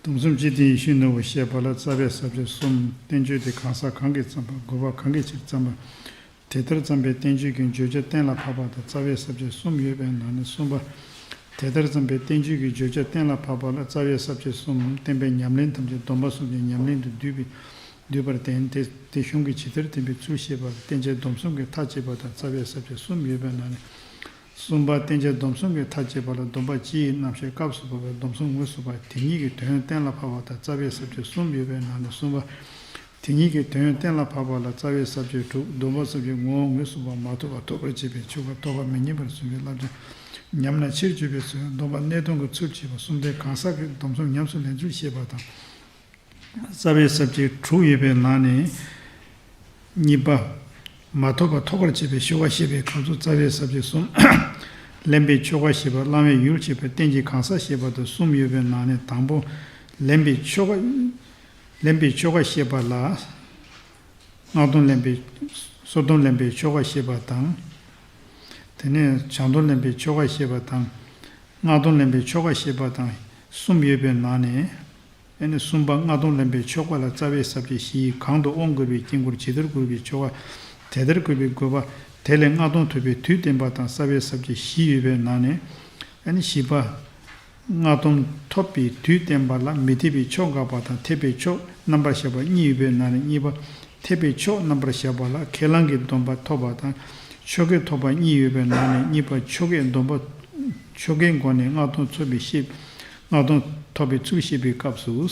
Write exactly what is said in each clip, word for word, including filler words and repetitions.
སྡོམ་གསུམ་སྤྱི་དོན་ཡེ་ཤེས་ནོར་བུ་བཤད་པ་ལ། རྩ་བའི་ས་བཅད་གསུམ། བསྟན་བཅོས་དེ་གང་ཟག་གང་གིས་བརྩམས་པ། དགོས་པ་གང་གི་ཕྱིར་བརྩམས་པ། དེ་ལྟར་བརྩམས་པའི་བསྟན་བཅོས་ཀྱི་བརྗོད་བྱ་གཏན་ལ་ཕབ་པ་དང་། རྩ་བའི་ས་བཅད་གསུམ་ཡོད་པའི་ནང་ནས། གསུམ་པ། དེ་ལྟར་བརྩམས་པའི་བསྟན་བཅོས་ཀྱི་བརྗོད་བྱ་གཏན་ལ་ཕབ་པ་ལ། རྩ་བའི་ས་བཅད་གསུམ། བསྟན་པའི་ཉམས་ལེན་ཐམས་ཅད་སྡོམ་པ་གསུམ་གྱི་ཉམས་ལེན་དུ་འདུས་པའི་འདུས་པར་བསྟན་ཏེ། དེ་གཞུང་གིས་ཇི་ལྟར་བསྟན་པའི་ཚུལ་བཤད་པ་ལ། བསྟན་བྱའི་སྡོམ་གསུམ་གྱི་མཐའ་དཔྱད་པ་དང་། རྩ་བའི་ས་བཅད་གསུམ་ཡོད་པའི་ནང་ནས། གསུམ་པ། བསྟན་བྱའི་སྡོམ་གསུམ་གྱི་མཐའ་དཔྱད་པ་ལ། སྡོམ་པ་སྤྱི་ཡི་རྣམ་བཤད་སྐབས་སུ་བབ་པའི་སྡོམ་གསུམ་དངོས་སུ་བབ་པ་དེ་ཉིད་ཀྱི་དོན་གཏན་ལ་ཕབ་པ་དང་། རྩ་བའི་ས་བཅད་གསུམ་ཡོད་པའི་ནང་ནས། གསུམ་པ། དེ་ཉིད་ཀྱི་དོན་གཏན་ལ་ཕབ་པ་ལ། རྩ་བའི་ས་བཅད་དྲུག། སྡོམ་པ་གསུམ་གྱི་ངོ་བོ་དངོས་སུ་བབ་པ་མ་ཐོབ་པ་ཐོབ་པར་བྱེད་པའི་ཆོས་འགའ། ཐོབ་པ་མི་རྙེད་པར་གསུངས་པའི་བསླབ་བྱ་ཉམས་ན་ཕྱིར་བཅོས་པའི་ཚུལ། སྡོམ་པ་གནས་སྟངས་ཀྱི་ཚུལ་བྱེད་པ། གསུམ་ལྡན་གང་ཟག་གི་སྡོམ་གསུམ་ཉམས་སུ་ལེན་ཚུལ་བཤད་པ་དང་། རྩ་བའི་ས་བཅད་དྲུག་ཡོད་པའི་ནང་ནས། གཉིས་པ། མ་ཐོབ་པ་ཐོབ་པར་བྱེད་པའི་ཆོ་ག་བཤད་པའི་སྐབས་སུ། རྩ་བའི་ས་བཅད་གསུམ། ལེན་པའི་ཆོ་ག་བཤད་པ། བླང་བའི་ཡུལ་བཤད་པ། རྟེན་གྱི་གང་ཟག་བཤད་པ་དང་གསུམ་ཡོད་པའི་ནང་ནས། དང་པོ། ལེན་པའི་ཆོ་ག་ལེན་པའི་ཆོ་ག་བཤད་པ་ལ། སྔགས་སྡོམ་ལེན་པའི། སོར་སྡོམ་ལེན་པའི་ཆོ་ག་བཤད་པ་དང་། དེ་ནས་བྱང་སྡོམ་ལེན་པའི་ཆོ་ག་བཤད་པ་དང་། སྔགས་སྡོམ་ལེན་པའི་ཆོ་ག་བཤད་པ་དང་གསུམ་ཡོད་པའི་ནང་ནས། ཨ་ནི་གསུམ་པ། སྔགས་སྡོམ་ལེན་པའི་ཆོ་ག་ལ། རྩ་བའི་ས་བཅད་བཞི་ཡི་གང་དུ་དབང་བསྐུར་བའི་དཀྱིལ་འཁོར་ཇི་ལྟར་བསྐུར་བའི་ཆོ་ག། དེ་ལྟར་བསྐུར་བའི་དགོས་པ། དེ་ལས་སྔགས་སྡོམ་ཐོབ་པའི་དུས་བསྟན་པ་དང་། རྩ་བའི་ས་བཅད་བཞི་ཡོད་པའི་ནང་ནས། ཨ་ནི་བཞི་པ། སྔགས་སྡོམ་ཐོབ་པའི་དུས་བསྟན་པ་ལ། མི་འཐད་པའི་ཕྱོགས་འགག་པ་དང་། འཐད་པའི་ཕྱོགས་རྣམ་པར་གཞག་པ་གཉིས་ཡོད་པའི་ནང་ནས། གཉིས་པ། འཐད་པའི་ཕྱོགས་རྣམ་པར་གཞག་པ་ལ། ཁས་བླངས་ཀྱི་སྡོམ་པ་ཐོབ་པ་དང་། ཆོ་གས་ཐོབ་པ་གཉིས་ཡོད་པའི་ནང་ནས། གཉིས་པ། ཆོ་གས་སྡོམ་པ། ཆོ་གའི་སྒོ་ནས་སྔགས་སྡོམ་ཐོབ་པའི་བཤད། སྔགས་སྡོམ་ཐོབ་པའི་ཚུལ་བཤད་པའི་སྐབས་སུ།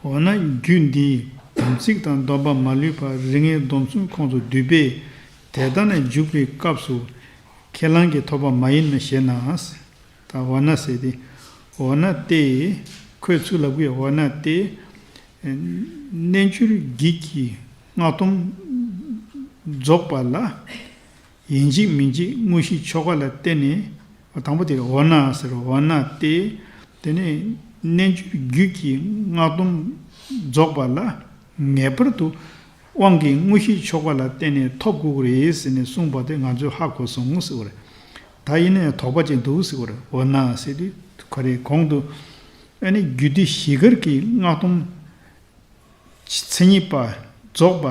འོ་ན་རྒྱུད་འདིའི་དམ་ཚིག་དང་སྡོམ་པ་མ་ལུས་པ་རིགས་ངེས་སྡོམ་གསུམ་ཁོངས་སུ་འདུས་པས། དེ་ལྟ་ན་འཇུག་པའི་སྐབས་སུ་ཁས་བླངས་ཀྱིས་ཐོབ་པ་མ་ཡིན་ནམ་ཞེ་ན། ད་འོ་ན་ཟེར་ཏེ། འོ་ན་སྟེ། ཁོས་ཚུར་ལབ་ཀྱི། འོ་ན་སྟེ། རྣལ་འབྱོར་རྒྱུད་ཀྱི་སྔགས་སྡོམ་རྫོགས་པ་ལ། ཡིན་གཅིག་མིན་གཅིག་དངོས་གཞིའི་ཆོ་ག་ལ་བརྟེན་ནས། དང་པོ་དེ་འོ་ན་ཟེར། འོ་ན་སྟེ། དེ་ནས་རྣལ་འབྱོར་རྒྱུད་ཀྱི་སྔགས་སྡོམ་རྫོགས་པ་ལ་ངེས་པར་དུ་དབང་གིས་དངོས་གཞིའི་ཆོ་ག་ལ་བརྟེན་ནས་ཐོབ་དགོས་ཀྱི་རེད་ཟེར་ནས་གསུངས་པ་དེ་ང་ཚོས་ཧ་གོ་སོང་ཟེར་བ་རེད། ད་ཡིན་ན་ཡང་དོགས་པ་ཅིག་འདུག་ཟེར་བ་རེད། འོ་ན་ཟེར་དུས་ཁོ་རེ་གོང་དུ་ཨ་ནི་རྒྱུད་སྡེ་བཞི་ཀར་གྱི་སྔགས་སྡོམ་མཚན་ཉིད་པ་རྫོགས་པ་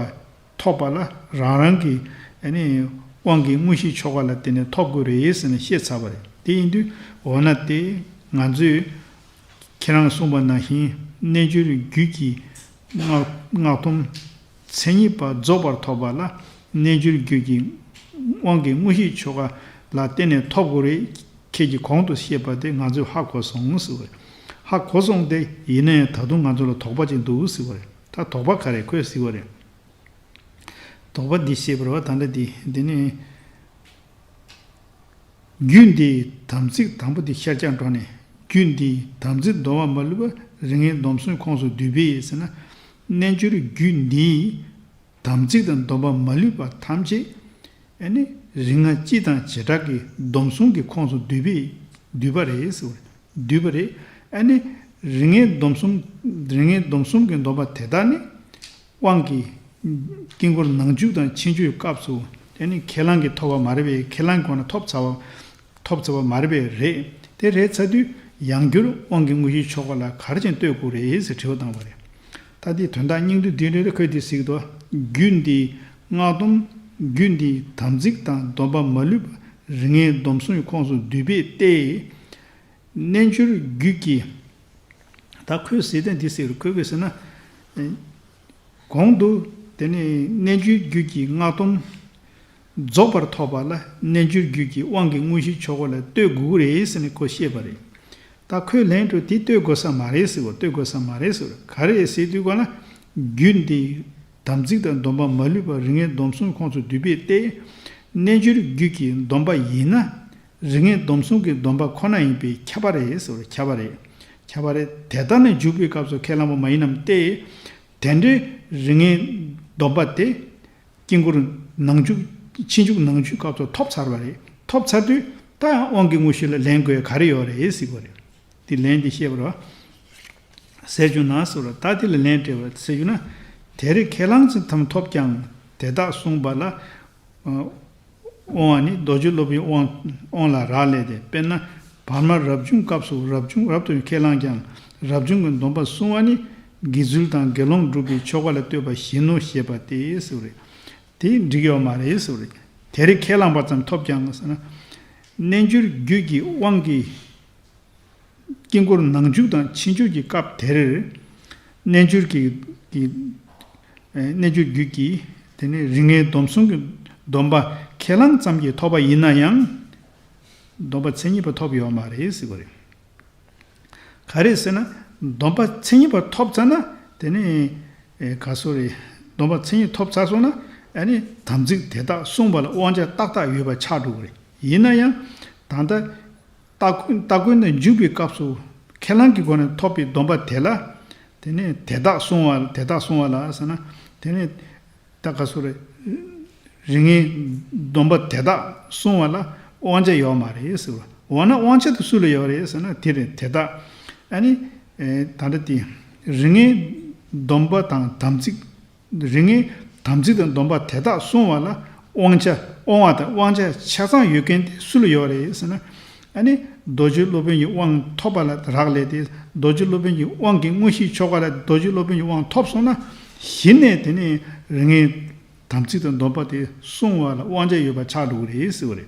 ཐོབ་པ་ལ་རང་རང་གི་ཨ་ནི་དབང་གིས་དངོས་གཞིའི་ཆོ་ག་ལ་བརྟེན་ནས་ཐོབ་དགོས་རེད་ཟེར་ནས་བཤད་ཚར་བ་རེད། དེ་ཡིན་དུས་འོ་ན་སྟེ། ང་ཚོས་ཁྱེད་རང་གསུངས་པ་ནང་བཞིན་རྣལ་འབྱོར་རྒྱུད་ཀྱི་སྔགས་སྔགས་སྡོམ་མཚན་ཉིད་པ་རྫོགས་པར་ཐོབ་པ་ལ་རྣལ་འབྱོར་རྒྱུད་ཀྱི་དབང་གིས་དངོས་གཞིའི་ཆོ་ག་ལ་བརྟེན་ནས་ཐོབ་དགོས་རེད། ཁྱེད་ཀྱིས་གོང་དུ་བཤད་པ་དེ་ང་ཚོས་ཧ་གོ་སོང་ཟེར་བ་རེད། ཧ་གོ་སོང་སྟེ། ཡིན་ན་ཡང་ད་དུང་ང་ཚོ་ལ་དོགས་པ་ཅིག་འདུག་ཟེར་བ་རེད། ད་དོགས་པ་ག་རེ་ཁོས་ཟེར་བ་རེད། དོགས་པ་འདི་བཤད་པ་རེད་བ། ད་ལྟ་འདི་འདི་ནི། རྒྱུད་འདིའི་དམ་ཚིག་དང་པོ་འདི་ཤར་རྒྱག་འགྲོ་ནས། རྒྱུད་འདིའི་དམ་ཚིག་སྡོམ་པ་མ་ལུས་པ་རིགས་ངེས་སྡོམ་གསུམ་ཁོངས་སུ་འདུས་པས་ཟེར་ན། རྣལ་འབྱོར་རྒྱུད་འདིའི་དམ་ཚིག་དང་སྡོམ་པ་མ་ལུས་པ་ཐམས་ཅད་ཨ་ནི་རིགས་ལྔ་སྤྱི་དང་བྱེ་བྲག་གི་སྡོམ་གསུམ་གྱི་ཁོངས་སུ་འདུས་པས་འདུས་པ་རེད་ཟེར་བ་རེད། འདུས་པ་རེད། ཨ་ནི་རིགས་ངེས་སྡོམ་གསུམ། རིགས་ངེས་སྡོམ་གསུམ་གྱི་སྡོམ་པ་དེ་དག་ནི་དབང་གིས་དཀྱིལ་འཁོར་ནང་འཇུག་དང་ཕྱི་འཇུག་གི་སྐབས་སུ་ཨ་ནི་ཁས་བླངས་ཀྱིས་ཐོབ་པ་མ་རེད་པས། ཁས་བླངས་ཁོ་ན་ཐོབ་ཚར་བ། ཐོབ་ཚར་བ་མ་རེད་པས། རེད། དེ་རེད་ཚར་དུས་ཡང་བསྐྱར་དབང་གིས་དངོས་གཞིའི་ཆོ་ག་ལ་ག་རེ་བྱས་ནས་ལྟོས་དགོས་རེད་ཟེར་དྲི་བ་བཏང་བ་རེད། ད་འདི་དོན་དག་སྙིང་བསྡུས་འདི་རེད། ཁོས་འདི་གཟིགས་དོ། རྒྱུད་འདིའི་སྔགས་སྡོམ། རྒྱུད་འདིའི་དམ་ཚིག་དང་སྡོམ་པ་མ་ལུས་པ་རིགས་ངེས་སྡོམ་གསུམ་གྱི་ཁོངས་སུ་འདུས་པས་ཏེ། རྣལ་འབྱོར་རྒྱུད་ཀྱི། ད་ཁོས་ཟེར་དོན་འདི་ཟེར་རུ་ཁོས་གོ་ཟེར་ན། གོང་དུ་དེ་ནི་རྣལ་འབྱོར་རྒྱུད་ཀྱི་སྔགས་སྡོམ་རྫོགས་པར་ཐོབ་པ་ལ་རྣལ་འབྱོར་རྒྱུད་ཀྱི་དབང་གིས་དངོས་གཞིའི་ཆོ་ག་ལ་ལྟོས་དགོས་ཀྱི་རེད་ཟེར་ནས་ཁོས་བཤད་པ་རེད། ད་ཁོས་ལན་དུ་དེ་ལྟོས་དགོས་ས་མ་རེད་ཟེར་བ། ལྟོས་དགོས་ས་མ་རེད་ཟེར་བ་ག་རེ་རེད་ཟེར་དུས་གོ་ན། རྒྱུད་འདི་དམ་ཚིག་དང་སྡོམ་པ་མ་ལུས་པ་རིགས་ངེས་སྡོམ་གསུམ་ཁོངས་སུ་འདུས་པས་ཏེ། རྣལ་འབྱོར་རྒྱུད་ཀྱི་སྡོམ་པ་ཡིན་ན། རིགས་ངེས་སྡོམ་གསུམ་གྱི་སྡོམ་པ་ཁོ་ན་ཡིན་པས་ཁྱབ་པ་རེད་ཟེར་བ། ཁྱབ་པ་རེད། ཁྱབ་པ་རེད། དེ་ལྟ་ན་འཇུག་པའི་སྐབས་སུ་ཁས་བླངས་པ་མ་ཡིན་ནམ་སྟེ། དེ་འདྲའི་རིགས་ངེས་སྡོམ་པ་དེ་དཀྱིལ་འཁོར་ནང་འཇུག་ཕྱི་འཇུག་ནང་འཇུག་སྐབས་སུ་ཐོབ་ཚར་བ་རེད། ཐོབ་ཚར་དུས་ད་ཡང་དབང་གི་དངོས་གཞི་ལ་ལེན་དགོས་ག་རེ་ཡོད་རེད་ཟེར་བ་རེད། དེ་ལན་དེ་བཤད་པ་རེད་བ། ཟེར་རྒྱུ་ན་ཟེར་བ་རེད། ད་དེ་ལ་ལན་སྤྲད་པ་ཟེར་རྒྱུ་ན། དེ་རིང་ཁས་བླངས་ཚུལ་ཐམས་ཐོབ་ཀྱང་དེ་དག་གསུངས་པ་ལ། དབང་བ་ནི་རྡོ་རྗེ་སློབ་དཔོན་དབང་དབང་ལ་རག་ལས་ཏེ། དཔེར་ན་ བར་མ་རབ་བྱུང་སྐབས་སུ་རབ་བྱུང་རབ་ཏུ་ཁས་བླངས་ཀྱང་རབ་བྱུང་གི་སྡོམ་པ་བསྲུང་བ་ནི་དགེ་ཚུལ་དང་དགེ་སློང་སྒྲུབ་པའི་ཆོ་ག་ལ་ལྟོས་པ་བཞིན་ནོ་ཞེས་པ་སྟེ་ཟེར་བ་རེད། དེ་འགྲིག་ཡོད་མ་རེད་ཟེར་བ་རེད། དེར་ཁས་བླངས་པ་ཙམ་ཐོབ་ཀྱང་ཟེར་ན། རྣལ་འབྱོར་རྒྱུད་ཀྱི་དབང་གིས། དཀྱིལ་འཁོར་ནང་འཇུག་དང་ཕྱི་འཇུག་གི་སྐབས་དེར། རྣལ་འབྱོར་གྱི་གྱི་རྣལ་འབྱོར་རྒྱུད་ཀྱི་དེ་ནས་རིགས་ངེས་སྡོམ་བསྲུང་གི་སྡོམ་པ་ཁས་བླངས་ཙམ་གྱིས་ཐོབ་པ་ཡིན་ན་ཡང་། སྡོམ་པ་མཚན་ཉིད་པ་ཐོབ་ཡོད་མ་རེད་ཟེར་བ་རེད། ག་རེ་ཟེར་ན། སྡོམ་པ་མཚན་ཉིད་པ་ཐོབ་ཚར་ན་དེ་ནས་ག་སོ་རེད། སྡོམ་པ་མཚན་ཉིད་ཐོབ་ཚར་སོང་ན་ཨ་ནི་དམ་ཚིག་དེ་དག་བསྲུང་བ་ལ་དབང་ཆ་ཏག་ཏག་ཡོད་པ་ཆགས་འགྲོ་གི་རེད། ཡིན་ན་ཡང་ད་ལྟ། སྟ་གོན་སྟ་གོན་དུ་འཇུག་པའི་སྐབས་སུ་ཁས་བླངས་ཀྱི་སྒོ་ནས་ཐོབ་པའི་སྡོམ་པ་དེ་ལ། དེ་ནས་དེ་དག་བསྲུང་བ་དེ་དག་བསྲུང་བ་ལ་ཟེར་ན། དེ་ནས་ད་ག་སོ་རེ། རིགས་ངེས་སྡོམ་པ་དེ་དག་བསྲུང་བ་ལ་དབང་ཆ་ཡོད་མ་རེད་ཟེར་བ། འོ་ན་དབང་ཆ་དེ་སུ་ལ་ཡོད་རེད་ཟེར་ན་དེ་རེད་དེ་དག་ཨ་ནི། ད་ལྟ་དེ། རིགས་ངེས་སྡོམ་པ་དང་དམ་ཚིག་རིགས་ངེས་དམ་ཚིག་དང་སྡོམ་པ་དེ་དག་བསྲུང་བ་ལ་དབང་ཆ་དབང་བ་དང་དབང་ཆ་ཆ་ཚང་ཡོད་མཁན་དེ་སུ་ལ་ཡོད་རེད་ཟེར་ན། ཨ་ནི་རྡོ་རྗེ་སློབ་དཔོན་གྱི་དབང་ཐོབ་པ་ལ་རག་ལས་ཏེ་རྡོ་རྗེ་སློབ་དཔོན་གྱི་དབང་གི་དངོས་གཞིའི་ཆོ་ག་ལ་རྡོ་རྗེ་སློབ་དཔོན་གྱི་དབང་ཐོབ་སོང་ན་གཞི་ནས་དེ་ནི་རིགས་ངེས་དམ་ཚིག་དང་སྡོམ་པ་དེ་བསྲུང་བ་ལ་དབང་ཆ་ཡོད་པ་ཆགས་འགྲོ་གི་རེད་ཟེར་བ་རེད།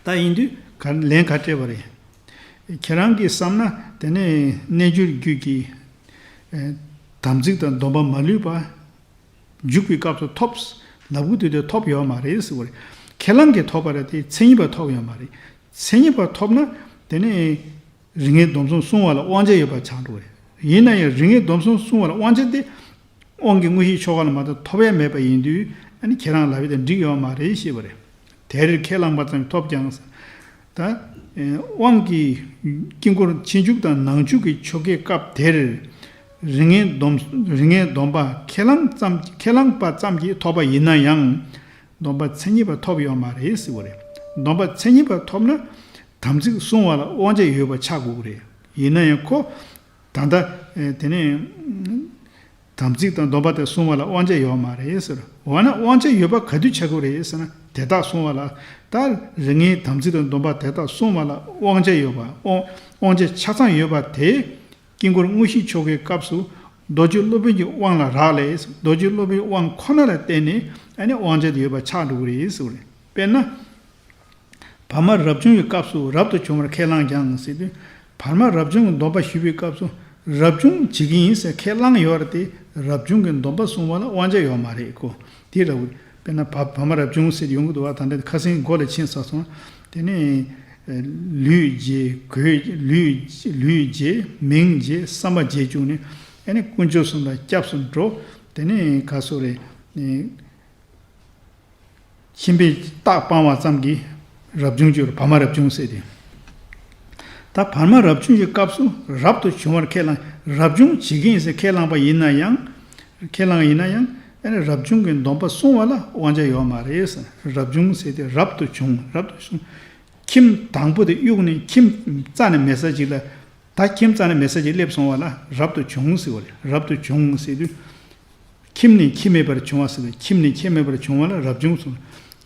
ད་ཡིན་དུས་ག་ལན་ག་སྤྲད་པ་རེད། ཁྱེད་རང་གིས་བསམ་ན་དེ་ནས་རྣལ་འབྱོར་རྒྱུད་ཀྱི་ཨེ་དམ་ཚིག་དང་སྡོམ་པ་མ་ལུས་པ་འཇུག་པའི་སྐབས་སུ་ཐོབ། ལབ་གི་དུས་དེ་ཐོབ་ཡོད་མ་རེད་ཟེར་བ་རེད། ཁས་བླངས་ཀྱིས་ཐོབ་པ་རེད་དེ་མཚན་ཉིད་པ་ཐོབ་ཡོད་མ་རེད། མཚན་ཉིད་པ་ཐོབ་ན་དེ་ནས་རིགས་ངེས་སྡོམ་བསྲུང་བསྲུང་བ་ལ་དབང་ཆ་ཡོད་པ་ཆགས་འགྲོ་བ་རེད། ཡིན་ན་ཡང་རིགས་ངེས་སྡོམ་བསྲུང་བསྲུང་བ་ལ་དབང་ཆ་དེ། དབང་གི་དངོས་གཞིའི་ཆོ་ག་ལ་མ་གཏོགས་ཐོབ་ཡ་མེད་པ་ཡིན་དུས་ཨ་ནི་ཁྱེད་རང་ལབ་ཡ་དེ་འགྲིག་ཡོད་མ་རེད་ཞེས་པ་རེད། དེར་ཁས་བླངས་པ་ཙམ་ཐོབ་ཀྱང་། ད། དབང་གི་དཀྱིལ་འཁོར་ཕྱི་འཇུག་དང་ནང་འཇུག་གི་ཆོ་གའི་སྐབས་དེར། རིགས་ངེས་སྡོམ་རིགས་ངེས་སྡོམ་པ་ཁས་བླངས་ཙམ་ཁས་བླངས་པ་ཙམ་གྱིས་ཐོབ་པ་ཡིན་ན་ཡང་། སྡོམ་པ་མཚན་ཉིད་པ་ཐོབ་ཡོད་མ་རེད་ཟེར་བ་རེད། སྡོམ་པ་མཚན་ཉིད་པ་ཐོབ་ན། དམ་ཚིག་བསྲུང་བ་ལ་དབང་ཆ་ཡོད་པ་ཆགས་དགོས་ཀྱི་རེད། ཡིན་ན་ཡང་ཁོ། ད་ལྟ། དེ་ནས། དམ་ཚིག་དང་སྡོམ་པ་དེ་བསྲུང་བ་ལ་དབང་ཆ་ཡོད་མ་རེད་ཟེར། འོ་ན་དབང་ཆ་ཡོད་པ་ག་དུས་ཆགས་ཀྱི་རེད་ཟེར་ན་དེ་དག་བསྲུང་བ་ལ། ད་རིགས་ངེས་དམ་ཚིག་དང་སྡོམ་པ་དེ་དག་བསྲུང་བ་ལ་དབང་ཆ་ཡོད་པ་དབང་དབང་ཆ་ཆ་ཚང་ཡོད་པ་དེ། དཀྱིལ་འཁོར་དངོས་གཞིའི་ཆོ་གའི་སྐབས་སུ་རྡོ་རྗེ་སློབ་དཔོན་གྱི་དབང་ལ་རག་ལས། རྡོ་རྗེ་སློབ་དཔོན་གྱི་དབང་ཁོ་ན་ལ་བརྟེན་ནས་ཨ་ནི་དབང་ཆ་དེ་ཡོད་པ་ཆགས་འགྲོ་གི་རེད་ཟེར་བ་རེད། དཔེར་ན། བར་མ་རབ་བྱུང་གི་སྐབས་སུ་རབ་ཏུ་བྱུང་བར་ཁས་བླངས་ཀྱང་ཟེར་དུས། བར་མ་རབ་བྱུང་གི་སྡོམ་པ་ཞུས་པའི་སྐབས་སུ་རབ་བྱུང་བྱེད་ཀྱི་ཡིན་ཟེར་ཁས་བླངས་ཡོད་རེད་དེ་རབ་བྱུང་གི་སྡོམ་པ་བསྲུང་བ་ལ་དབང་ཆ་ཡོད་མ་རེད་ཀོ། དེ་ར་བུ། དཔེར་ན་བ་བར་མ་རབ་བྱུང་ཟེར་ཡོང་གི་འདུག་བ། ད་ལྟ་ཁ་སང་མགོ་ལ་ཕྱིན་ཚར་སོང་། དེ་ནས། ལུས་བརྗེ་གོས་ལུས་ལུས་བརྗེ་མིང་བརྗེ་བསམ་པ་བརྗེ་བཅུག་ནས་ཨ་ནི་དཀོན་མཆོག་གསུམ་ལ་སྐྱབས་སུ་འགྲོ། དེ་ནས་ག་སོ་རེད། ཁྱིམ་པའི་རྟགས་སྤང་བ་ཙམ་གྱིས་རབ་བྱུང་གྱུར་བར་མ་རབ་བྱུང་ཟེར་ཏེ། ད་བར་མ་རབ་བྱུང་གི་སྐབས་སུ་རབ་ཏུ་བྱུང་བར་ཁས་བླངས་རབ་བྱུང་བྱེད་ཀྱི་ཡིན་ཟེར་ཁས་བླངས་པ་ཡིན་ན་ཡང་། ཁས་བླངས་ཡིན་ན་ཡང་ཨ་ནི་རབ་བྱུང་གི་སྡོམ་པ་བསྲུང་བ་ལ་དབང་ཆ་ཡོད་མ་རེད་ཟེར། རབ་བྱུང་ཟེར་ཏེ་རབ་ཏུ་བྱུང་རབ་ཏུ་བྱུང་། ཁྱིམ་དང་པོ་དེ་གཡུགས་ནས་ཁྱིམ་རྩ་ནས་མེད་ས་ཅིག་ལ། ད་ཁྱིམ་རྩ་ནས་མེད་ས་ཅིག་སླེབས་སོང་བ་ལ་རབ་ཏུ་བྱུང་ཟེར་བ་རེད། རབ་ཏུ་བྱུང་ཟེར་དུས། ཁྱིམ་ནས་ཁྱིམ་མེད་པར་བྱུང་བ་ཟེར་བས་ཁྱིམ་ནས་ཁྱིམ་མེད་པར་བྱུང་བ་ལ་རབ་བྱུང་ཟེར།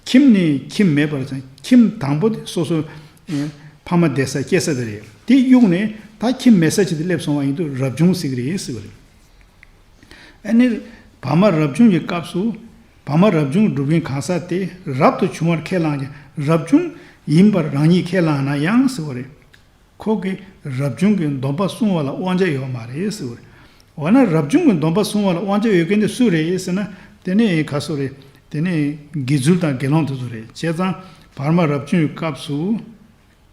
ཁྱིམ་ནས་ཁྱིམ་མེད་པར་ཟེར་ཁྱིམ་དང་པོ་དེ་སོ་སོ། ཨེ། ཕ་མ་བསྡད་ས་སྐྱེ་ས་དེ་རེད། དེ་གཡུགས་ནས་ད་ཁྱིམ་མེད་ས་ཅིག་ཏུ་སླེབས་སོང་བ་ཡིན་དུས་རབ་བྱུང་ཟེར་གི་རེད་ཟེར་བ་རེད། ཨ་ནི། བར་མ་རབ་བྱུང་གི་སྐབས་སུ། བར་མ་རབ་བྱུང་སྒྲུབ་མཁན་གང་ཟག་དེ་རབ་ཏུ་བྱུང་བར་ཁས་བླངས་ཀྱང་རབ་བྱུང་ཡིན་པར་རང་ཉིད་ཁས་བླངས་ན་ཡང་ཟེར་བ་རེད། ཁོ་གིས་རབ་བྱུང་གི་སྡོམ་པ་བསྲུང་བ་ལ་དབང་ཆ་ཡོད་མ་རེད་ཟེར་བ་རེད། འོ་ན་རབ་བྱུང་གི་སྡོམ་པ་བསྲུང་བ་ལ་དབང་ཆ་ཡོད་མཁན་དེ་སུ་རེད་ཟེར་ན། དེ་ནི་ག་སུ་རེད། དེ་ནི་དགེ་ཚུལ་དང་དགེ་སློང་དེ་ཚོ་རེད། བྱས་ཙང་བར་མ་རབ་བྱུང་གི་སྐབས་སུ།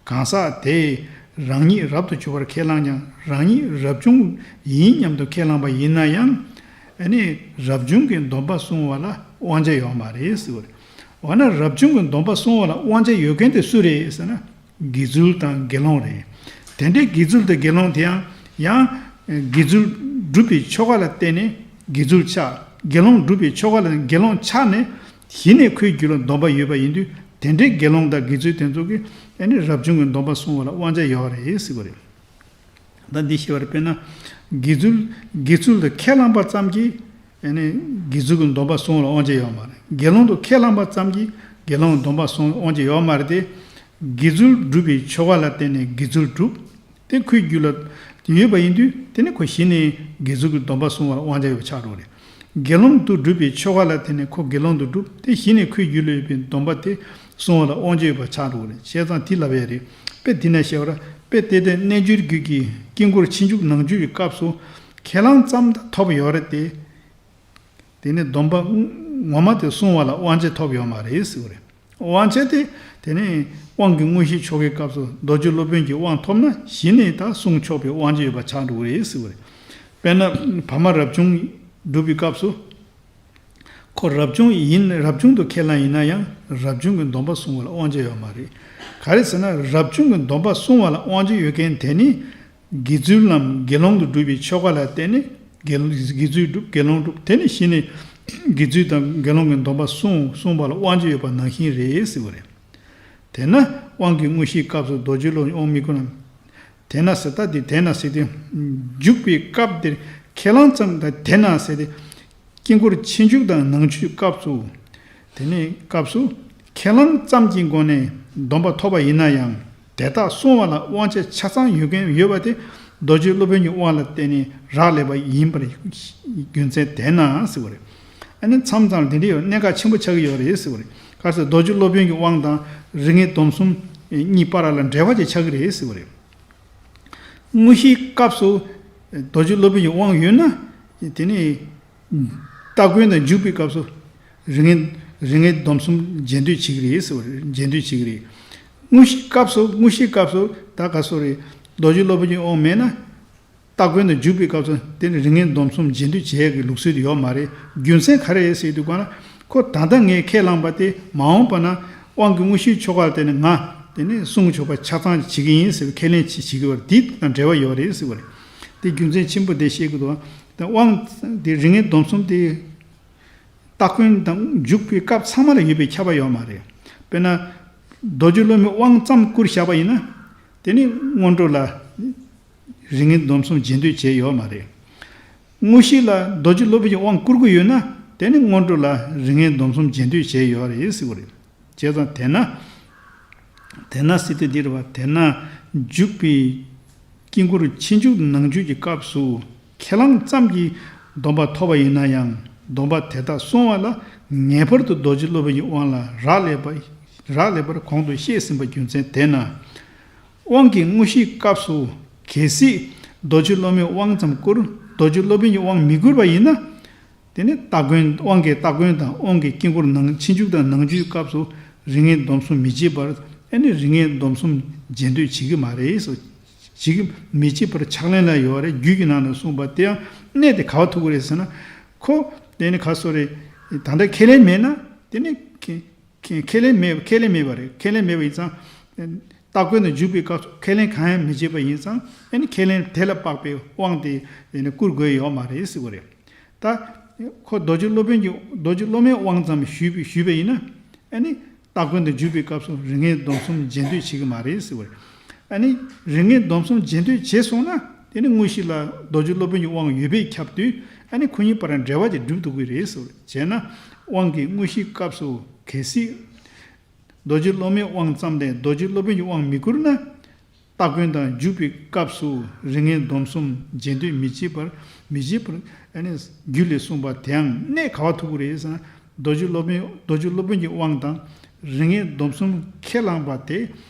གང་ཟག་དེས་རང་ཉིད་རབ་ཏུ་གྱུར་པར་ཁས་བླངས་ཀྱང་རང་ཉིད་རབ་བྱུང་ཡིན་སྙམ་དུ་ཁས་བླངས་པ་ཡིན་ན་ཡང་། ཨ་ནི་རབ་བྱུང་གི་སྡོམ་པ་བསྲུང་བ་ལ་དབང་ཆ་ཡོད་མ་རེད་ཟེར་བ་རེད། འོ་ན་རབ་བྱུང་གི་སྡོམ་པ་བསྲུང་བ་ལ་དབང་ཆ་ཡོད་མཁན་དེ་སུ་རེད་ཟེར་ན། དགེ་ཚུལ་དང་དགེ་སློང་རེད། དེ་འདྲའི་དགེ་ཚུལ་དང་དགེ་སློང་དེ་ཡང་ཡང་དགེ་ཚུལ་སྒྲུབ་པའི་ཆོ་ག་ལ་བརྟེན་ནས་དགེ་ཚུལ་ཆགས། དགེ་སློང་སྒྲུབ་པའི་ཆོ་ག་ལ་དགེ་སློང་ཆགས་ནས་གཞི་ནས་ཁོའི་རྒྱུད་ལ་སྡོམ་པ་ཡོད་པ་ཡིན་དུས་དེ་འདྲའི་དགེ་སློང་དང་དགེ་ཚུལ་དེ་ཚོ་གིས་ཨ་ནི་རབ་བྱུང་གི་སྡོམ་པ་བསྲུང་བ་ལ་དབང་ཆ་ཡོད་རེད་ཟེར་བ་རེད། ད་འདི་ཞེས་པར་དཔེར་ན། དགེ་ཚུལ་དགེ་ཚུལ་དུ་ཁས་བླངས་པ་ཙམ་གྱིས་ཨ་ནི་དགེ་ཚུལ་གྱི་སྡོམ་པ་བསྲུང་བ་ལ་དབང་ཆ་ཡོད་མ་རེད། དགེ་སློང་དུ་ཁས་བླངས་པ་ཙམ་གྱིས་དགེ་སློང་གི་སྡོམ་པ་བསྲུང་དབང་ཆ་ཡོད་མ་རེད་དེ། དགེ་ཚུལ་སྒྲུབ་པའི་ཆོ་ག་ལ་བརྟེན་ནས་དགེ་ཚུལ་སྒྲུབ། དེ་ཁོའི་རྒྱུད་ལ་ཡོད་པ་ཡིན་དུས་དེ་ནི་ཁོ་གཞི་ནས་དགེ་ཚུལ་གྱི་སྡོམ་པ་བསྲུང་བ་ལ་དབང་ཆ་ཡོད་པ་ཆགས་འགྲོ་གི་རེད། དགེ་སློང་དུ་སྒྲུབ་པའི་ཆོ་ག་ལ་བརྟེན་ནས་ཁོ་དགེ་སློང་དུ་སྒྲུབ། དེ་གཞི་ནས་ཁོའི་རྒྱུད་ལ་ཡོད་པའི་སྡོམ་པ་དེ་བསྲུང་བ་ལ་དབང་ཆ་ཡོད་པ་ཆགས་འགྲོ་གི་རེད། བྱས་ཙང་དེ་ལབ་ཡ་རེད། དཔེ་དེ་ནས་བཤད་པར་དཔེ་དེ་ལྟའི་རྣལ་འབྱོར་རྒྱུད་ཀྱི་དཀྱིལ་འཁོར་ཕྱིན་བཅུ་ནང་བཅུ་ཡི་སྐབས་སུ་ཁས་བླངས་ཙམ་དང་ཐོབ་ཡོད་རེད་དེ། དེ་ནི་སྡོམ་པ་ངོ་མ་དེ་བསྲུང་བ་ལ་དབང་ཆ་ཐོབ་ཡོད་མ་རེད་ཟེར་བ་རེད། དབང་ཆ་དེ་དེ་ནི་དབང་གི་དངོས་གཞིའི་ཆོ་གའི་སྐབས་སུ་རྡོ་རྗེ་སློབ་དཔོན་གྱི་དབང་ཐོབ་ན་གཞི་ནས་ད་བསྲུང་ཆོག་པའི་དབང་ཆ་ཡོད་པ་ཆགས་འགྲོ་གི་རེད་ཟེར་བ་རེད། དཔེར་ན་བར་མ་རབ་བྱུང་སྒྲུབ་པའི་སྐབས་སུ་ཁོ་རབ་བྱུང་ཡིན། རབ་བྱུང་དུ་ཁས་བླངས་ཡིན་ན་ཡང་རབ་བྱུང་གི་སྡོམ་པ་བསྲུང་བ་ལ་དབང་ཆ་ཡོད་མ་རེད། ག་རེ་ཟེར་ན་རབ་བྱུང་གི་སྡོམ་པ་བསྲུང་བ་ལ་དབང་ཆ་ཡོད་མཁན་དེ་ནི། དགེ་ཚུལ་ལམ་དགེ་སློང་དུ་སྒྲུབ་པའི་ཆོ་ག་ལ་བརྟེན་ནས་དགེ་དགེ་ཚུལ་སྒྲུབ། དགེ་སློང་སྒྲུབ། དེ་ནི་གཞི་ནས་དགེ་ཚུལ་དང་དགེ་སློང་གི་སྡོམ་པ་བསྲུང་བསྲུང་བ་ལ་དབང་ཆ་ཡོད་པ་ནང་བཞིན་རེད་ཟེར་བ་རེད། དེས་ན་དབང་གི་དངོས་གཞིའི་སྐབས་སུ་རྡོ་རྗེ་སློབ་དབང་མི་བསྐུར་ན། དེས་ན་ཟེར་ད་དེ་དེས་ན་ཟེར་ཏེ། འཇུག་པའི་སྐབས་དེར་ཁས་བླངས་ཙམ་དང་དེས་ན་ཟེར་ཏེ། དཀྱིལ་འཁོར་ཕྱིན་བཅུ་དང་ནང་བཅུའི་སྐབས་སུ། དེ་ནས་སྐབས་སུ་ཁས་བླངས་ཙམ་གྱི་སྒོ་ནས་སྡོམ་པ་ཐོབ་པ་ཡིན་ན་ཡང་དེ་དག་བསྲུང་བ་ལ་དབང་ཆ་ཆ་ཚང་ཡོད་མཁན་ཡོད་པ་དེ་རྡོ་རྗེ་སློབ་དཔོན་གྱི་དབང་ལ་བརྟེན་ནས་རག་ལས་པ་ཡིན་པར་རྒྱུ་མཚན་དེས་ན་ཟེར་བ་རེད། ཨ་ནི་མཚམས་མཚམས་དེ་འདྲའི་ཡོད་གནད་འགག་ཆེན་པོ་ཆགས་ཀྱི་ཡོད་རེད་ཟེར་བ་རེད། ག་རེ་ཟེར་རྡོ་རྗེ་སློབ་དཔོན་གྱི་དབང་དང་རིགས་ངེས་སྡོམ་གསུམ་གཉིས་བར་ལ་འབྲེལ་བ་ཅིག་ཆགས་ཀྱི་རེད་ཟེར་བ་རེད། དངོས་གཞིའི་སྐབས་སུ་རྡོ་རྗེ་སློབ་དཔོན་གྱི་དབང་ཡོད་ན། དེ་ནི་སྟ་གོན་དང་འཇུག་པའི་སྐབས་སུ་རིགས་ངེས་རིགས་ངེས་སྡོམ་གསུམ་རྗེས་ཟློས་བྱེད་ཀྱི་རེད་ཟེར་བ་རེད། རྗེས་ཟློས་བྱེད་ཀྱི་རེད། དངོས་གཞིའི་སྐབས་སུ་དངོས་གཞིའི་སྐབས་སུ་ད་ག་སོ་རེད། རྡོ་རྗེ་སློབ་དཔོན་གྱི་དབང་མེད་ན། སྟ་གོན་དང་འཇུག་པའི་སྐབས་སུ་དེ་ནི་རིགས་ངེས་སྡོམ་གསུམ་རྗེས་ཟློས་བྱེད་ཡག་གི་ལུགས་སྲོལ་དེ་ཡོད་མ་རེད། རྒྱུ་མཚན་ག་རེ་རེད་ཟེར་དུས་གང་ལ་ཁོ་ད་ལྟ་ངས་ཁས་བླངས་པ་དེ་མ་འོངས་པ་ན་དབང་གི་དངོས་གཞིའི་ཆོ་ག་ལ་བརྟེན་ནས་ང་དེ་ནི་བསྲུང་ཆོག་པ་ཆ་ཚང་བྱེད་ཀྱི་ཡིན་ཟེར་བའི་ཁས་ལེན་བྱེད་བྱེད་ཀྱི་བར་དེ་དང་འབྲེལ་བ་ཡོད་རེད་ཟེར་བ་རེད། དེ་རྒྱུ་མཚན་ཆེན་པོ་དེ་བཤད་ཀྱི་འདུག་དབང་དེ་རིགས་ངེས་སྡོམ་གསུམ་དེ་སྟ་གོན་དང་འཇུག་པའི་སྐབས་ཚང་མ་ལ་ཡོད་པའི་ཁྱབ་པ་ཡོད་མ་རེད། དཔེར་ན། རྡོ་རྗེ་སློབ་མའི་དབང་ཙམ་བསྐུར་བཞག་པ་ཡིན་ན། དེ་ནི་སྔོན་འགྲོ་ལ། རིགས་ངེས་སྡོམ་གསུམ་རྗེས་ཟློས་བྱས་ཡོད་མ་རེད། དངོས་གཞི་ལ་རྡོ་རྗེ་སློབ་དཔོན་གྱི་དབང་བསྐུར་གྱི་ཡོད་ན་དེ་ནི་སྔོན་འགྲོ་ལ་རིགས་ངེས་སྡོམ་གསུམ་རྗེས་ཟློས་བྱས་ཡོད་རེད་ཟེར་བ་རེད། བྱས་ཙང་དེས་ན། དེས་ན་ཟེར་དུས་འདི་རེད་བ། དེས་ན་འཇུག་པའི་དཀྱིལ་འཁོར་ཕྱིན་བཅུ་ནང་བཅུ་གྱི་སྐབས་སུ་ཁས་བླངས་ཙམ་གྱིས་སྡོམ་པ་ཐོབ་པ་ཡིན་ན་ཡང་སྡོམ་པ་དེ་དག་བསྲུང་བ་ལ་ངེས་པར་དུ་རྡོ་རྗེ་སློབ་དཔོན་གྱི་དབང་ལ་རག་ལས་པ་རག་ལས་པར་གོང་དུ་བཤད་ཟིན་པ་རྒྱུ་མཚན་དེས་ན། དབང་གི་དངོས་གཞིའི་སྐབས་སུ་གལ་སྲིད་རྡོ་རྗེ་སློབ་མའི་དབང་ཙམ་བསྐུར། རྡོ་རྗེ་སློབ་དཔོན་གྱི་དབང་མི་བསྐུར་བ་ཡིན་ན། དེ་ནི་སྟ་གོན་དབང་གི་སྟ་གོན་དང་དབང་གི་དཀྱིལ་འཁོར་ནང་ཕྱིན་བཅུ་དང་ནང་བཅུའི་སྐབས་སུ་རིགས་ངེས་སྡོམ་གསུམ་མི་བྱེད་པར་ཨ་ནི་རིགས་ངེས་སྡོམ་གསུམ་རྗེས་ཟློས་བྱེད་ཀྱི་མ་རེད་ཟེར། བྱེད་ཀྱི་མི་བྱེད་པར་ཕྱག་ལེན་ལ་ཡོད་རེད། རྒྱུད་ཀྱི་ནང་ནས་གསུངས་པ་དེ་ཡང་གནད་དེ་ག་བ་ཐུག་གི་རེད་ཟེར་ན། ཁོ་དེ་ནི་ག་སོ་རེད། ད་ལྟ་ཁས་ལེན་མེད་ན་དེ་ནི་ཁས་ཁས་ཁས་ལེན་མེད་ཁས་ལེན་མེད་པ་རེད། ཁས་ལེན་མེད་པ་ཡིན་ཙང་། སྟ་གོན་དུ་འཇུག་པའི་སྐབས་སུ་ཁས་ལེན་གང་ཡང་མི་བྱེད་པ་ཡིན་ཙང་ཨ་ནི་ཁས་ལེན་དེ་ལ་དཔག་པའི་དབང་དེ་ཨ་ནི་བསྐུར་དགོས་ཡོད་མ་རེད་ཟེར་བ་རེད། ད་ཁོ་རྡོ་རྗེ་སློབ་དཔོན་གྱི་རྡོ་རྗེ་སློབ་མའི་དབང་ཙམ་ཞུས་པ་ཞུས་པ་ཡིན་ན་ཨ་ནི་སྟ་གོན་དུ་འཇུག་པའི་སྐབས་སུ་རིགས་ངེས་སྡོམ་གསུམ་རྗེས་ཟློས་བྱེད་ཀྱི་མ་རེད་ཟེར་བ་རེད། ཨ་ནི་རིགས་ངེས་སྡོམ་གསུམ་རྗེས་ཟློས་བྱས་སོང་ན་དེ་ནི་དངོས་གཞི་ལ་རྡོ་རྗེ་སློབ་དཔོན་གྱི་དབང་ཡོད་པས་ཁྱབ་དུས་ཨ་ནི་ཁོ་གཉིས་བར་འབྲེལ་བ་ཅིག་གྲུབ་ཐུབ་ཀྱི་རེད་ཟེར་བ་རེད། བྱས་ན་དབང་གི་དངོས་གཞིའི་སྐབས་སུ་གལ་སྲིད། རྡོ་རྗེ་སློབ་མའི་དབང་ཙམ་ལས་རྡོ་རྗེ་སློབ་དཔོན་གྱི་དབང་མི་བསྐུར་ན། སྟ་གོན་དང་འཇུག་པའི་སྐབས་སུ་རིགས་ངེས་སྡོམ་གསུམ་རྗེས་ཟློས་མི་བྱེད་པར་མི་བྱེད་པར་ཨ་ནི་རྒྱུད་ལས་གསུངས་པ་དེའང་གནད་ག་བ་ཐུག་གི་རེད་ཟེར་ན། རྡོ་རྗེ་སློབ་དཔོན་རྡོ་རྗེ་སློབ་དཔོན་གྱི་དབང་དང་རིགས་ངེས་སྡོམ་གསུམ་ཁས་བླངས་པ་དེ་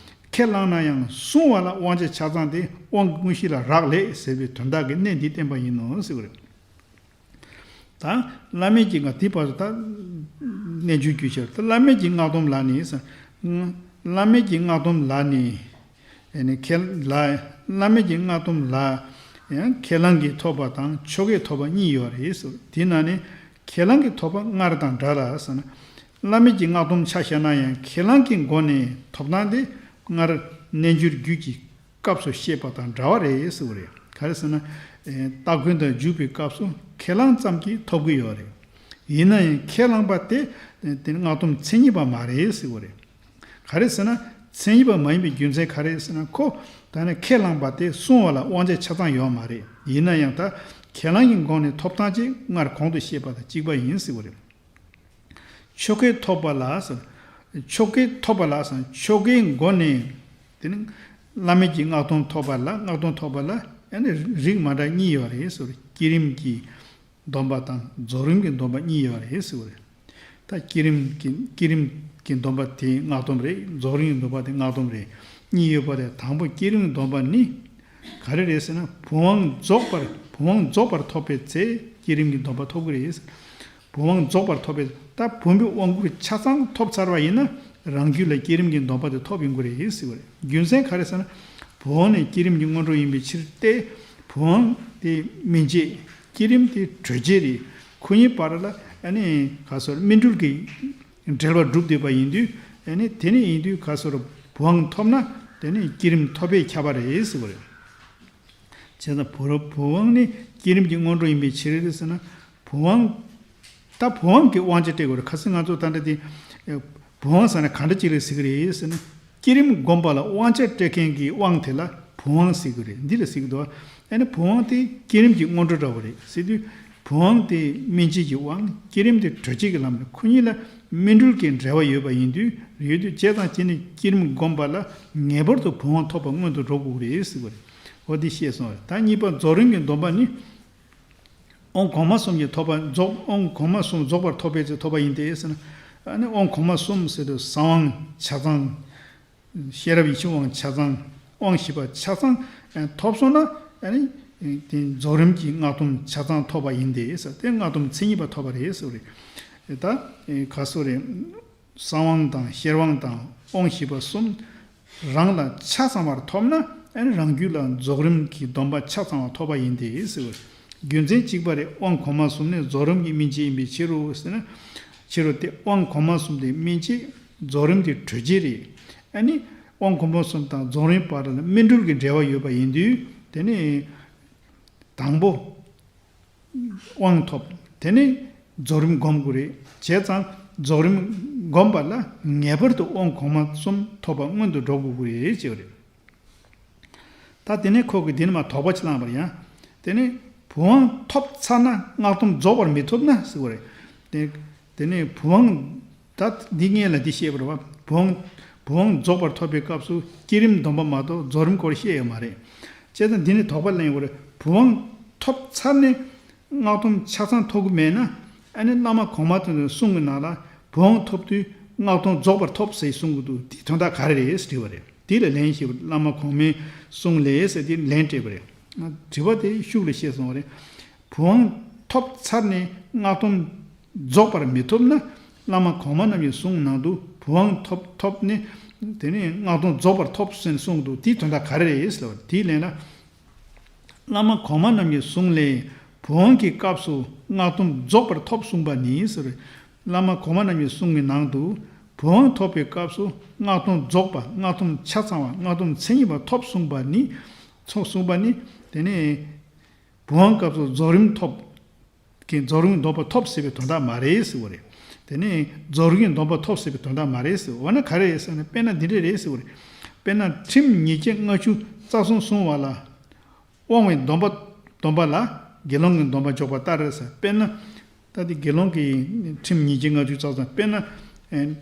ཁས་བླངས་ན་ཡང་བསྲུང་བ་ལ་དབང་ཆ་ཆ་ཚང་དེ་དབང་གི་དངོས་གཞི་ལ་རག་ལས་ཟེར་བའི་དོན་དག་གི་གནད་འདི་བསྟན་པ་ཡིན་ནོ་ཟེར་བ་རེད། ད་བླ་མེད་ཀྱི་ང་དེ་བར་དུ་ད་གནས་འགྱུར་རྒྱུ་ཆེར་ད་བླ་མེད་ཀྱི་སྔགས་སྡོམ་ལ་ནི་ཟེར། བླ་མེད་ཀྱི་སྔགས་སྡོམ་ལ་ནི་ཨེ་ནི་ཁས་ལ་བླ་མེད་ཀྱི་སྔགས་སྡོམ་ལ་ཡང་ཁས་བླངས་ཀྱིས་ཐོབ་པ་དང་ཆོ་གས་ཐོབ་པ་གཉིས་ཡོད་རེད་ཟེར། དེ་ན་ནི་ཁས་བླངས་ཀྱིས་ཐོབ་པ་སྔར་དང་འདྲ་ལ་ཟེར་ན། བླ་མེད་ཀྱི་སྔགས་སྡོམ་ཆ་བཞག་ན་ཡང་ཁས་བླངས་ཀྱི་སྒོ་ནས་ཐོབ་ཐང་དེ་སྔར་རྣལ་འབྱོར་རྒྱུད་ཀྱི་སྐབས་སུ་བཤད་པ་དང་འདྲ་བ་རེད་ཟེར་བ་རེད། ག་རེ་ཟེར་ན། ཨེ་སྟ་གོན་དང་འཇུག་པའི་སྐབས་སུ་ཁས་བླངས་ཙམ་གྱིས་ཐོབ་ཀྱི་ཡོད་རེད། ཡིན་ན་ཡང་ཁས་བླངས་པ་དེ་དེ་ནི་སྔགས་སྡོམ་མཚན་ཉིད་པ་མ་རེད་ཟེར་བ་རེད། ག་རེ་ཟེར་ན། མཚན་ཉིད་པ་མ་ཡིན་པའི་རྒྱུ་མཚན་ག་རེ་ཟེར་ན་ཁོ་ད་ནི་ཁས་བླངས་པ་དེ་བསྲུང་བ་ལ་དབང་ཆ་ཆ་ཚང་ཡོད་མ་རེད། ཡིན་ན་ཡང་ད་ཁས་བླངས་ཀྱི་སྒོ་ནས་ཐོབ་ཐང་ཅིག་སྔར་གོང་དུ་བཤད་པ་དང་གཅིག་པ་ཡིན་ཟེར་བ་རེད། ཆོ་གས་ཐོབ་པ་ལ་ཟེར། ཆོ་གས་ཐོབ་པ་ལ་སང་ཆོ་གའི་སྒོ་ནས་དེ་ནི་བླ་མེད་ཀྱི་སྔགས་སྡོམ་ཐོབ་པ་ལ་སྔགས་སྡོམ་ཐོབ་པ་ལ་ཨ་ནི་རིགས་མ་འདྲ་གཉིས་ཡོད་རེད་ཟེར། བསྐྱེད་རིམ་གྱི་སྡོམ་པ་དང་རྫོགས་རིམ་གྱི་སྡོམ་པ་གཉིས་ཡོད་རེད་ཟེར་བ་རེད། ད་བསྐྱེད་རིམ་གྱི་བསྐྱེད་རིམ་གྱི་སྡོམ་པ་དེ་སྔགས་སྡོམ་རེད། རྫོགས་རིམ་གྱི་སྡོམ་པ་དེ་སྔགས་སྡོམ་རེད། གཉིས་ཡོད་པ་རེད། དང་པོ་བསྐྱེད་རིམ་གྱི་སྡོམ་པ་ནི་ག་རེ་རེད་ཟེར་ན། བུམ་དབང་རྫོགས་པར་བུམ་དབང་རྫོགས་པར་ཐོབ་པའི་ཚེ་བསྐྱེད་རིམ་གྱི་སྡོམ་པ་ཐོབ་ཀྱི་རེད། བུམ་དབང་རྫོགས་པར་ཐོབ་པའི་ད་བུམ་པའི་དབང་བསྐུར་ཆ་ཚང་ཐོབ་ཚར་བ་ཡིན་ན་རང་རྒྱུད་ལ་བསྐྱེད་རིམ་གྱི་སྡོམ་པ་དེ་ཐོབ་ཡོང་གི་རེད་ཟེར་བ་རེད། རྒྱུ་མཚན་ག་རེ་ཟེར་ན། བུམ་དབང་ནི་བསྐྱེད་རིམ་གྱི་སྔོན་འགྲོ་ཡིན་པའི་ཕྱིར་ཏེ། བུམ་དབང་དེ་སྨིན་བྱེད། བསྐྱེད་རིམ་དེ་གྲོལ་བྱེད་རེད། ཁོ་གཉིས་བར་ལ་ཨ་ནི་ག་སོར་སྨིན་གྲོལ་གྱི་འབྲེལ་བ་གྲུབ་བསྡད་པ་ཡིན་དུས་ཨ་ནི་དེ་ནི་ཡིན་དུས་ག་སོར་བུམ་དབང་ཐོབ་ན་དེ་ནི་བསྐྱེད་རིམ་ཐོབ་པས་ཁྱབ་པ་རེད་ཟེར་བ་རེད། བྱས་ཙང་བུ་ར་བུམ་དབང་ནི་བསྐྱེད་རིམ་གྱི་སྔོན་འགྲོ་ཡིན་པའི་ཕྱིར་ཟེར་ན། བུམ་དབང་། ད་བུམ་དབང་གི་དབང་ཆ་སྤྲད་དགོས་རེད། ཁ་སང་ང་ཚོ་ད་ལྟ་དེ་ཨེ་བུམ་དབང་ཟེར་ན་ག་འདྲ་ཅིག་ལ་ཟེར་གི་རེད་ཟེར་ན། བསྐྱེད་རིམ་སྒོམ་པ་ལ་དབང་ཆ་སྤྲད་མཁན་གྱི་དབང་དེ་ལ་བུམ་དབང་ཟེར་གི་རེད། འདི་ལ་ཟེར་གི་འདུག་ཨ་ནི་བུམ་དབང་དེ་བསྐྱེད་རིམ་གྱི་སྔོན་འགྲོ་འདྲ་བོ་རེད་ཟེར་དུས། བུམ་དབང་དེ་སྨིན་བྱེད་ཀྱི་དབང་། བསྐྱེད་རིམ་དེ་གྲོལ་བྱེད་ཀྱི་ལམ་རེད། ཁོ་གཉིས་ལ་སྨིན་གྲོལ་གྱི་འབྲེལ་བ་ཡོད་པ་ཡིན་དུས་ཡོད་དུས་བྱས་ཙང་དེ་ནི་བསྐྱེད་རིམ་སྒོམ་པ་ལ་ངེས་པར་དུ་བུམ་དབང་ཐོབ་པ་སྔོན་དུ་འགྲོ་དགོས་རེད་ཟེར་བ་རེད། འོ་འདི་ཤེས་སོང་བ་རེད། ད་གཉིས་པ་རྫོགས་རིམ་གྱི་སྡོམ་པ་ནི། དབང་གོང་མ་གསུམ་གྱིས་ཐོབ་པ་རྫོགས། དབང་གོང་མ་གསུམ་རྫོགས་པར་ཐོབ་པའི་ཚེ་ཐོབ་པ་ཡིན་ཏེ་ཟེར་ན། ཨ་ནི་དབང་གོང་མ་གསུམ་ཟེར་དུས་གསང་དབང་ཆ་ཚང་། ཤེས་རབ་ཡིད་བཞིན་དབང་ཆ་ཚང་། དབང་བཞི་པ་ཆ་ཚང་ཐོབ་སོང་ན་ཨ་ནི་དེ་རྫོགས་རིམ་གྱི་སྔགས་སྡོམ་ཆ་ཚང་ཐོབ་པ་ཡིན་ཏེ་ཟེར། དེ་སྔགས་སྡོམ་མཚན་ཉིད་པ་ཐོབ་པ་རེད་ཟེར་བ་རེད། ད་ག་སོ་རེད། གསང་དབང་དང་ཤེར་དབང་དང་དབང་བཞི་པ་གསུམ་རང་ལ་ཆ་ཚང་བར་ཐོབ་ན་ཨ་ནི་རང་རྒྱུད་ལ་རྫོགས་རིམ་གྱི་སྡོམ་པ་ཆ་ཚང་བར་ཐོབ་པ་ཡིན་ཏེ་ཟེར་བ་རེད། རྒྱུ་མཚན་གཅིག་པ་རེད། དབང་གོང་མ་གསུམ་ནི་རྫོགས་རིམ་གྱི་སྨིན་བྱེད་ཡིན་པའི་ཕྱིར་རོ་ཟེར་ན། ཕྱིར་རོ་སྟེ། དབང་གོང་མ་གསུམ་དེ་སྨིན་བྱེད། རྫོགས་རིམ་དེ་གྲོལ་བྱེད་རེད། ཨ་ནི་དབང་གོང་མ་གསུམ་དང་རྫོགས་རིམ་བར་ལ་སྨིན་གྲོལ་གྱི་འབྲེལ་བ་ཡོད་པ་ཡིན་དུས་དེ་ནི་དང་པོ། དབང་ཐོབ། དེ་ནས་རྫོགས་རིམ་སྒོམ་དགོས་རེད། བྱས་ཙང་རྫོགས་རིམ་སྒོམ་པ་ལ་ངེས་པར་དུ་དབང་གོང་མ་གསུམ་ཐོབ་པ་སྔོན་དུ་འགྲོ་དགོས་ཀྱི་རེད་ཅེས་པ་རེད། ད་དེ་ནས་ཁོ་གིས་འདི་ནས་མར་དོགས་པ་ཅིག་བསླངས་པ་རེད་ཡ། དེ་ནས་བུམ་དབང་ཐོབ་ཚར་ན་སྔགས་སྡོམ་རྫོགས་པར་མི་ཐུབ་ན་ཟེར་བ་རེད། དེ་དེ་ནས་བུམ་དབང་། ད་འདི་སྔོན་ལ་འདི་བཤད་པ་རེད་བ། བུམ་བུམ་རྫོགས་པར་ཐོབ་པའི་སྐབས་སུ་བསྐྱེད་རིམ་སྡོམ་པ་མ་གཏོགས་རྫོགས་རིམ་སྐོར་བཤད་ཡོད་མ་རེད། བྱས་ཙང་འདི་ནི་དོགས་པ་གླེང་དགོས་རེད། བུམ་ཐོབ་ཚར་ནས་སྔགས་སྡོམ་ཆ་ཚང་ཐོབ་ཀྱི་མེད་ན། ཨ་ནི་བླ་མ་གོང་མ་དེ་ཚོའི་གསུང་གི་ནང་ལ་བུམ་ཐོབ་དུས་སྔགས་སྡོམ་རྫོགས་པར་ཐོབ་ཟེར་གསུང་གི་འདུག་དེའི་དོན་དག་ག་རེ་རེད་ཟེར་དྲིས་པ་རེད། དེ་ལ་ལན་ཞུས་པ། བླ་མ་གོང་མའི་གསུང་ལས་ཟེར་དེ་ལན་སྤྲད་པ་རེད། དྲི་བ་དེ་ཤུགས་ལ་བཤད་སོང་བ་རེད། བུམ་ཐོབ་ཚར་ནས་སྔགས་སྡོམ་རྫོགས་པར་མི་ཐུབ་ན། བླ་མ་གོང་མ་རྣམས་ཀྱི་གསུང་ནང་དུ་བུམ་དབང་ཐོབ་ཐོབ་ནས་དེ་ནས་སྔགས་སྡོམ་རྫོགས་པར་ཐོབ་ཟེར་གསུངས་འདུག་དེའི་དོན་དག་ག་རེ་རེད་ཟེར་བ་དེའི་ལན་ལ། བླ་མ་གོང་མ་རྣམས་ཀྱི་གསུང་ལས་བུམ་དབང་གི་སྐབས་སུ་སྔགས་སྡོམ་རྫོགས་པར་ཐོབ་གསུངས་པ་ནི་ཟེར། བླ་མ་གོང་མ་རྣམས་ཀྱི་གསུང་གི་ནང་དུ་བུམ་དབང་ཐོབ་པའི་སྐབས་སུ་སྔགས་སྡོམ་རྫོགས་པ། སྔགས་སྡོམ་ཆ་ཚང་བ། སྔགས་སྡོམ་མཚན་ཉིད་པ་ཐོབ་གསུངས་པ་ནི་ཚོགས་གསུངས་པ་ནི་དེ་ནས་བུམ་དབང་སྐབས་སུ་རྫོགས་རིམ་ཐོབ། གི་རྫོགས་རིམ་སྡོམ་པ་ཐོབ་ཟེར་བའི་དོན་དག་མ་རེད་ཟེར་བ་རེད། དེ་ནས་རྫོགས་རིམ་སྡོམ་པ་ཐོབ་ཟེར་བའི་དོན་དག་མ་རེད་ཟེར་བ་ན་ག་རེ་རེད་ཟེར་ན། དཔེར་ན་འདི་འདྲ་རེད་ཟེར་བ་རེད། དཔེར་ན་ཁྲིམས་ཉིས་བརྒྱ་ལྔ་བཅུ་རྩ་གསུམ་བསྲུང་བ་ལ་དབང་བའི་སྡོམ་པ་སྡོམ་པ་ལ་དགེ་སློང་གི་སྡོམ་པ་འཇོག་པ་ལྟར་ཟེར། དཔེར་ན་ད་དེ་དགེ་སློང་གི་ཁྲིམས་ཉིས་བརྒྱ་ལྔ་བཅུ་རྩ་གསུམ། དཔེར་ན་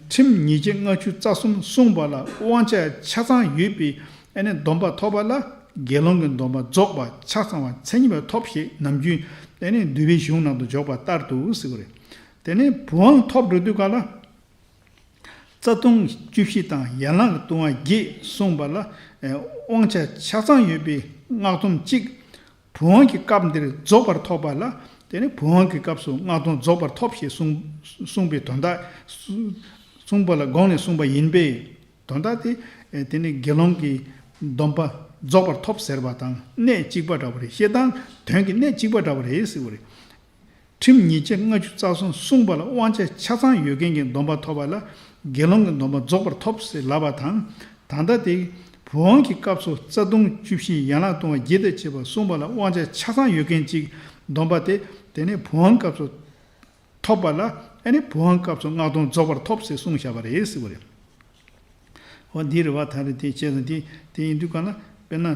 ཁྲིམས་ཉིས་བརྒྱ་ལྔ་བཅུ་རྩ་གསུམ་བསྲུངས་པ་ལ་དབང་ཆ་ཆ་ཚང་ཡོད་པའི་ཨ་ནི་སྡོམ་པ་ཐོབ་པ་ལ་དགེ་སློང་གི་སྡོམ་པ་རྫོགས་པ་ཆ་ཚང་བ་མཚན་ཉིད་པ་ཐོབ་ཞེས་ནམ་རྒྱུན་ཨ་ནི་འདུལ་བའི་གཞུང་ནང་དུ་འཇོག་པ་ལྟར་དུ་ཟེར་བ་རེད། དེ་ནས་བུམ་དབང་ཐོབ་འགྲོ་དུས་ག་ལ། རྩ་ལྟུང་བཅུ་བཞི་དང་ཡན་ལག་གི་ལྟུང་བ་བརྒྱད་བསྲུངས་པ་ལ་དབང་ཆ་ཆ་ཚང་ཡོད་པའི་སྔགས་སྡོམ་གཅིག་བུམ་དབང་གི་སྐབས་འདིར་རྫོགས་པར་ཐོབ་པ་ལ་དེ་ནི་བུམ་དབང་གི་སྐབས་སུ་སྔགས་སྡོམ་རྫོགས་པར་ཐོབ་ཞེས་གསུངས་གསུངས་པའི་དོན་དག་གསུངས་པ་ལ་དགོངས་ནས་གསུངས་པ་ཡིན་པས། དོན་དག་དེ་དེ་ནི་དགེ་སློང་གི་སྡོམ་པ་རྫོགས་པར་ཐོབ་ཟེར་བ་དང་གནད་གཅིག་པ་འདྲ་བ་རེད། བཤད་སྟངས་དོན་གྱི་གནད་གཅིག་པ་འདྲ་བ་རེད་ཟེར་བ་རེད། ཁྲིམས་ཉིས་བརྒྱ་ལྔ་བཅུ་རྩ་གསུམ་བསྲུངས་པ་ལ་དབང་ཆ་ཆ་ཚང་ཡོད་མཁན་གྱི་སྡོམ་པ་ཐོབ་པ་ལ་དགེ་སློང་གི་སྡོམ་པ་རྫོགས་པར་ཐོབ་ཟེར་ལབ་པ་དང་། ད་ལྟ་དེ་བུམ་དབང་གི་སྐབས་སུ་རྩ་ལྟུང་བཅུ་བཞི་ཡན་ལག་ལྟུང་བ་བརྒྱད་དང་བཅས་པ་བསྲུངས་པ་ལ་དབང་ཆ་ཆ་ཚང་ཡོད་མཁན་གཅིག་སྡོམ་པ་དེ་དེ་ནས་བུམ་དབང་སྐབས་སུ་ཐོབ་པ་ལ་ཨ་ནི་བུམ་དབང་སྐབས་སུ་སྔགས་སྡོམ་རྫོགས་པར་ཐོབ་ཟེར་གསུངས་བཞག་པ་རེད་ཟེར་བ་རེད། འོ་འདི་རེད་བ། ད་རེས་དེ་བྱས་ཙང་དེ་དེ་ཡིན་དུས་གང་ལ་དཔེར་ན།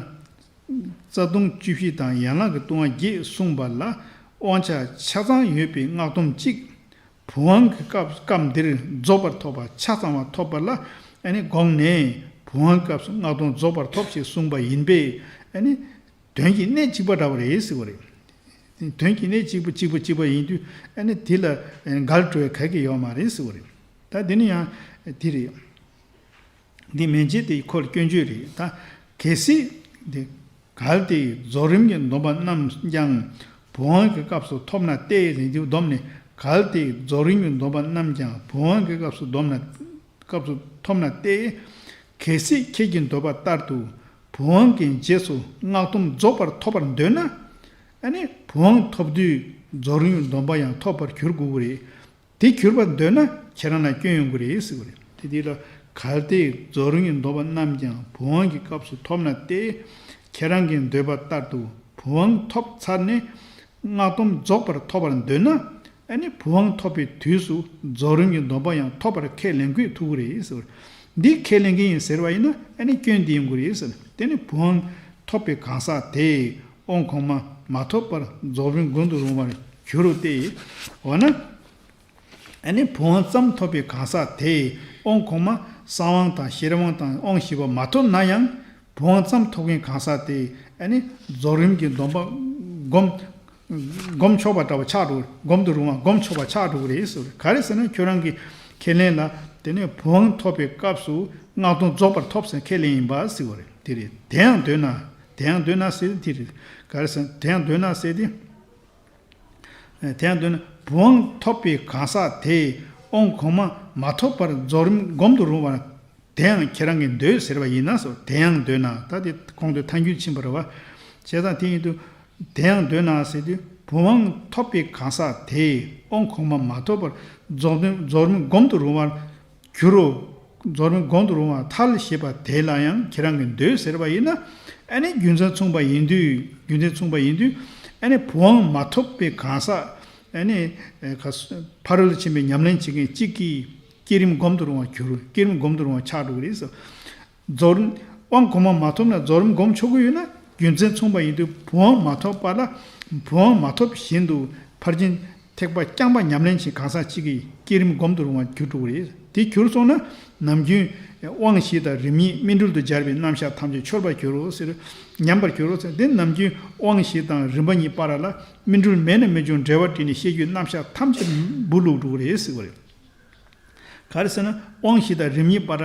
རྩ་ལྟུང་བཅུ་བཞི་དང་ཡན་ལག་གི་ལྟུང་བ་བརྒྱད་བསྲུངས་པ་ལ་དབང་ཆ་ཆ་ཚང་ཡོད་པའི་སྔགས་སྡོམ་གཅིག་བུམ་དབང་གི་སྐབས་སྐབས་འདིར་རྫོགས་པར་ཐོབ་པ་ཆ་ཚང་བ་ཐོབ་པ་ལ་ཨ་ནི་དགོངས་ནས་བུམ་དབང་གི་སྐབས་སུ་སྔགས་སྡོམ་རྫོགས་པར་ཐོབ་ཞེས་གསུངས་པ་ཡིན་པས། ཨ་ནི་དོན་གྱི་གནད་གཅིག་པ་འདྲ་བ་རེད་ཟེར་བ་རེད། དོན་གྱི་གནད་གཅིག་པ་གཅིག་པ་གཅིག་པ་ཡིན་དུས་ཨ་ནི་དེ་ལ་འགལ་འགྲོ་བའི་ག་གེ་ཡོད་མ་རེད་ཟེར་བ་རེད། ད་འདི་ནི་ཡང་དེ་རེད། འདི་མན་ཆད་དེ་ཁོ་ལ་སྐྱོན་བརྗོད་རེད། ད་གལ་སྲིད་འདི་གལ་ཏེ་རྫོགས་རིམ་གྱི་སྡོམ་པ་རྣམས་ཀྱང་བུམ་དབང་གི་སྐབས་སུ་ཐོབ་ན་སྟེ་ཟེར་དུས་སྡོམ་ནས་གལ་ཏེ་རྫོགས་རིམ་གྱི་སྡོམ་པ་རྣམས་ཀྱང་བུམ་དབང་གི་སྐབས་སུ་སྡོམ་ན་སྐབས་སུ་ཐོབ་ན་སྟེ། གལ་སྲིད་ཁྱེད་ཀྱི་འདོད་པ་ལྟར་དུ་བུམ་དབང་གི་རྗེས་སུ་སྔགས་སྡོམ་རྫོགས་པར་ཐོབ་པར་འདོད་ན། ཨ་ནི་བུམ་དབང་ཐོབ་དུས་རྫོགས་རིམ་གྱི་སྡོམ་པ་ཡང་ཐོབ་པར་འགྱུར་དགོས་ཀྱི་རེད། དེ་གྱུར་པར་འདོད་ན་ཁྱེད་རང་ལ་སྐྱོན་ཡོང་གི་རེད་ཟེར་བ་རེད། དེ་དེ་ལ་གལ་ཏེ་རྫོགས་རིམ་གྱི་སྡོམ་པ་རྣམས་ཀྱང་བུམ་དབང་གི་སྐབས་སུ་ཐོབ་ན་སྟེ། ཁྱེད་རང་གི་འདོད་པ་ལྟར་དུ་བུམ་དབང་ཐོབ་ཚར་ནས་སྔགས་སྡོམ་རྫོགས་པར་ཐོབ་པར་འདོད་ན། ཨ་ནི་བུམ་དབང་ཐོབ་པའི་དུས་སུ་རྫོགས་རིམ་གྱི་སྡོམ་པ་ཡང་ཐོབ་པར་ཁས་ལེན་དགོས་ཐུག་གི་རེད་ཟེར་བ་རེད། འདི་ཁས་ལེན་གྱི་ཡིན་ཟེར་བ་ཡིན་ན་ཨ་ནི་སྐྱོན་འདི་ཡོང་གི་རེད་ཟེར། དེ་ནི་བུམ་དབང་ཐོབ་པའི་གང་ཟག་དེས་དབང་གོང་མ་མ་ཐོབ་པར་རྫོགས་རིམ་སྒོམ་དུ་རུང་བར་འགྱུར་རོ་སྟེ། འོ་ན། ཨ་ནི་བུམ་དབང་ཙམ་ཐོབ་པའི་གང་ཟག་དེས་དབང་གོང་མ་གསང་དབང་དང་ཤེར་དབང་དང་དབང་བཞི་པ་མ་ཐོབ་ན་ཡང་བུམ་དབང་ཙམ་ཐོབ་མཁན་གང་ཟག་དེས་ཨ་ནི་རྫོགས་རིམ་གྱི་སྡོམ་པ་སྒོམ་སྒོམ་ཆོག་པ་འདྲ་བ་ཆགས་འགྲོ། སྒོམ་དུ་རུང་བ་སྒོམ་ཆོག་པ་ཆགས་འགྲོ་གི་རེད་ཟེར་བ་རེད། ག་རེ་ཟེར་ན་ཁྱོད་རང་གི་ཁས་ལེན་ལ་དེ་ནས་བུམ་དབང་ཐོབ་པའི་སྐབས་སུ་སྔགས་སྡོམ་རྫོགས་པར་ཐོབ་ཟེར་ཁས་ལེན་ཡིན་པ་ཟེར་བ་རེད། དེ་རེད། དེ་ཡང་འདོད་ན། དེ་ཡང་འདོད་ན་ཟེར་དེ་རེད། ག་རེ་ཟེར་ན་དེ་ཡང་འདོད་ན་ཟེར་དེ། དེ་ཡང་འདོད་ན་བུམ་དབང་ཐོབ་པའི་གང་ཟག་དེས་དབང་གོང་མ་མ་ཐོབ་པར་རྫོགས་རིམ་སྒོམ་དུ་རུང་བ་དེ་ཡང་ཁྱེད་རང་གིས་འདོད་ཟེར་བ་ཡིན་ན་སོ། དེ་ཡང་འདོད་ན་ད་དེ་གོང་དུ་ཐལ་འགྱུར་ཕྱིན་པ་རེད་བ། བྱས་ཙང་དེ་ཡིན་དུས་དེ་ཡང་འདོད་ན་ཟེར་དུས་བུམ་དབང་ཐོབ་པའི་གང་ཟག་དེས་དབང་གོང་མ་མ་ཐོབ་པར་རྫོགས་རིམ་རྫོགས་རིམ་སྒོམ་དུ་རུང་བར་གྱུར་རོ། རྫོགས་རིམ་སྒོམ་དུ་རུང་བར་ཐལ་ཞེས་པ་དེ་ལ་ཡང་ཁྱེད་རང་གིས་འདོད་ཟེར་བ་ཡིན་ན། ཨ་ནི་རྒྱུ་མཚན་མཚུངས་པ་ཡིན་དུས་རྒྱུ་མཚན་མཚུངས་པ་ཡིན་དུས། ཨ་ནི་བུམ་དབང་མ་ཐོབ་པའི་གང་ཟག་ཨ་ནི་ཨེ་ཁ་ཕ་རོལ་ཕྱིན་པའི་ཉམས་ལེན་བྱེད་མཁན་གཅིག་གིས་བསྐྱེད་རིམ་སྒོམ་དུ་རུང་བར་གྱུར། བསྐྱེད་རིམ་སྒོམ་དུ་རུང་བ་ཆགས་འགྲོ་གི་རེད་ཟེར། རྫོགས་རིམ་དབང་གོང་མ་མ་ཐོབ་ན་རྫོགས་རིམ་སྒོམ་ཆོག་གི་ཡོད་ན། རྒྱུ་མཚན་མཚུངས་པ་ཡིན་དུས་བུམ་དབང་མ་ཐོབ་པ་ལ་བུམ་དབང་མ་ཐོབ་བཞིན་དུ་ཕར་ཕྱིན་ཐེག་པ་རྐྱང་པ་ཉམས་ལེན་བྱེད་གང་ཟག་གཅིག་གིས་བསྐྱེད་རིམ་སྒོམ་དུ་རུང་བར་གྱུར་འགྲོ་གི་རེད། དེ་གྱུར་སོང་ན་ནམ་རྒྱུན་དབང་བཞི་དང་རིམ་གཉིས་སྨིན་གྲོལ་དུ་སྦྱར་བའི་རྣམ་གཞག་ཐམས་ཅད་འཆོལ་བར་འགྱུར་རོ་ཟེར། ཉམས་པར་འགྱུར་རོ་ཟེར། དེ་ནམ་རྒྱུན་དབང་བཞི་དང་རིམ་པ་གཉིས་བར་ལ་སྨིན་གྲོལ་མེད་ན་མི་འབྱུང་འབྲེལ་བ་བསྒྲིགས་ནས་བཤད་རྒྱུའི་རྣམ་གཞག་ཐམས་ཅད་འབུ་ལུག་འགྲོ་གི་རེད་ཟེར་བ་རེད། ག་རེ་ཟེར་ན་དབང་བཞི་དང་རིམ་གཉིས་བར།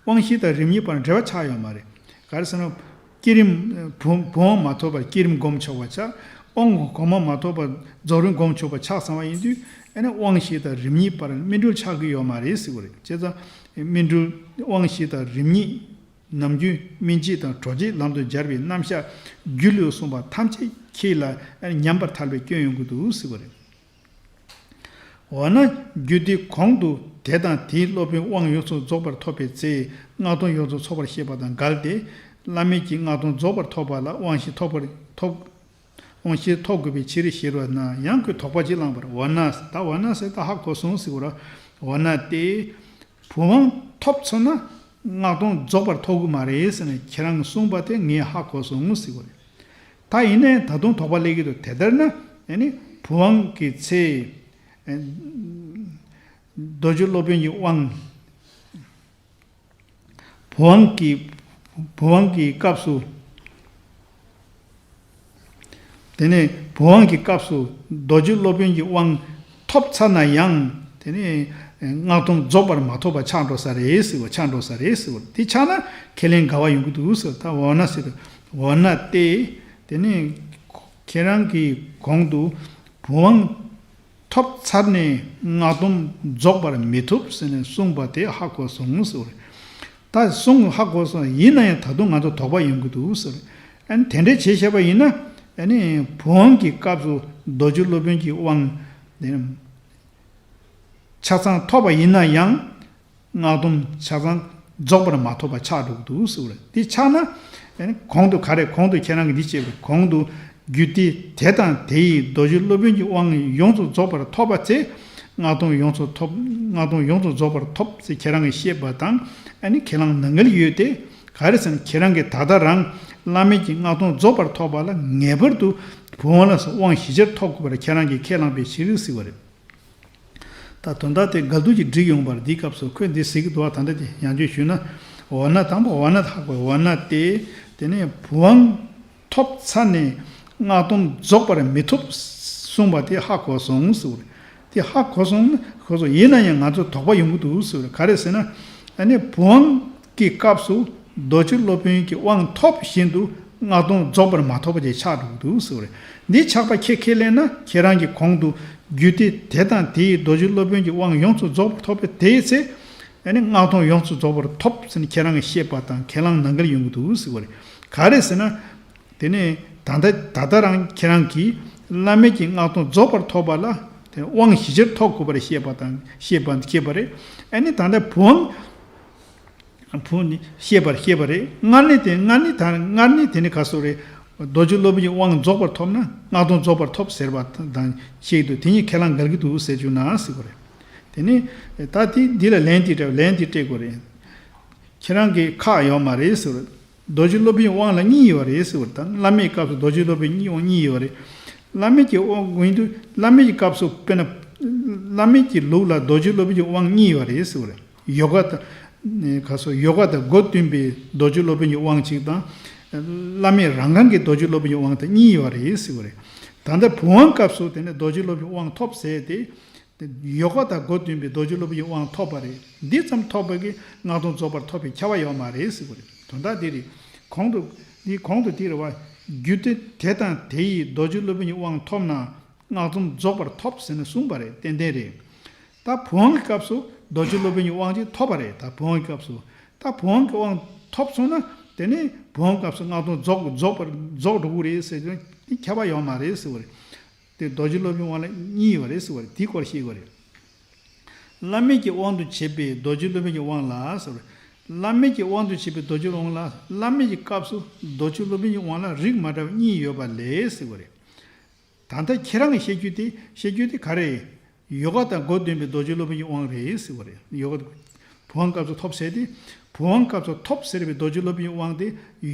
དབང་བཞི་དང་རིམ་གཉིས་བར་འབྲེལ་བ་ཆགས་ཡོད་མ་རེད། ག་རེ་ཟེར་ན། བསྐྱེད་རིམ་བུམ་བུམ་དབང་མ་ཐོབ་པར་བསྐྱེད་རིམ་སྒོམ་ཆོག་པ་ཆགས། དབང་གོང་མ་མ་ཐོབ་པར་རྫོགས་རིམ་སྒོམ་ཆོག་པ་ཆགས་ཚར་བ་ཡིན་དུས། ཨ་ནི་དབང་བཞི་དང་རིམ་གཉིས་བར་སྨིན་གྲོལ་ཆགས་ཀྱི་ཡོད་མ་རེད་ཟེར་བ་རེད། བྱས་ཙང་སྨིན་གྲོལ་དབང་བཞི་དང་རིམ་གཉིས་ནམ་རྒྱུན་སྨིན་བྱེད་དང་གྲོལ་བྱེད་ལམ་དུ་སྦྱར་བའི་རྣམ་གཞག་རྒྱུད་ལུགས་གསུངས་པ་ཐམས་ཅད་ཁྱེད་ལ་ཉམས་པར་ཐལ་བའི་སྐྱོན་ཡོང་གི་འདུག་ཟེར་བ་རེད། འོ་ན་རྒྱུ་དེ་གོང་དུ་དེ་དང་དེའི་སློབ་དཔོན་དབང་ཡོངས་སུ་རྫོགས་པར་ཐོབ་པའི་ཚེ་སྔགས་སྡོམ་ཡོངས་སུ་ཚོགས་པར་བཤད་པ་དང་འགལ་ཏེ། བླ་མེད་ཀྱི་སྔགས་སྡོམ་རྫོགས་པར་ཐོབ་པ་ལ་དབང་བཞི་ཐོབ་པར་ཐོབ། དབང་བཞི་ཐོབ་དགོས་པའི་ཕྱིར་ཞེས་པ་ན་ཡང་ཁོས་དོགས་པ་ཅིག་བསླངས་པར། འོ་ན་ད་འོ་ན་ཟེར་ད་ཧ་གོ་སོང་ཟེར་བ་རེད། འོ་ན་སྟེ། བུམ་དབང་ཐོབ་ཚར་ན་སྔགས་སྡོམ་རྫོགས་པར་ཐོབ་ཀྱི་མ་རེད་ཟེར་ནས་ཁྱེད་རང་གིས་གསུངས་པ་དེ་ངས་ཧ་གོ་སོང་ཟེར་བ་རེད། ད་ཡིན་ནའི་ད་དུང་དོགས་པ་སླེབས་ཀྱི་འདུག་དེ་ལྟར་ན་ཨ་ནི་བུམ་དབང་གི་ཚེ། ཨ་རྡོ་རྗེ་སློབ་དཔོན་གྱི་དབང་། བུམ་དབང་གི་བུམ་དབང་གི་སྐབས་སུ། དེ་ནས་བུམ་དབང་གི་སྐབས་སུ་རྡོ་རྗེ་སློབ་དཔོན་གྱི་དབང་ཐོབ་ཚར་ན་ཡང་དེ་ནས་སྔགས་སྡོམ་རྫོགས་པར་མ་ཐོབ་པ་ཆགས་འགྲོ་ས་རེད་ཟེར་བ། ཆགས་འགྲོ་ས་རེད་ཟེར་བ། དེ་ཆགས་ན་ཁས་ལེན་འགལ་བ་ཡོང་གི་འདུག་ཟེར། ད་འོ་ན་ཟེར། འོ་ན་སྟེ། དེ་ནས་ཁྱེད་རང་གིས་གོང་དུ་བུམ་དབང་ཐོབ་ཚར་ནས་སྔགས་སྡོམ་རྫོགས་པར་མི་ཐུབ་ཟེར་ནས་གསུངས་པ་དེ་ཧ་གོ་སོང་ཟེར་བ་རེད། ད་གསུང་ཧ་གོ་སོང་། ཡིན་ན་ཡང་ད་དུང་ང་ཚོ་དོགས་པ་ཡོང་གི་འདུག་ཟེར། ཨ་ནི་དེ་འདྲ་བྱས་བཤད་པ་ཡིན་ན། ཨ་ནི་བུམ་དབང་གི་སྐབས་སུ་རྡོ་རྗེ་སློབ་དཔོན་གྱི་དབང་ཆ་ཚང་ཐོབ་པ་ཡིན་ན་ཡང་། སྔགས་སྡོམ་ཆ་ཚང་རྫོགས་པར་མ་ཐོབ་པ་ཆགས་འགྲོ་གི་འདུག་ཟེར་བ་རེད། དེ་ཆགས་ན། ཨ་ནི་གོང་དུ་ག་རེ་གོང་དུ་ཁྱེད་རང་གིས་འདི་བྱས་པ་གོང་དུ་རྒྱུ་དེ་དེ་དང་དེ་ཡི་རྡོ་རྗེ་སློབ་དཔོན་གྱི་དབང་ཡོངས་སུ་རྫོགས་པར་ཐོབ་པ་ཚེ། སྔགས་སྡོམ་ཡོངས་སུ་ཐོབ། སྔགས་སྡོམ་ཡོངས་སུ་རྫོགས་པར་ཐོབ་ཟེར་ཁྱེད་རང་གིས་བཤད་པ་དང་། ཨ་ནི་ཁས་བླངས་ནང་འགལ་ཡོད་དེ། ག་རེ་ཟེར་ན་ཁྱེད་རང་གིས་ད་ལྟ་རང་བླ་མེད་ཀྱི་སྔགས་སྡོམ་རྫོགས་པར་ཐོབ་པ་ལ་ངེས་པར་དུ་བུམ་དབང་ལ་སོགས་དབང་བཞི་ཆར་ཐོབ་དགོས་པར་ཁྱེད་རང་གིས་ཁས་བླངས་པའི་ཕྱིར་ཟེར་བ་རེད། ད་དོན་དག་དེ་ག་དུས་ཀྱི་འགྲིག་ཡོང་བར་འདིའི་སྐབས་སུ་ཁོས་འདི་ཟེར་གྱི་འདུག་བ། ད་ལྟ་དེ་ཡང་བསྐྱར་ཞུས་ན། ཝར་ཎ་དང་པོ་ཝར་ཎ་དེ་ཧ་གོ། ཝར་ཎ་སྟེ། དེ་ནས་བུམ་དབང་ཐོབ་ཚར་ནས་སྔགས་སྡོམ་རྫོགས་པར་མི་ཐོབ་གསུངས་པ་དེ་ཧ་གོ་སོང་ཟེར་བ་རེད། དེ་ཧ་གོ་སོང་ན་གོ་སོང་ཡིན་ན་ཡང་ང་ཚོ་དོགས་པ་ཡོང་གི་འདུག་ཟེར་བ་རེད། ག་རེ་ཟེར་ན། ཨ་ནི་བུམ་དབང་གི་སྐབས་སུ་རྡོ་རྗེ་སློབ་དཔོན་གྱི་དབང་ཐོབ་བཞིན་དུ་སྔགས་སྡོམ་རྫོགས་པར་མ་ཐོབ་པ་ཅིག་ཆགས་འགྲོ་གི་འདུག་ཟེར་བ་རེད། འདི་ཆགས་པ་ཁས་ཁས་ལེན་ན་ཁྱེད་རང་གིས་གོང་དུ་རྒྱུད་སྡེ་དེ་དང་དེ་ཡི་རྡོ་རྗེ་སློབ་དཔོན་གྱི་དབང་ཡོངས་སུ་རྫོགས་པར་ཐོབ་པའི་དེའི་ཚེ། ཨ་ནི་སྔགས་སྡོམ་ཡོངས་སུ་རྫོགས་པར་ཐོབ་ཟེར་ནས་ཁྱེད་རང་གིས་བཤད་པ་དང་ཁས་བླངས་གནང་གི་ཡོང་གི་འདུག་ཟེར་བ་རེད། ག་རེ་ཟེར་ན། དེ་ནས་ད་ལྟ་ད་ལྟ་རང་ཁྱེད་རང་གིས་བླ་མེད་ཀྱི་སྔགས་སྡོམ་རྫོགས་པར་ཐོབ་པ་ལ་དེ་དབང་བཞི་ཆར་ཐོབ་དགོས་པར་བཤད་པ་དང་བཤད་པ་བཤད་པ་རེད། ཨ་ནི་ད་ལྟ་བུམ་བུ་ནི་བཤད་པར་བཤད་པ་རེད། སྔར་ནི་དེ་སྔར་ནི་ད་སྔར་ནི་དེ་ནི་ག་སོ་རེད། རྡོ་རྗེ་སློབ་དཔོན་གྱི་དབང་རྫོགས་པར་ཐོབ་ན་སྔགས་སྡོམ་རྫོགས་པར་ཐོབ་ཟེར་བ་དང་ཆེད་དུ་དེ་ཉིད་ཁས་བླངས་འགལ་གྱི་འདུག་ཟེར་བཅུག་ན་ཟེར་བ་རེད། དེ་ནི་ད་དེ་འདི་ལ་ལན་དེ་སྤྲད་ལན་དེ་སྤྲད་དགོས་རེད། ཁྱེད་རང་གིས་ཁག་ཡོད་མ་རེད་ཟེར་བ་རེད། རྡོ་རྗེ་སློབ་དཔོན་གྱི་དབང་ལ་གཉིས་ཡོད་རེད་ཟེར་བ་དང་། བླ་མེད་སྐབས་སུ་རྡོ་རྗེ་སློབ་དཔོན་གྱི་དབང་གཉིས་ཡོད་རེད། བླ་མེད་ཀྱི་དབང་ཡིན་དུས་བླ་མེད་ཀྱི་སྐབས་སུ་དཔེར་ན། བླ་མེད་ཀྱི་ལུགས་ལ་རྡོ་རྗེ་སློབ་དཔོན་གྱི་དབང་གཉིས་ཡོད་རེད་ཟེར་བ་རེད། ཡོ་ག་དང་། ག་སོ་ཡོ་ག་དང་སྒོ་བསྟུན་པའི་རྡོ་རྗེ་སློབ་དཔོན་གྱི་དབང་གཅིག་དང་། བླ་མེད་རང་གང་གི་རྡོ་རྗེ་སློབ་དཔོན་གྱི་དབང་དང་གཉིས་ཡོད་རེད་ཟེར་བ་རེད། ད་ལྟ་བུམ་དབང་སྐབས་སུ་དེ་ནས་རྡོ་རྗེ་སློབ་དཔོན་གྱི་དབང་ཐོབ་ཟེར་ཏེ། དེ་ཡོ་ག་དང་སྒོ་བསྟུན་པའི་རྡོ་རྗེ་སློབ་དཔོན་གྱི་དབང་ཐོབ་པ་རེད། འདི་ཙམ་ཐོབ་པ་གིས་སྔགས་སྡོམ་རྫོགས་པར་ཐོབ་པའི་ཁྱབ་པ་ཡོད་མ་རེད་ཟེར་བ་རེད། དོན་དག་འདི་རེད། གོང་དུ་འདི་གོང་དུ་འདི་རེད་བ། རྒྱུད་སྡེ་དེ་དང་དེ་ཡི་རྡོ་རྗེ་སློབ་དཔོན་གྱི་དབང་ཐོབ་ན་སྔགས་སྡོམ་རྫོགས་པར་ཐོབ་ཟེར་ནས་གསུངས་པ་རེད། ཏན་ཏན་རེད། ད་བུམ་དབང་གི་སྐབས་སུ་རྡོ་རྗེ་སློབ་དཔོན་གྱི་དབང་ཅིག་ཐོབ་པ་རེད། ད་བུམ་དབང་གི་སྐབས་སུ་ད་བུམ་དབང་གི་དབང་ཐོབ་སོང་ན་དེ་ནས་བུམ་དབང་སྐབས་སུ་སྔགས་སྡོམ་རྫོགས་རྫོགས་པར་རྫོགས་འགྲོ་གི་རེད་ཟེར་དུས་དེ་ཁྱབ་པ་ཡོད་མ་རེད་ཟེར་བ་རེད། དེ་རྡོ་རྗེ་སློབ་དཔོན་དབང་ལ་གཉིས་ཡོད་རེད་ཟེར་བ་རེད། དེ་སྐོར་ཤེས་དགོས་རེད། བླ་མེད་ཀྱི་དབང་དུ་བྱས་པའི་རྡོ་རྗེ་སློབ་དཔོན་གྱི་དབང་ལ་ཟེར་བ་རེད། བླ་མེད་ཀྱི་དབང་དུ་བྱས་པའི་རྡོ་རྗེ་སློབ་དབང་ལ་བླ་མེད་ཀྱི་སྐབས་སུ་རྡོ་རྗེ་སློབ་དཔོན་གྱི་དབང་ལ་རིགས་མ་འདྲ་བ་གཉིས་ཡོད་པ་ལས་ཟེར་བ་རེད། ད་ལྟ་ཁྱེད་རང་གི་བཤད་རྒྱུ་དེ་བཤད་རྒྱུ་དེ་ག་རེ་རེད། ཡོ་ག་དང་སྒོ་བསྟུན་པའི་རྡོ་རྗེ་སློབ་དཔོན་གྱི་དབང་རེད་ཟེར་བ་རེད། ཡོ་ག་བུམ་དབང་སྐབས་སུ་ཐོབ་ཟེར་ཏེ། བུམ་དབང་སྐབས་སུ་ཐོབ་ཟེར་བའི་རྡོ་རྗེ་སློབ་དཔོན་གྱི་དབང་དེ་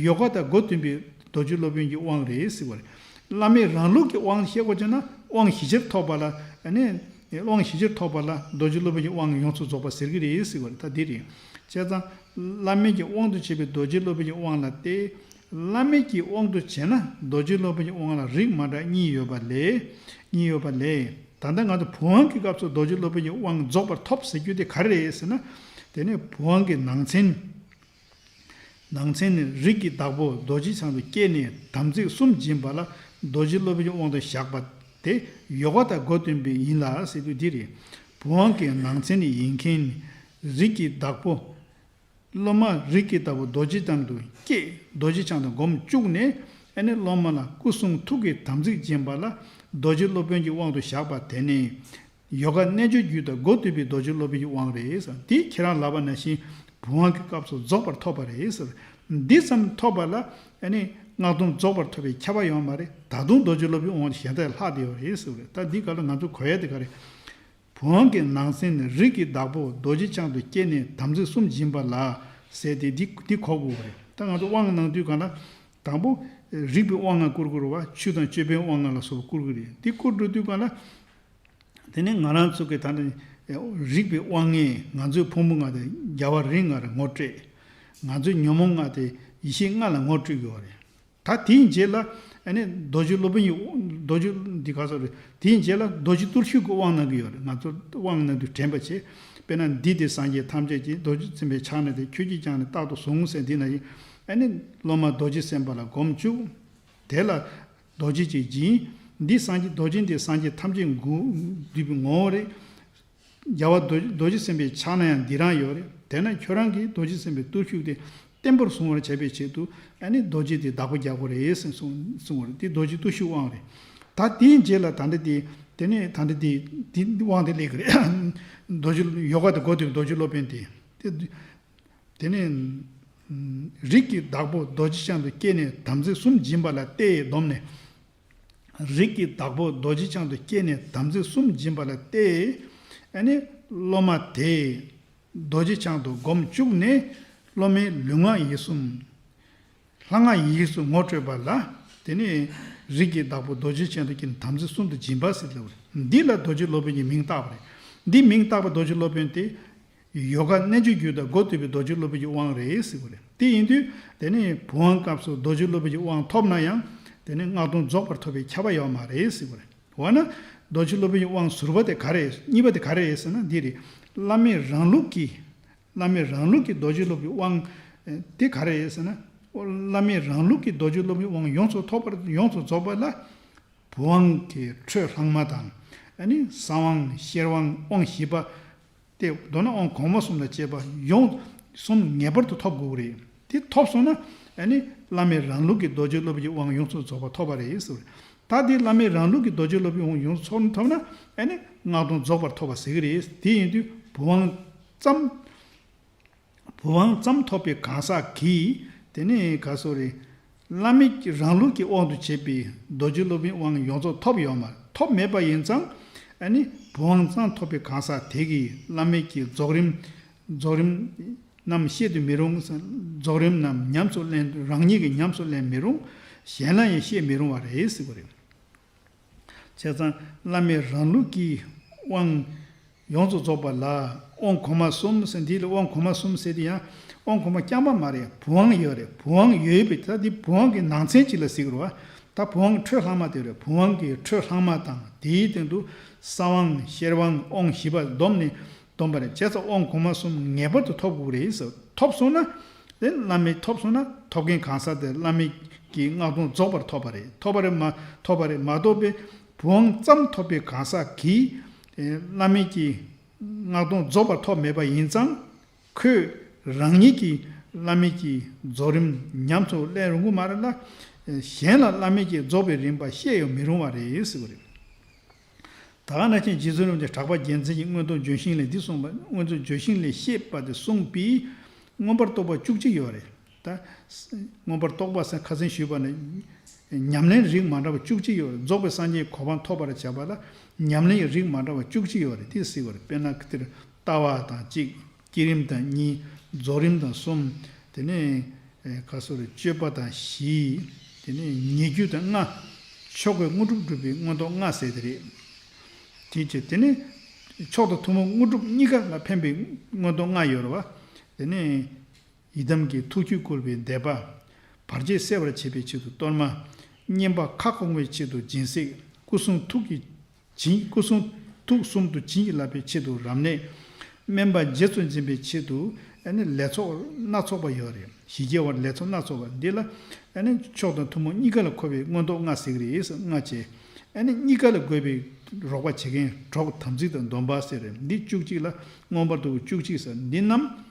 ཡོ་ག་དང་སྒོ་བསྟུན་པའི་རྡོ་རྗེ་སློབ་དཔོན་གྱི་དབང་རེད་ཟེར་བ་རེད། བླ་མེད་རང་ལུགས་ཀྱི་དབང་བཤད་དགོས་བྱུང་ན་དབང་བཞི་ཆར་ཐོབ་པ་ལ་ཨ་ནི་དབང་བཞི་ཆར་ཐོབ་པ་ལ་རྡོ་རྗེ་སློབ་དཔོན་གྱི་དབང་ཡོངས་སུ་རྫོགས་པ་ཟེར་གྱི་རེད་ཟེར་བ་རེད། ད་འདི་རེད། བྱས་ཙང་། བླ་མེད་ཀྱི་དབང་དུ་བྱས་པའི་རྡོ་རྗེ་སློབ་དཔོན་གྱི་དབང་ལ་སྟེ། བླ་མེད་ཀྱི་དབང་དུ་བྱས་ན་རྡོ་རྗེ་སློབ་དཔོན་གྱི་དབང་ལ་རིགས་མ་འདྲ་གཉིས་ཡོད་པ་ལས། གཉིས་ཡོད་པ་ལས། ད་ལྟ་ང་ཚོ་བུམ་དབང་གི་སྐབས་སུ་རྡོ་རྗེ་སློབ་དཔོན་གྱི་དབང་རྫོགས་པར་ཐོབ་ཟེར་རྒྱུ་དེ་ག་རེ་རེད་ཟེར་ན། དེ་ནི་བུམ་དབང་གི་ནང་ཚན། ནང་ཚན་ནི་རིགས་ཀྱི་བདག་པོ་རྡོ་རྗེ་འཆང་དུ་སྐྱེས་ནས་དམ་ཚིག་གསུམ་སྦྱིན་པ་ལ་རྡོ་རྗེ་སློབ་དཔོན་གྱི་དབང་དུ་བཞག་པ་དེ་ཡོ་ག་དང་སྒོ་བསྟུན་པའི་ཡིན་ལ་ཟེར་དུས་འདི་རེད། བུམ་དབང་གི་ནང་ཚན་ནི་ཡིན་མཁན་ནི་རིགས་ཀྱི་བདག་པོ། སློབ་མ་རིགས་ཀྱི་བདག་པོ་རྡོ་རྗེ་འཆང་དུ་སྐྱེས། རྡོ་རྗེ་འཆང་དུ་སྒོམ་བཅུག་ནས་ཨ་ནི་སློབ་མ་ལ་སྐུ་གསུང་ཐུགས་ཀྱི་དམ་ཚིག་སྦྱིན་པ་ལ་རྡོ་རྗེ་སློབ་དཔོན་གྱི་དབང་དུ་བཞག་པ་དེ་ནི་ཡོ་ག་རྣལ་འབྱོར་རྒྱུད་དང་སྒོ་བསྟུན་པའི་རྡོ་རྗེ་སློབ་དཔོན་གྱི་དབང་རེད་ཟེར། དེ་ཁྱེད་རང་ལབ་པ་ནང་བཞིན་བུམ་དབང་གི་སྐབས་སུ་རྫོགས་པར་ཐོབ་པ་རེད་ཟེར། འདི་ཙམ་ཐོབ་པ་ལ་ཨ་ནི་སྔགས་སྡོམ་རྫོགས་པར་ཐོབ་པའི་ཁྱབ་པ་ཡོད་མ་རེད། ད་དུང་རྡོ་རྗེ་སློབ་དཔོན་དབང་དུ་གཞན་དག་ལྷག་བསྡད་ཡོད་རེད་ཟེར་བ་རེད། ད་འདི་ག་ལ་ང་ཚོ་གོ་ཡ་དེ་ག་རེད། བུམ་དབང་གི་ནང་ཚན་ནི་རིགས་ཀྱི་བདག་པོ་རྡོ་རྗེ་འཆང་དུ་སྐྱེས་ནས་དམ་ཚིག་གསུམ་སྦྱིན་པ་ལ་ཟེར་ཏེ་འདི་འདི་གོ་དགོས་པ་རེད། ད་ང་ཚོ་དབང་གནང་དུས་གང་ལ་དང་པོ་རིགས་པའི་དབང་ལྔ་བསྐུར་དགོས་རེད་བ། ཆོས་དང་ཅོད་པན་དབང་ལྔ་ལ་སོགས་པ་བསྐུར་གི་རེད། འདི་བསྐུར་འགྲོ་དུས་གང་ལ་དེ་ནས་ང་རང་ཚོ་གི་ད་ནི་རིགས་པའི་དབང་ལྔས་ང་ཚོའི་ཕུང་པོ་ལྔ་དང་རྒྱལ་བ་རིགས་ལྔ་རེ་ངོ་སྤྲད། ང་ཚོའི་ཉོན་མོངས་ལྔ་དེ་ཡེ་ཤེས་ལྔ་ལ་ངོ་སྤྲོད་ཀྱི་ཡོད་རེད། ད་དེའི་རྗེས་ལ་ཨ་ནི་རྡོ་རྗེ་སློབ་དཔོན་གྱི་རྡོ་རྗེ་འདི་ག་ཚོད་རེད། དེའི་རྗེས་ལ་རྡོ་རྗེ་གཏུར་ཤུགས་ཀྱི་དབང་གནང་གི་ཡོད་རེད། ང་ཚོ་དབང་གནང་དུས་དྲན་པ་བྱེད། དཔེར་ན་འདི་དེ་སངས་རྒྱས་ཐམས་ཅད་ཀྱིས་རྡོ་རྗེ་སེམས་དཔའི་ཕྱག་ན་སྟེ། ཁྱོད་ཀྱིས་ཀྱང་ནི་རྟག་ཏུ་བཟུང་ཟེར། འདི་ན་ཡིན་ཨ་ནི་སློབ་མ་རྡོ་རྗེ་སེམས་དཔའ་ལ་སྒོམ་བཅུག་དེ་ལ་རྡོ་རྗེ་ཅེས་སྦྱིན། འདི་སངས་རྒྱས་རྡོ་རྗེ་འདི་སངས་རྒྱས་ཐམས་ཅད་འདུས་པའི་ངོ་བོ་རེད། རྒྱལ་བ་རྡོ་རྗེ་སེམས་དཔའི་ཕྱག་ན་ཡང་འདི་རང་ཡོད་རེད། དེས་ན་ཁྱོད་རང་གིས་རྡོ་རྗེ་སེམས་དཔའི་གཏུར་ཤུགས་དེ་བརྟན་པོར་བཟུང་བར་བྱ་བའི་ཆེད་དུ་ཨ་ནི་རྡོ་རྗེ་དེ་བདག་པོ་རྒྱག་དགོས་རེད་ཟེར་གསུངས་གསུངས་པ་རེད། དེ་རྡོ་རྗེ་གཏུར་ཤུགས་དབང་རེད། ད་དེའི་རྗེས་ལ་ད་འདི་དེ་དེ་ནས་ད་འདི་དེ་དེ་དབང་དེ་སླེབས་ཀྱི་རེད། རྡོ་རྗེ་ཡོ་ག་དང་སྒོ་བསྟུན་རྡོ་རྗེ་སློབ་དཔོན་དེ་དེ་དེ་ནས་རིགས་ཀྱི་བདག་པོ་རྡོ་རྗེ་འཆང་དུ་སྐྱེས་ནས་དམ་ཚིག་གསུམ་སྦྱིན་པ་ལ་བརྟེན་བསྡོམས་ནས། རིགས་ཀྱི་བདག་པོ་རྡོ་རྗེ་འཆང་དུ་སྐྱེས་ནས་དམ་ཚིག་གསུམ་སྦྱིན་པ་ལ་བརྟེན། ཨ་ནི་སློབ་མ་དེས་རྡོ་རྗེ་འཆང་དུ་སྒོམ་བཅུག་ནས་སློབ་མའི་ལུས་ངག་ཡིད་གསུམ། ལྷ་ང་ཡིས་སུ་ངོ་སྤྲོད་པ་ལ། དེ་ནི་རིགས་ཀྱི་བདག་པོ་རྡོ་རྗེ་འཆང་དུ་སྐྱེས་ནས་དམ་ཚིག་གསུམ་དུ་སྦྱིན་པ་ཟེར་ལབ་པ་རེད། འདི་ལ་རྡོ་རྗེ་སློབ་དཔོན་གྱི་མིང་བཏགས་པ་རེད། འདི་མིང་བཏགས་པ་རྡོ་རྗེ་སློབ་དཔོན་དེ། ཡོ་ག་རྣལ་འབྱོར་རྒྱུད་དང་སྒོ་བསྟུན་པའི་རྡོ་རྗེ་སློབ་དཔོན་གྱི་དབང་རེད་ཟེར་བ་རེད། དེ་ཡིན་དུས་དེ་ནས་བུམ་དབང་སྐབས་སུ་རྡོ་རྗེ་སློབ་དཔོན་གྱི་དབང་ཐོབ་ན་ཡང་དེ་ནས་སྔགས་སྡོམ་རྫོགས་པར་ཐོབ་པའི་ཁྱབ་པ་ཡོད་མ་རེད་ཟེར་བ་རེད། འོ་ན་རྡོ་རྗེ་སློབ་དཔོན་གྱི་དབང་ཟུར་པ་དེ་ག་རེ་རེད། གཉིས་པ་དེ་ག་རེ་རེད་ཟེར་ན་འདི་རེད། བླ་མའི་རང་ལུགས་ཀྱི་བླ་མའི་རང་ལུགས་ཀྱི་རྡོ་རྗེ་སློབ་དཔོན་གྱི་དབང་དེ་ག་རེ་རེད་ཟེར་ན། བླ་མའི་རང་ལུགས་ཀྱི་རྡོ་རྗེ་སློབ་དཔོན་གྱི་དབང་ཡོངས་སུ་ཐོབ་པར་ཡོངས་སུ་རྫོགས་པ་ལ། བུམ་དབང་གི་འཕྲོས་ལྷག་མ་དང་། ཨ་ནི་གསང་དབང་ཤེར་དབང་དབང་བཞི་པ། སྟེ་མདོར་ན་དབང་གོང་མ་གསུམ་ལ་བཅས་པ་ཡོངས་གསུམ་ངེས་པར་དུ་ཐོབ་དགོས་ཀྱི་རེད། དེ་ཐོབ་སོང་ན་ཨ་ནི་བླ་མའི་རང་ལུགས་ཀྱི་རྡོ་རྗེ་སློབ་དཔོན་གྱི་དབང་ཡོངས་སུ་རྫོགས་པ་ཐོབ་པ་རེད་ཟེར་བ་རེད། ད་དེ་བླ་མའི་རང་ལུགས་ཀྱི་རྡོ་རྗེ་སློབ་དཔོན་གྱི་དབང་ཡོངས་སུ་ཐོབ་ན་ཨ་ནི་སྔགས་སྡོམ་རྫོགས་པར་ཐོབ་པ་ཟེར་གྱི་རེད། དེ་ཡིན་དུས་བུམ་དབང་ཙམ། བུམ་དབང་ཙམ་ཐོབ་པའི་གང་ཟག་གིས་དེ་ནས་ག་སོ་རེད། བླ་མའི་རང་ལུགས་ཀྱི་དབང་དུ་བྱས་པའི་རྡོ་རྗེ་སློབ་དཔོན་དབང་ཡོངས་རྫོགས་ཐོབ་ཡོད་མ་ཐོབ་མེད་པ་ཡིན་ཙང་། ཨ་ནི་བུམ་དབང་ཙམ་ཐོབ་པའི་གང་ཟག་དེ་གིས་བླ་མའི་གི་རྫོགས་རིམ་རྫོགས་རིམ་རྣམས་བཤད་དུ་མི་རུང་། རྫོགས་རིམ་རྣམས་ཉམས་སུ་ལེན་རང་ཉིད་ཀྱིས་ཉམས་སུ་ལེན་མི་རུང་། གཞན་ལ་ཡང་བཤད་མི་རུང་བ་རེད་ཟེར་བ་རེད། བྱས་ཙང་བླ་མའི་རང་ལུགས་ཀྱི་དབང་ཡོངས་སུ་རྫོགས་པ་ལ་དབང་གོང་མ་གསུམ་ཟེར། འདི་ལ་དབང་གོང་མ་གསུམ་ཟེར་དེ་ཡང་དབང་གོང་མ་རྐྱང་པ་མ་རེད། བུམ་དབང་ཡོད་རེད། བུམ་དབང་ཡོད་པའི་ད་འདི་བུམ་དབང་གི་ནང་ཚན་གཅིག་ལ་ཟེར་གི་རེད་བ། ད་བུམ་དབང་འཕྲོས་ལྷག་མ་དེ་རེད། བུམ་དབང་གི་འཕྲོས་ལྷག་མ་དང་དེའི་སྟེང་དུ་གསང་དབང་ཤེར་དབང་དབང་བཞི་པ་བསྡོམས་ནས་བསྡོམས་པ་རེད། བྱས་ཙང་དབང་གོང་མ་གསུམ་ངེས་པར་དུ་ཐོབ་དགོས་རེད་ཟེར། ཐོབ་སོང་ན། དེ་བླ་མའི་ཐོབ་སོང་ན་ཐོབ་མཁན་གང་ཟག་དེ་བླ་མའི་གི་སྔགས་སྡོམ་རྫོགས་པར་ཐོབ་པ་རེད། ཐོབ་པ་རེད་མ་ཐོབ་པ་རེད་མ་གཏོགས་པའི་བུམ་དབང་ཙམ་ཐོབ་པའི་གང་ཟག་གིས་བླ་མའི་གི་སྔགས་སྡོམ་རྫོགས་པར་ཐོབ་མེད་པ་ཡིན་ཙང་། ཁོས་རང་ཉིད་ཀྱིས་བླ་མའི་གི་རྫོགས་རིམ་ཉམས་སུ་ལེན་རུང་གི་མ་རེད་ལ། གཞན་ལ་བླ་མའི་གི་རྫོགས་པའི་རིམ་པ་བཤད་ཡང་མི་རུང་བ་རེད་ཟེར་བ་རེད། ད་ག་ནང་བཞིན་རྗེ་བཙུན་རིན་པོ་ཆེ་གྲགས་པ་རྒྱལ་མཚན་གྱིས་མངོན་རྟོགས་ལྗོན་ཤིང་ལས་འདི་གསུངས་པ། མངོན་རྟོགས་ལྗོན་ཤིང་ལས་བཤད་པ་དེ་གསུངས་པས། མངོན་པར་རྟོགས་པ་བཅུ་གཅིག་ཡོད་རེད། ད་མངོན་པར་རྟོགས་པ་ཟེར་ཁ་སང་ཞུས་པ་ནི་ཉམས་ལེན་རིགས་མ་འདྲ་བ་བཅུ་གཅིག་ཡོད་རེད། རྫོགས་པའི་སངས་རྒྱས་གོ་འཕང་ཐོབ་པར་བྱ་བ་ལ་ཉམས་ལེན་རིགས་མ་འདྲ་བ་བཅུ་གཅིག་ཡོད་རེད། དེ་ཟེར་བ་རེད། དཔེར་ན་དེར་ལྟ་བ་དང་གཅིག་བསྐྱེད་རིམ་དང་གཉིས། རྫོགས་རིམ་དང་གསུམ། དེ་ནས་ཨེ་ག་སོ་རེ་སྤྱོད་པ་དང་བཞི། དེ་ནས་ཉེ་རྒྱུ་དང་ལྔ། ཕྱོགས་ཀྱི་དངོས་གྲུབ་སྒྲུབ་པའི་མངོན་རྟོགས་ལྔ་ཟེར་དེ་རེད། དེ་བྱས་དེ་ནས་མཆོག་དང་ཐུན་མོང་དངོས་གྲུབ་གཉིས་ཀ་ལ་ཕན་པའི་མངོན་རྟོགས་ལྔ་ཡོད་རེད་བ། དེ་ནས་ཡི་དམ་གྱི་ཐུགས་རྒྱུད་བསྐུལ་བའི་བཟླས་པ། བར་ཆད་སེལ་བར་བྱེད་པའི་ཆེད་དུ་གཏོར་མ། བསྙེན་པ་ཁ་སྐོང་བའི་ཆེད་དུ་སྦྱིན་སྲེག་སྐུ་གསུང་ཐུགས་ཀྱི་བྱིན། སྐུ་གསུང་ཐུགས་གསུམ་དུ་བྱིན་གྱིས་བརླབ་པའི་ཆེད་དུ་རབ་གནས། དམན་པ་རྗེས་སུ་འཛིན་པའི་ཆེད་དུ་ཨ་ནི་ལས་ཚོགས་སྣ་ཚོགས་པ་ཡོད་རེད། ཞི་རྒྱས་པར་ལས་ཚོགས་སྣ་ཚོགས་པ་འདི་ལ་ཨ་ནི་མཆོག་དང་ཐུན་མོང་གཉིས་ཀ་ལ་མཁོ་བའི་མངོན་རྟོགས་ལྔ་ཟེར་གྱི་རེད། ལྔ་བྱས་ཨ་ནི་གཉིས་ཀ་ལ་དགོས་པའི་རོགས་པ་བྱེད་མཁན་གྲོགས་དམ་ཚིག་དང་སྡོམ་པ་ཟེར་རེད། འདི་བཅུ་གཅིག་ལ་མངོན་པར་རྟོགས་པའི་བཅུ་གཅིག་ཟེར། འདི་རྣམས།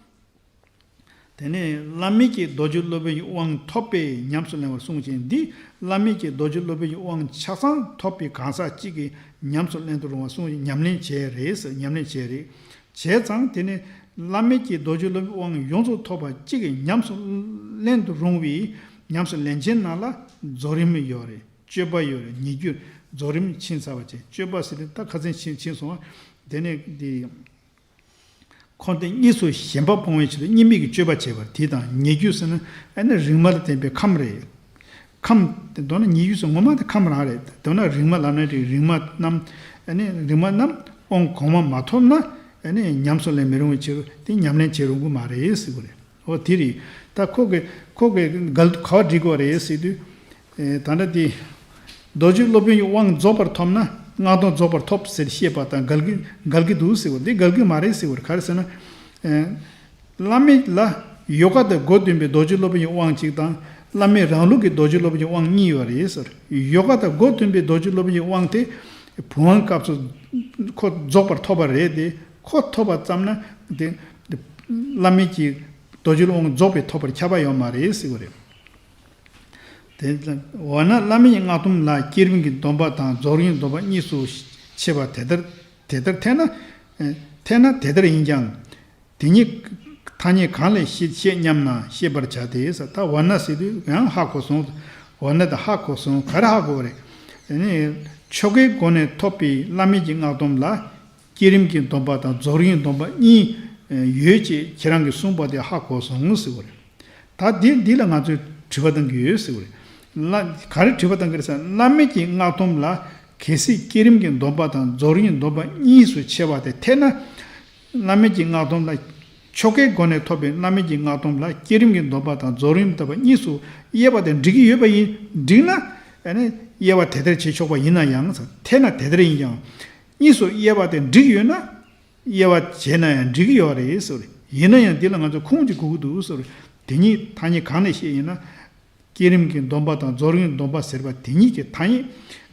དེ་ནས་བླ་མེད་ཀྱི་རྡོ་རྗེ་སློབ་དཔོན་གྱི་དབང་ཐོབ་པས་ཉམས་སུ་ལེན་པར་གསུངས་ཤིང་། འདི་བླ་མེད་ཀྱི་རྡོ་རྗེ་སློབ་དཔོན་གྱི་དབང་ཆ་ཚང་ཐོབ་པའི་གང་ཟག་གཅིག་གིས་ཉམས་སུ་ལེན་དུ་རུང་བར་གསུངས་ཤིང་། ཉམས་ལེན་བྱས་རེད་ཟེར། ཉམས་ལེན་བྱས་རེད། བྱས་ཙང་དེ་ནི་བླ་མེད་ཀྱི་རྡོ་རྗེ་སློབ་དཔོན་གྱི་དབང་ཡོངས་སུ་ཐོབ་པ་གཅིག་གིས་ཉམས་སུ་ལེན་དུ་རུང་བའི་ཉམས་སུ་ལེན་ཆེན་ནང་ལ་རྫོགས་རིམ་ཡོད་རེད། སྤྱོད་པ་ཡོད་རེད། ཉེ་རྒྱུ་རྫོགས་རིམ་ཕྱིན་ཚར་བ་བྱས། སྤྱོད་པ་ཟེར་ནས་ད་ཁ་སང་ཕྱིན་ཕྱིན་སོང་བ། དེ་ནས་འདི། འཁོར་འདས་གཉིས་སུ་ཞེན་པ་སྤོང་བའི་ཆེད་དུ་གཉིས་མེད་ཀྱི་སྤྱོད་པ་བྱེད་པ་དེ་དང་། ཉེ་རྒྱུ་ཟེར་ན་ཨ་ནི་རིག་མ་ལ་བརྟེན་པའི་ཁམས་རེད། ཁམས་དེ་མདོར་ན་ཉེ་རྒྱུ་ཟེར་ངོ་མ་དེ་ཁམས་རང་རེད། མདོར་ན་རིག་མ་ལབ་ན་རིག་རིག་མ་རྣམས་ཨ་ནི་རིག་མ་རྣམས་དབང་གོང་མ་མ་ཐོབ་ན་ཨ་ནི་ཉམས་སུ་ལེན་མི་རུང་བའི་ཕྱིར་དེ་ཉམས་ལེན་བྱེད་རུང་གི་མ་རེད་ཟེར་གི་རེད། འོ་དེ་རེད། ད་ཁོ་གི་ཁོ་གི་འགལ་ག་བ་འགྲིག་གི་རེད་ཟེར་དུས། ཨེ་ད་ལྟ་དེ། རྡོ་རྗེ་སློབ་དཔོན་གྱི་དབང་རྫོགས་པར་ཐོབ་ན་སྔགས་སྡོམ་རྫོགས་པར་ཐོབ་ཟེར་བཤད་པ་དང་འགལ་གྱི་འགལ་གྱི་འདུག་ཟེར་བ་འདི་འགལ་གྱི་མ་རེད་ཟེར་བ་རེད། ག་རེ་ཟེར་ན། ཨེ་བླ་མེད་ལ་ཡོ་ག་དང་སྒོ་བསྟུན་པའི་རྡོ་རྗེ་སློབ་དཔོན་གྱི་དབང་གཅིག་དང་བླ་མེད་རང་ལུགས་ཀྱི་རྡོ་རྗེ་སློབ་དཔོན་གྱི་དབང་གཉིས་ཡོད་རེད་ཟེར། ཡོ་ག་དང་སྒོ་བསྟུན་པའི་རྡོ་རྗེ་སློབ་དཔོན་གྱི་དབང་དེ་བུམ་དབང་སྐབས་སུ་ཁོ་རྫོགས་པར་ཐོབ་པ་རེད་དེ། ཁོ་ཐོབ་པ་ཙམ་ན་དེ་བླ་མེད་ཀྱི་རྡོ་རྗེ་སློབ་དབང་རྫོགས་པའི་ཐོབ་པར་ཁྱབ་པ་ཡོད་མ་རེད་ཟེར་བ་རེད། དེ་འོ་ན་བླ་མེད་ཀྱི་སྔགས་སྡོམ་ལ་བསྐྱེད་རིམ་གྱི་སྡོམ་པ་དང་རྫོགས་རིམ་གྱི་སྡོམ་པ་གཉིས་སུ་ཕྱེ་བ་དེ་ལྟར་དེ་ལྟར་ཐལ་ན། ཐལ་ན་དེ་ལྟར་ཡིན་ཀྱང་། དེ་ཉིད་ཐ་སྙད་གང་ལས་ཤེས་ཤེས་སྙམ་ན་ཤེས་པར་བྱ་སྟེ་ཟེར། ད་འོ་ན་ཟེར་དུས་ཡང་ཧ་གོ་སོང་། འོ་ན་ད་ཧ་གོ་སོང་། ག་རེ་ཧ་གོ་བ་རེད། དེ་ནི་ཆོ་གའི་སྒོ་ནས་ཐོབ་པའི་བླ་མེད་ཀྱི་སྔགས་སྡོམ་ལ། བསྐྱེད་རིམ་གྱི་སྡོམ་པ་དང་རྫོགས་རིམ་གྱི་སྡོམ་པ་གཉིས་ཡོད་ཅེས་ཁྱེད་རང་གིས་གསུངས་པ་དེ་ཧ་གོ་སོང་ཟེར་བ་རེད། ད་འདི་འདི་ལ་ང་ཚོས་དྲི་བ་བཏང་གི་ཡོད་ཟེར་བ་རེད། བླ་ག་རེ་དྲི་བ་བཏང་གི་རེད་ཟེར་ན། བླ་མེད་ཀྱི་སྔགས་སྡོམ་ལ་ གལ་སྲིད་བསྐྱེད་རིམ་གྱི་སྡོམ་པ་དང་རྫོགས་རིམ་གྱི་སྡོམ་པ་གཉིས་སུ་ཕྱེ་བ་དེ་འཐད་ན། བླ་མེད་ཀྱི་སྔགས་སྡོམ་ལ། ཆོ་གའི་སྒོ་ནས་ཐོབ་པའི་བླ་མེད་ཀྱི་སྔགས་སྡོམ་ལ་བསྐྱེད་རིམ་གྱི་སྡོམ་པ་དང་རྫོགས་རིམ་སྡོམ་པ་གཉིས་སུ་དབྱེ་བ་དེ་འགྲིག་གི་ཡོད་པ་ཡིན། འགྲིག་ན། ཨ་ནི་དབྱེ་བ་དེ་ལྟར་བྱེད་ཆོག་པ་ཡིན་ན་ཡང་། འཐད་ན་དེ་ལྟར་ཡིན་ཀྱང་། གཉིས་སུ་དབྱེ་བ་དེ་འགྲིག་ཡོད་ན། དབྱེ་བ་བྱས་ན་ཡང་འགྲིག་གི་ཡོད་རེད་ཟེར། ཡིན་ན་ཡང་འདི་ལ་ང་ཚོ་ཁུངས་ཅིག་དགོས་ཀྱི་འདུག་ཟེར། དེ་ཉིད་ཐ་སྙད་གང་ནས་བཤད་ཡིན་ན། བསྐྱེད་རིམ་གྱི་སྡོམ་པ་དང་རྫོགས་རིམ་གྱི་སྡོམ་པ་ཟེར་བ་དེ་ཉིད་ཀྱི་ཐ་སྙད།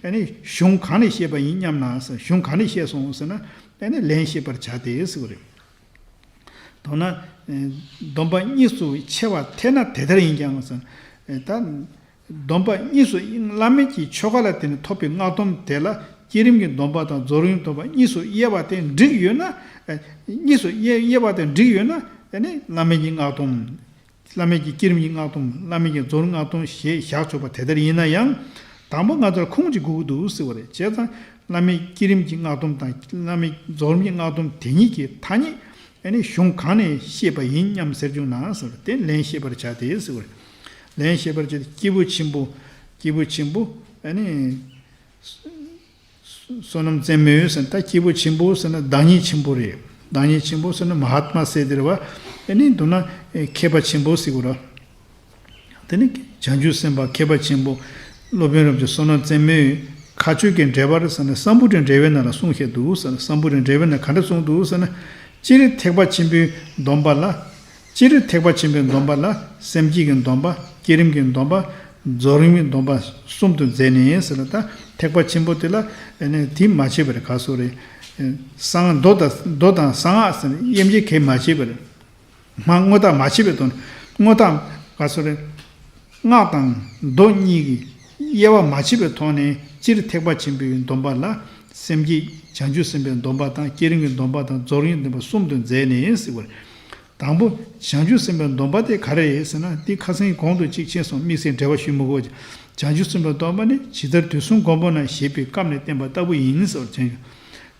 ཨ་ནི་གཞུང་གང་ནས་བཤད་པ་ཡིན་སྙམ་ན་ཟེར། གཞུང་གང་ནས་བཤད་སོང་ཟེར་ན། ཨ་ནི་ལན་བཤད་པར་བྱ་སྟེ་ཟེར་བ་རེད། མདོར་ན། ཨེ། སྡོམ་པ་གཉིས་སུ་ཕྱེ་བ་འཐད་ན་དེ་ལྟར་ཡིན་ཀྱང་ཟེར། ཨེ། ད། སྡོམ་པ་གཉིས་སུ། བླ་མེད་ཀྱི་ཆོ་ག་ལ་བརྟེན་ནས་ཐོབ་པའི་སྔགས་སྡོམ་དེ་ལ་བསྐྱེད་རིམ་གྱི་སྡོམ་པ་དང་རྫོགས་རིམ་སྡོམ་པ་གཉིས་སུ་དབྱེ་བ་དེ་འགྲིག་ཡོད་ན། ཨེ། གཉིས་སུ་དབྱེ་དབྱེ་བ་དེ་འགྲིག་ཡོད་ན། ཨ་ནི་བླ་མེད་ཀྱི་སྔགས་སྡོམ། བླ་མེད་ཀྱི་བསྐྱེད་རིམ་གྱི་སྔགས་སྡོམ། བླ་མེད་ཀྱི་རྫོགས་རིམ་སྔགས་སྡོམ་ཞེས་བཞག་ཆོག་པ་དེ་ལྟར་ཡིན་ན་ཡང་། དང་པོ་ང་ཚོར་ཁུངས་ཅིག་དགོས་ཀྱི་འདུག་ཟེར་བ་རེད། བྱས་ཙང་བླ་མེད་བསྐྱེད་རིམ་གྱི་སྔགས་སྡོམ་དང་བླ་མེད་རྫོགས་རིམ་གྱི་སྔགས་སྡོམ་དེ་ཉིད་ཀྱི་ཐ་སྙད། ཨ་ནི་གཞུང་གང་ནས་བཤད་པ་ཡིན་སྙམ་ཟེར་བྱུང་ན་ཟེར། དེ་ལན་བཤད་པར་བྱ་སྟེ་ཟེར་བ་རེད། ལན་བཤད་པར་བྱ་སྟེ། སྐྱེས་བུ་ཆེན་པོ། སྐྱེས་བུ་ཆེན་པོ། ཨ་ནི། བསོད་ནམས་བཙན་མོས་ཟེར་ན། ད་སྐྱེས་བུ་ཆེན་པོ་ཟེར་ན་བདག་ཉིད་ཆེན་པོ་རེད། བདག་ཉིད་ཆེན་པོ་ཟེར་ན་མ་ཧཱ་ཏྨ་ཟེར་དེ་རེད་བ། ཨ་ནི་མདོར་ན་མཁས་པ་ཆེན་པོ་ཟེར་དགོས་རེད། དེ་ནི་བྱང་ཆུབ་སེམས་དཔའ་མཁས་པ་ཆེན་པོ་སློབ་དཔོན་རིན་པོ་ཆེ་བསོད་ནམས་བཙན་མོས་མཁའ་སྤྱོད་ཀྱི་འགྲེལ་པར་ཟེར་ན། སམ་བུ་ཊི་འགྲེལ་པའི་ནང་ལ་གསུངས་བཞག་འདུག་ཟེར། སམ་བུ་ཊི་འགྲེལ་པའི་ནང་ག་འདྲ་གསུངས་འདུག་ཟེར་ན། སྤྱིར་ཐེག་པ་ཆེན་པོའི་སྡོམ་པ་ལ། སྤྱིར་ཐེག་པ་ཆེན་པོའི་སྡོམ་པ་ལ་སེམས་བསྐྱེད་ཀྱི་སྡོམ་པ། བསྐྱེད་རིམ་གྱི་སྡོམ་པ། རྫོགས་རིམ་གྱི་སྡོམ་པ་གསུམ་དུ་མཛད་ནས་ཟེར་ལ། ད་ཐེག་པ་ཆེན་པོ་དེ་ལ་ཨ་ནི་དེ་མ་བྱས་པ་རེད། ག་སོགས་རེད། གསང་མདོ་དང་མདོ་དང་གསང་སྔགས་ཟེར་ནས་དབྱེ་འབྱེད་གང་ཡང་མ་བྱས་པ་རེད། མ་དངོས་བཏགས་མ་བྱས་པའི་ཐོག་ནས། དངོས་བཏགས་ག་སོགས་རེད། སྔགས་དང་མདོ་གཉིས་ཀྱི་དབྱེ་བ་མ་ཕྱེ་བའི་ཐོག་ནས་སྤྱིར་ཐེག་པ་ཆེན་པོའི་སྡོམ་པ་ལ་སེམས་བསྐྱེད་བྱང་ཆུབ་སེམས་དཔའི་སྡོམ་པ་དང་། བསྐྱེད་རིམ་གྱི་སྡོམ་པ་དང་། རྫོགས་རིམ་གྱི་སྡོམ་པ་གསུམ་དུ་མཛད་ནས་ཟེར་བ་རེད། དང་པོ་བྱང་ཆུབ་སེམས་དཔའི་སྡོམ་པ་དེ་ག་རེ་རེད་ཟེར་ན། དེ་ཁ་སང་གོང་དུ་གཅིག་ཕྱིན་སོང་། དམིགས་བསལ་འགྲེལ་བ་ཞུ་མི་དགོས། བྱང་ཆུབ་སེམས་དཔའི་སྡོམ་པ་ནི་ཇི་ལྟར་དུས་གསུམ་མགོན་པོ་རྣམས་བཞེད་པའི་སྐབས་ནས་བསྟན་པ་ལྟ་བུ་ཡིན་ཟེར་བ་བྱང་ཆུབ།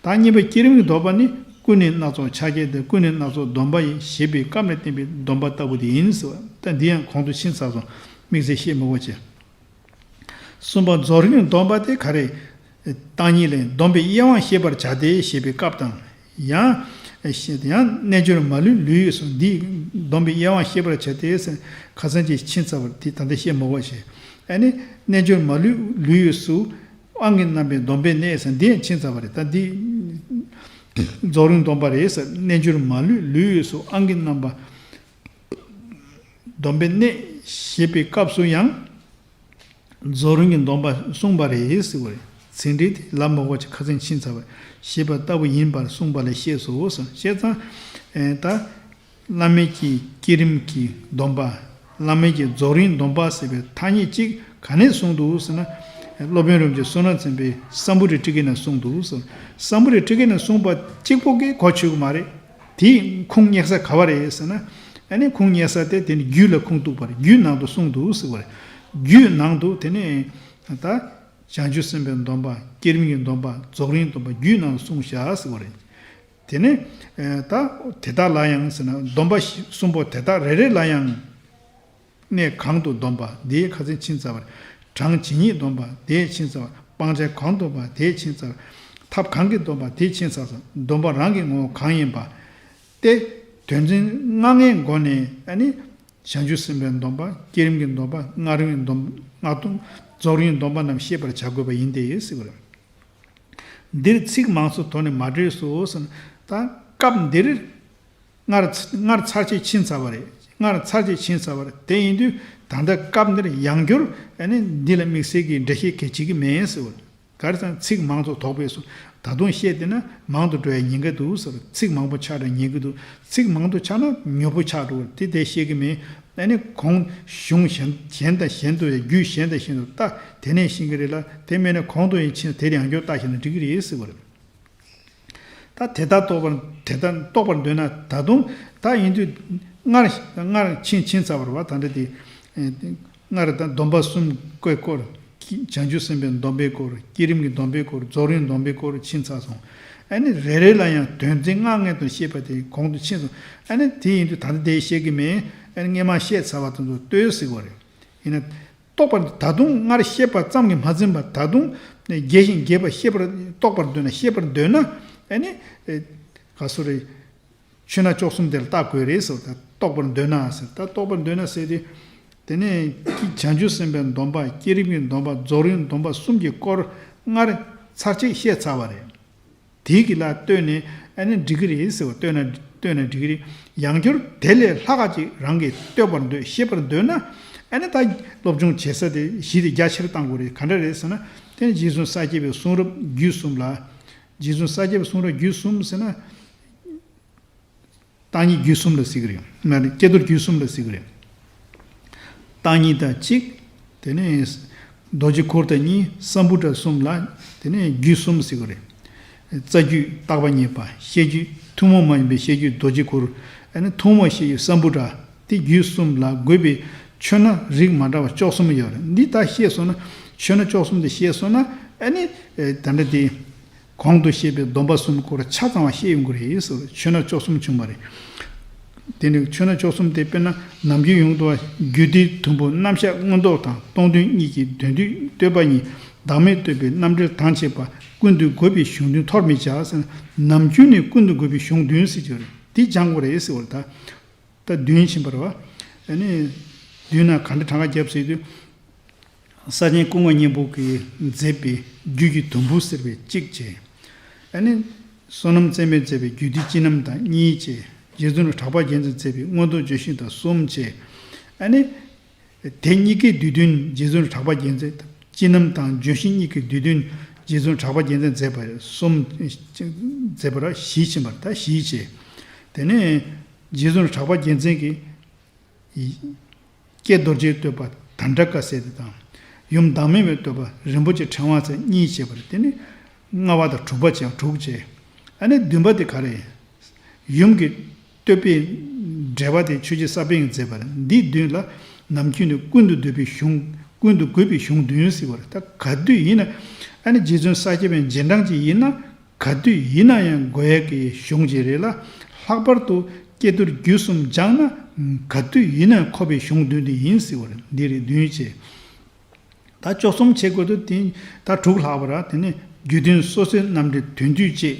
ད་གཉིས་པ་བསྐྱེད་རིམ་གྱི་སྡོམ་པ་ནི་ཀུན་ནས་སྣ་ཚོགས་ཕྱག་རྒྱ་སྟེ། ཀུན་ནས་སྣ་ཚོགས་སྡོམ་པ་ཡི་བཞེད་པའི་སྐབས་ནས་བསྟན་པའི་སྡོམ་པ་ལྟ་བུ་དེ་ཡིན་ཟེར་བ། ད་འདི་ཡང་གོང་དུ་ཕྱིན་ཚར་སོང་། དམིགས་བསལ་བཤད་མི་དགོས་བྱས། གསུམ་པ་རྫོགས་རིམ་གྱི་སྡོམ་པ་དེ་ག་རེ། བརྟག་གཉིས་ལས། སྡོམ་པའི་དབྱེ་བ་བཤད་པར་བྱ་སྟེ་ཞེས་པའི་སྐབས་དང་། ཡང་། ཡང་རྣལ་འབྱོར་མ་ལུས་ལུས་ཡོད་གསུངས། འདིས་སྡོམ་པའི་དབྱེ་བ་བཤད་པར་བྱ་སྟེ་ཟེར། ཁ་སང་ཅིག་ཕྱིན་ཚར་བ་དེ་ད་ལྟ་བཤད་མི་དགོས་བྱས། ཨ་ནི་རྣལ་འབྱོར་མ་ལུས་ལུས་ཡོད་གསུངས། དབང་གིས་རྣམ་པའི་སྡོམ་པའི་གནས་ཟེར། འདི་ཡང་ཕྱིན་ཚར་བ་རེད། ད་འདི་རྫོགས་རིམ་སྡོམ་པ་རེད་ཟེར། རྣལ་འབྱོར་མ་ལུས་ལུས་ཡོད་གསུངས། དབང་གིས་རྣམ་པ་སྡོམ་པའི་གནས་ཞེས་པའི་སྐབས་སུ་ཡང་རྫོགས་རིམ་གྱི་སྡོམ་པ་གསུངས་པ་རེད་ཟེར་བ་རེད། ཚིག་འགྲེལ་དེ་ལབ་མ་དགོས་ཀྱི་ཁ་སང་ཕྱིན་ཚར་བ། ཞེས་པ་ལྟ་བུ་ཡིན་པར་གསུངས་པ་ལས་ཤེས་སོ་ཟེར། བྱས་ཙང་། ཨེ། ད། བླ་མེད་ཀྱི་བསྐྱེད་རིམ་གྱི་སྡོམ་པ། བླ་མེད་ཀྱི་རྫོགས་རིམ་སྡོམ་པ་ཟེར་བའི་ཐ་སྙད་གཅིག་ག་ནས་གསུངས་འདུག་ཟེར་ན། སློབ་དཔོན་རིན་པོ་ཆེ་བསོད་ནམས་བཙན་པོའི་སམ་བུ་ཊི་ཊཱི་ཀ་ནས་གསུངས་འདུག་ཟེར། སམ་བུ་ཊི་ཊཱི་ཀ་ནས་གསུངས་པ་གཅིག་པོ་གིས་གོ་ཆོད་ཀྱི་མ་རེད། དེའི་ཁུངས་རྙེད་ས་ག་བ་རེད་ཟེར་ན། ཨ་ནི་ཁུངས་རྙེད་ས་དེ་དེ་ནི་རྒྱུད་ལ་ཁུངས་གཏུགས་པ་རེད། རྒྱུད་ནང་དུ་གསུངས་འདུག་ཟེར་བ་རེད། རྒྱུད་ནང་དུ་དེ་ནི་ད་བྱང་ཆུབ་སེམས་དཔའི་སྡོམ་པ། བསྐྱེད་རིམ་གྱི་སྡོམ་པ། རྫོགས་རིམ་སྡོམ་པ་རྒྱུད་ནང་དུ་གསུངས་བཞག་ཟེར་བ་རེད། དེ་ནས། ཨེ། ད་དེ་དག་ལ་ཡང་ཟེར་ན། སྡོམ་པ་གསུམ་པོ་དེ་དག་རེ་རེ་ལ་ཡང་། གནས་གང་དུ་སྡོམ་པ། དེའི་ཁ་སང་ཕྱིན་ཚར་བ་རེད། གྲངས་ཇི་སྙེད་སྡོམ་པ། དེའི་ཕྱིན་ཚར་བ། སྤང་བྱ་གང་སྡོམ་པ། དེའི་ཕྱིན་ཚར་བ། ཐབས་གང་གིས་སྡོམ་པ། དེའི་ཕྱིན་ཚར་སོང་། སྡོམ་པ་རང་གི་ངོ་བོ་གང་ཡིན་པ། སྟེ། དོན་ཚན་ལྔ་ལྔའི་སྒོ་ནས། ཨ་ནི། བྱང་ཆུབ་སེམས་དཔའི་སྡོམ་པ། བསྐྱེད་རིམ་གྱི་སྡོམ་པ། སྔགས་རིམ་གྱི་སྡོམ། སྔགས་སྡོམ། རྫོགས་རིམ་གྱི་སྡོམ་པ་རྣམས་བཤད་པར་བྱ་དགོས་པ་ཡིན་ཏེ་ཟེར་བ་རེད། འདིར་ཚིག་མང་སུ་དོར་ནས་མ་སྤྲོས་སོ་ཟེར་ན། ད་སྐབས་འདིར་སྔར་སྔར་ཚར་གཅིག་ཕྱིན་ཚར་བ་རེད། སྔར་ཚར་གཅིག་ཕྱིན་ཚར་བ་རེད། དེ་ཡིན་དུས་ད་ལྟ་སྐབས་འདིར་ཡང་བསྐྱར་ཨ་ནི་འདི་ལ་དམིགས་བསལ་གྱི་འགྲེལ་བཤད་གང་ཡང་བྱེད་ཀྱི་མེད་ཟེར་བ་རེད། ག་རེ་ཟེར་ན་ཚིག་མང་དུ་དོགས་པས་སོ། ད་དུང་བཤད་བསྡད་ན་མང་དུ་འགྲོ་ཡ་ཉེན་ཁ་འདུག་ཟེར། ཚིག་མང་པོ་ཆགས་འགྲོ་ཉེན་ཁ་འདུག། ཚིག་མང་དུ་ཆགས་ན་མྱུར་པོ་ཆགས་འགྲོ་བ་དེ་དེ་བཤད་ཀྱི་མེད། ཨ་ནི་གོང་གཞུང་གཞན་གཞན་དང་གཞན་དུ་ཡང་རྒྱུད་གཞན་དང་གཞན་དུ་ལྟ། དེ་ནས་ཤེས་ཀྱི་རེད་ལ། དེ་མེད་ན་གོང་དུ་ཡང་ཕྱིན་དེར་ཡང་བསྐྱར་ལྟ་ཤེས་ན་འགྲིག་གི་རེད་ཟེར་བ་རེད། ད་དེ་ལྟར་རྟོགས་པར་དེ་ལྟར་རྟོགས་པར་འདོད་ན་ད་དུང་ད་ཡིན་དུས་སྔར་སྔར་ཕྱིན་ཕྱིན་ཚར་བ་རེད་བ། ད་འདྲ་དེ། སྔར་ད་སྡོམ་པ་གསུམ་གྱི་སྐོར། བྱང་ཆུབ་སེམས་དཔའི་སྡོམ་པའི་སྐོར། བསྐྱེད་རིམ་གྱི་སྡོམ་པའི་སྐོར། རྫོགས་རིམ་སྡོམ་པའི་སྐོར་ཕྱིན་ཚར་སོང་། ཨ་ནི་རེ་རེ་ལ་ཡང་དོན་ཚན་ལྔ་ལྔའི་དོན་བཤད་པ་དེ་གོང་དུ་ཕྱིན་སོང་། ཨ་ནི་དེ་ཡིན་དུས་ད་ལྟ་དེ་བཤད་ཀྱི་མེད། ཨ་ནི་སྔས་མ་བཤད་ཚར་བ་དེ་ཚོ་ལྟོས་ཟེར་བ་རེད། ཡིན་ན། རྟོགས་པར་ད་དུང་སྔར་བཤད་པ་ཙམ་གྱིས་མ་ཚིམ་པར་ད་དུང་ རྒྱས་ཤིང་རྒྱས་པ་ཤེས་པར་རྟོགས་པར་འདོད་ན། ཤེས་པར་འདོད་ན་ཨ་ནི་ག་སོ་རེ། ཆོས་སྣ་བཅུ་གསུམ་དེ་ལ་བལྟ་དགོས་རེད་ཟེར། ད་རྟོགས་པར་འདོད་ན་ཟེར། ད་རྟོགས་པར་འདོད་ན་ཟེར་དུས། དེ་ནས་བྱང་ཆུབ་སེམས་དཔའི་སྡོམ་པ། བསྐྱེད་རིམ་གྱི་སྡོམ་པ། རྫོགས་རིམ་སྡོམ་པ་གསུམ་གྱི་སྐོར་སྔར་ཚར་གཅིག་བཤད་ཚར་བ་རེད། དེའི་གི་ལ་ལྟོས་ནས་ཨ་ནི་འགྲིག་གི་རེད་ཟེར་བ། ལྟོས་ན་ལྟོས་ན་འགྲིག་གི་རེད། ཡང་བསྐྱར་དེ་ལས་ལྷག་ག་ཅིག་རང་གིས་ལྟོས་པར་འདོད། ཤེས་པར་འདོད་ན་ཨ་ནི་ད་སློབ་སྦྱོང་བྱེད་ས་དེ་གཞི་དེ་རྒྱ་ཆེར་བཏང་དགོས་རེད། ག་འདྲ་རེད་ཟེར་ན། དེ་ནི་རྗེ་བཙུན་ས་སྐྱ་པའི་གསུང་རབ་བརྒྱུད་གསུམ་ལ། རྗེ་བཙུན་ས་སྐྱ་པའི་གསུང་རབ་བརྒྱུད་གསུམ་ཟེར་ན། བརྟག་གཉིས་བརྒྱུད་གསུམ་ལ་ཟེར་གི་རེད། མ་རེད། ཀྱེ་རྡོར་བརྒྱུད་གསུམ་ལ་ཟེར་གི་རེད། བརྟག་གཉིས་དང་གཅིག་དེ་ནས་རྡོ་རྗེ་གུར་དང་གཉིས། སམ་བྷོ་ཊ་གསུམ་ལ་དེ་ནས་བརྒྱུད་གསུམ་ཟེར་གི་རེད། རྩ་རྒྱུད་བརྟག་པ་གཉིས་པ། བཤད་རྒྱུད་ཐུན་མོང་མ་ཡིན་པའི་བཤད་རྒྱུད་རྡོ་རྗེ་གུར། ཨ་ནི་ཐུན་མོང་བཤད་རྒྱུད་སམ་བྷོ་ཊ། དེ་བརྒྱུད་གསུམ་ལ་དགོས་པའི་ཆོས་སྣ་རིགས་མ་འདྲ་བ་བཅུ་གསུམ་ཡོད་རེད། འདི་ད་ཤེས་སོང་ན། ཆོས་སྣ་བཅུ་གསུམ་དེ་ཤེས་སོང་ན་ཨ་ནི་ད་འདྲ་དེ། གོང་དུ་བཤད་པའི་སྡོམ་པ་གསུམ་སྐོར་ཆ་ཚང་བ་ཤེས་ཡོང་གི་རེད་ཟེར། ཆོས་སྣ་བཅུ་གསུམ་བྱུང་བ་རེད། དེ་ནི་ཆོས་སྣ་བཅུ་གསུམ་དེ་དཔེར་ན་ནམ་རྒྱུན་ཡོངས་བསྡུ་བ། རྒྱུད་སྡེའི་དུམ་བུ་རྣམ་གཞག་མངོན་རྟོགས་དང་སྟོང་ཐུན་གཉིས་ཀྱི་དོན་བསྡུས། བསྟོད་པ་གཉིས། བདག་མེད་བསྟོད་པའི་རྣམ་འགྲེལ། དང་བཅས་པ་ཀུན་ཏུ་དགོས་པའི་གཞུང་བདུན། ཐོར་མི་བྱ་ཟེར་ན། ནམ་རྒྱུན་ནི་ཀུན་ཏུ་དགོས་པའི་གཞུང་བདུན་ཟེར་གྱི་རེད། དེ་སྦྱང་དགོས་རེད་ཟེར་བ་རེད་ད། ད་བདུན་ཕྱིན་པ་རེད་བ། ཨ་ནི་བདུན་ན་ག་འདྲ་གྲངས་ཀ་བརྒྱབ་ཟེར་དུས། ས་ཆེན་སྐུ་ངོ་སྙིང་པོ་གིས་མཛད་པའི་རྒྱུད་ཀྱི་དུམ་བུ་ཟེར་བའི་གཅིག་བྱས། ཨ་ནི་བསོད་ནམས་རྩེ་མོས་མཛད་པའི་རྒྱུད་སྡེ་སྤྱི་རྣམ་དང་གཉིས་བྱས། རྗེ་བཙུན་གྲགས་པ་རྒྱལ་མཚན་མཛད་པའི་མངོན་རྟོགས་བརྗོད་གཞི་དང་གསུམ་བྱས། ཨ་ནི་དེ་གཉིས་ཀའི་བསྡུས་དོན་རྗེ་བཙུན་གྲགས་པ་རྒྱལ་མཚན། སྤྱི་རྣམ་དང་བརྗོད་གཞི་གཉིས་ཀྱི་བསྡུས་དོན་རྗེ་བཙུན་གྲགས་པ་རྒྱལ་མཚན་མཛད་པ་གསུམ་མཛད་པ་ར་བཞི་ཕྱིན་པ་རེད། ད་བཞི་བྱས། དེ་ནས་རྗེ་བཙུན་གྲགས་པ་རྒྱལ་མཚན་གྱིས། ཀྱེ་རྡོ་རྗེའི་བསྟོད་པ་དཎྜི་ཀ་ཟེར་དེ་དང་། ཡུམ་བདག་མེད་པའི་བསྟོད་པ་རིན་པོ་ཆེ་ཕྲེང་བ་ཟེར་གཉིས་བྱས་པ་རེད། དེ་ནི་ལྔ་པ་དང་དྲུག་པ་བྱས། དྲུག་བྱས། ཨ་ནི་བདུན་པ་དེ་ག་རེ། ཡུམ་གྱི་བསྟོད་པའི་འགྲེལ་པ་དེ་ཆོས་རྗེ་ས་པཎ་གྱིས་མཛད་པ་རེད། འདི་བདུན་ལ་ནམ་རྒྱུན་ནི་ཀུན་ཏུ་འདོད་པའི་གཞུང་། ཀུན་ཏུ་དགོས་པའི་གཞུང་བདུན་ཟེར་བ་རེད། ད་ག་དུས་ཡིན་ན་ཨ་ནི་རྗེ་བཙུན་ས་སྐྱ་པའི་རྗེས་འབྲང་ཅིག་ཡིན་ན། ག་དུས་ཡིན་ན་ཡང་དགོས་ཡས་ཀྱི་གཞུང་ཅིག་རེད་ལ། ལྷག་པར་དུ་ཀྱེ་རྡོར་རྒྱུད་གསུམ་སྦྱངས་ན་ག་དུས་ཡིན་ན་ཡང་མཁོ་བའི་གཞུང་བདུན་དེ་ཡིན་ཟེར་བ་རེད། འདི་རེད། བདུན་བྱས། ད་བཅུ་གསུམ་བྱེད་དགོས་དུས་དེ་ད་དྲུག་ལྷག་པ་ར། དེ་ནས་རྒྱུད་དོན་སོ་སོའི་རྣམ་འགྲེལ་དོན་བསྡུས་བཅས།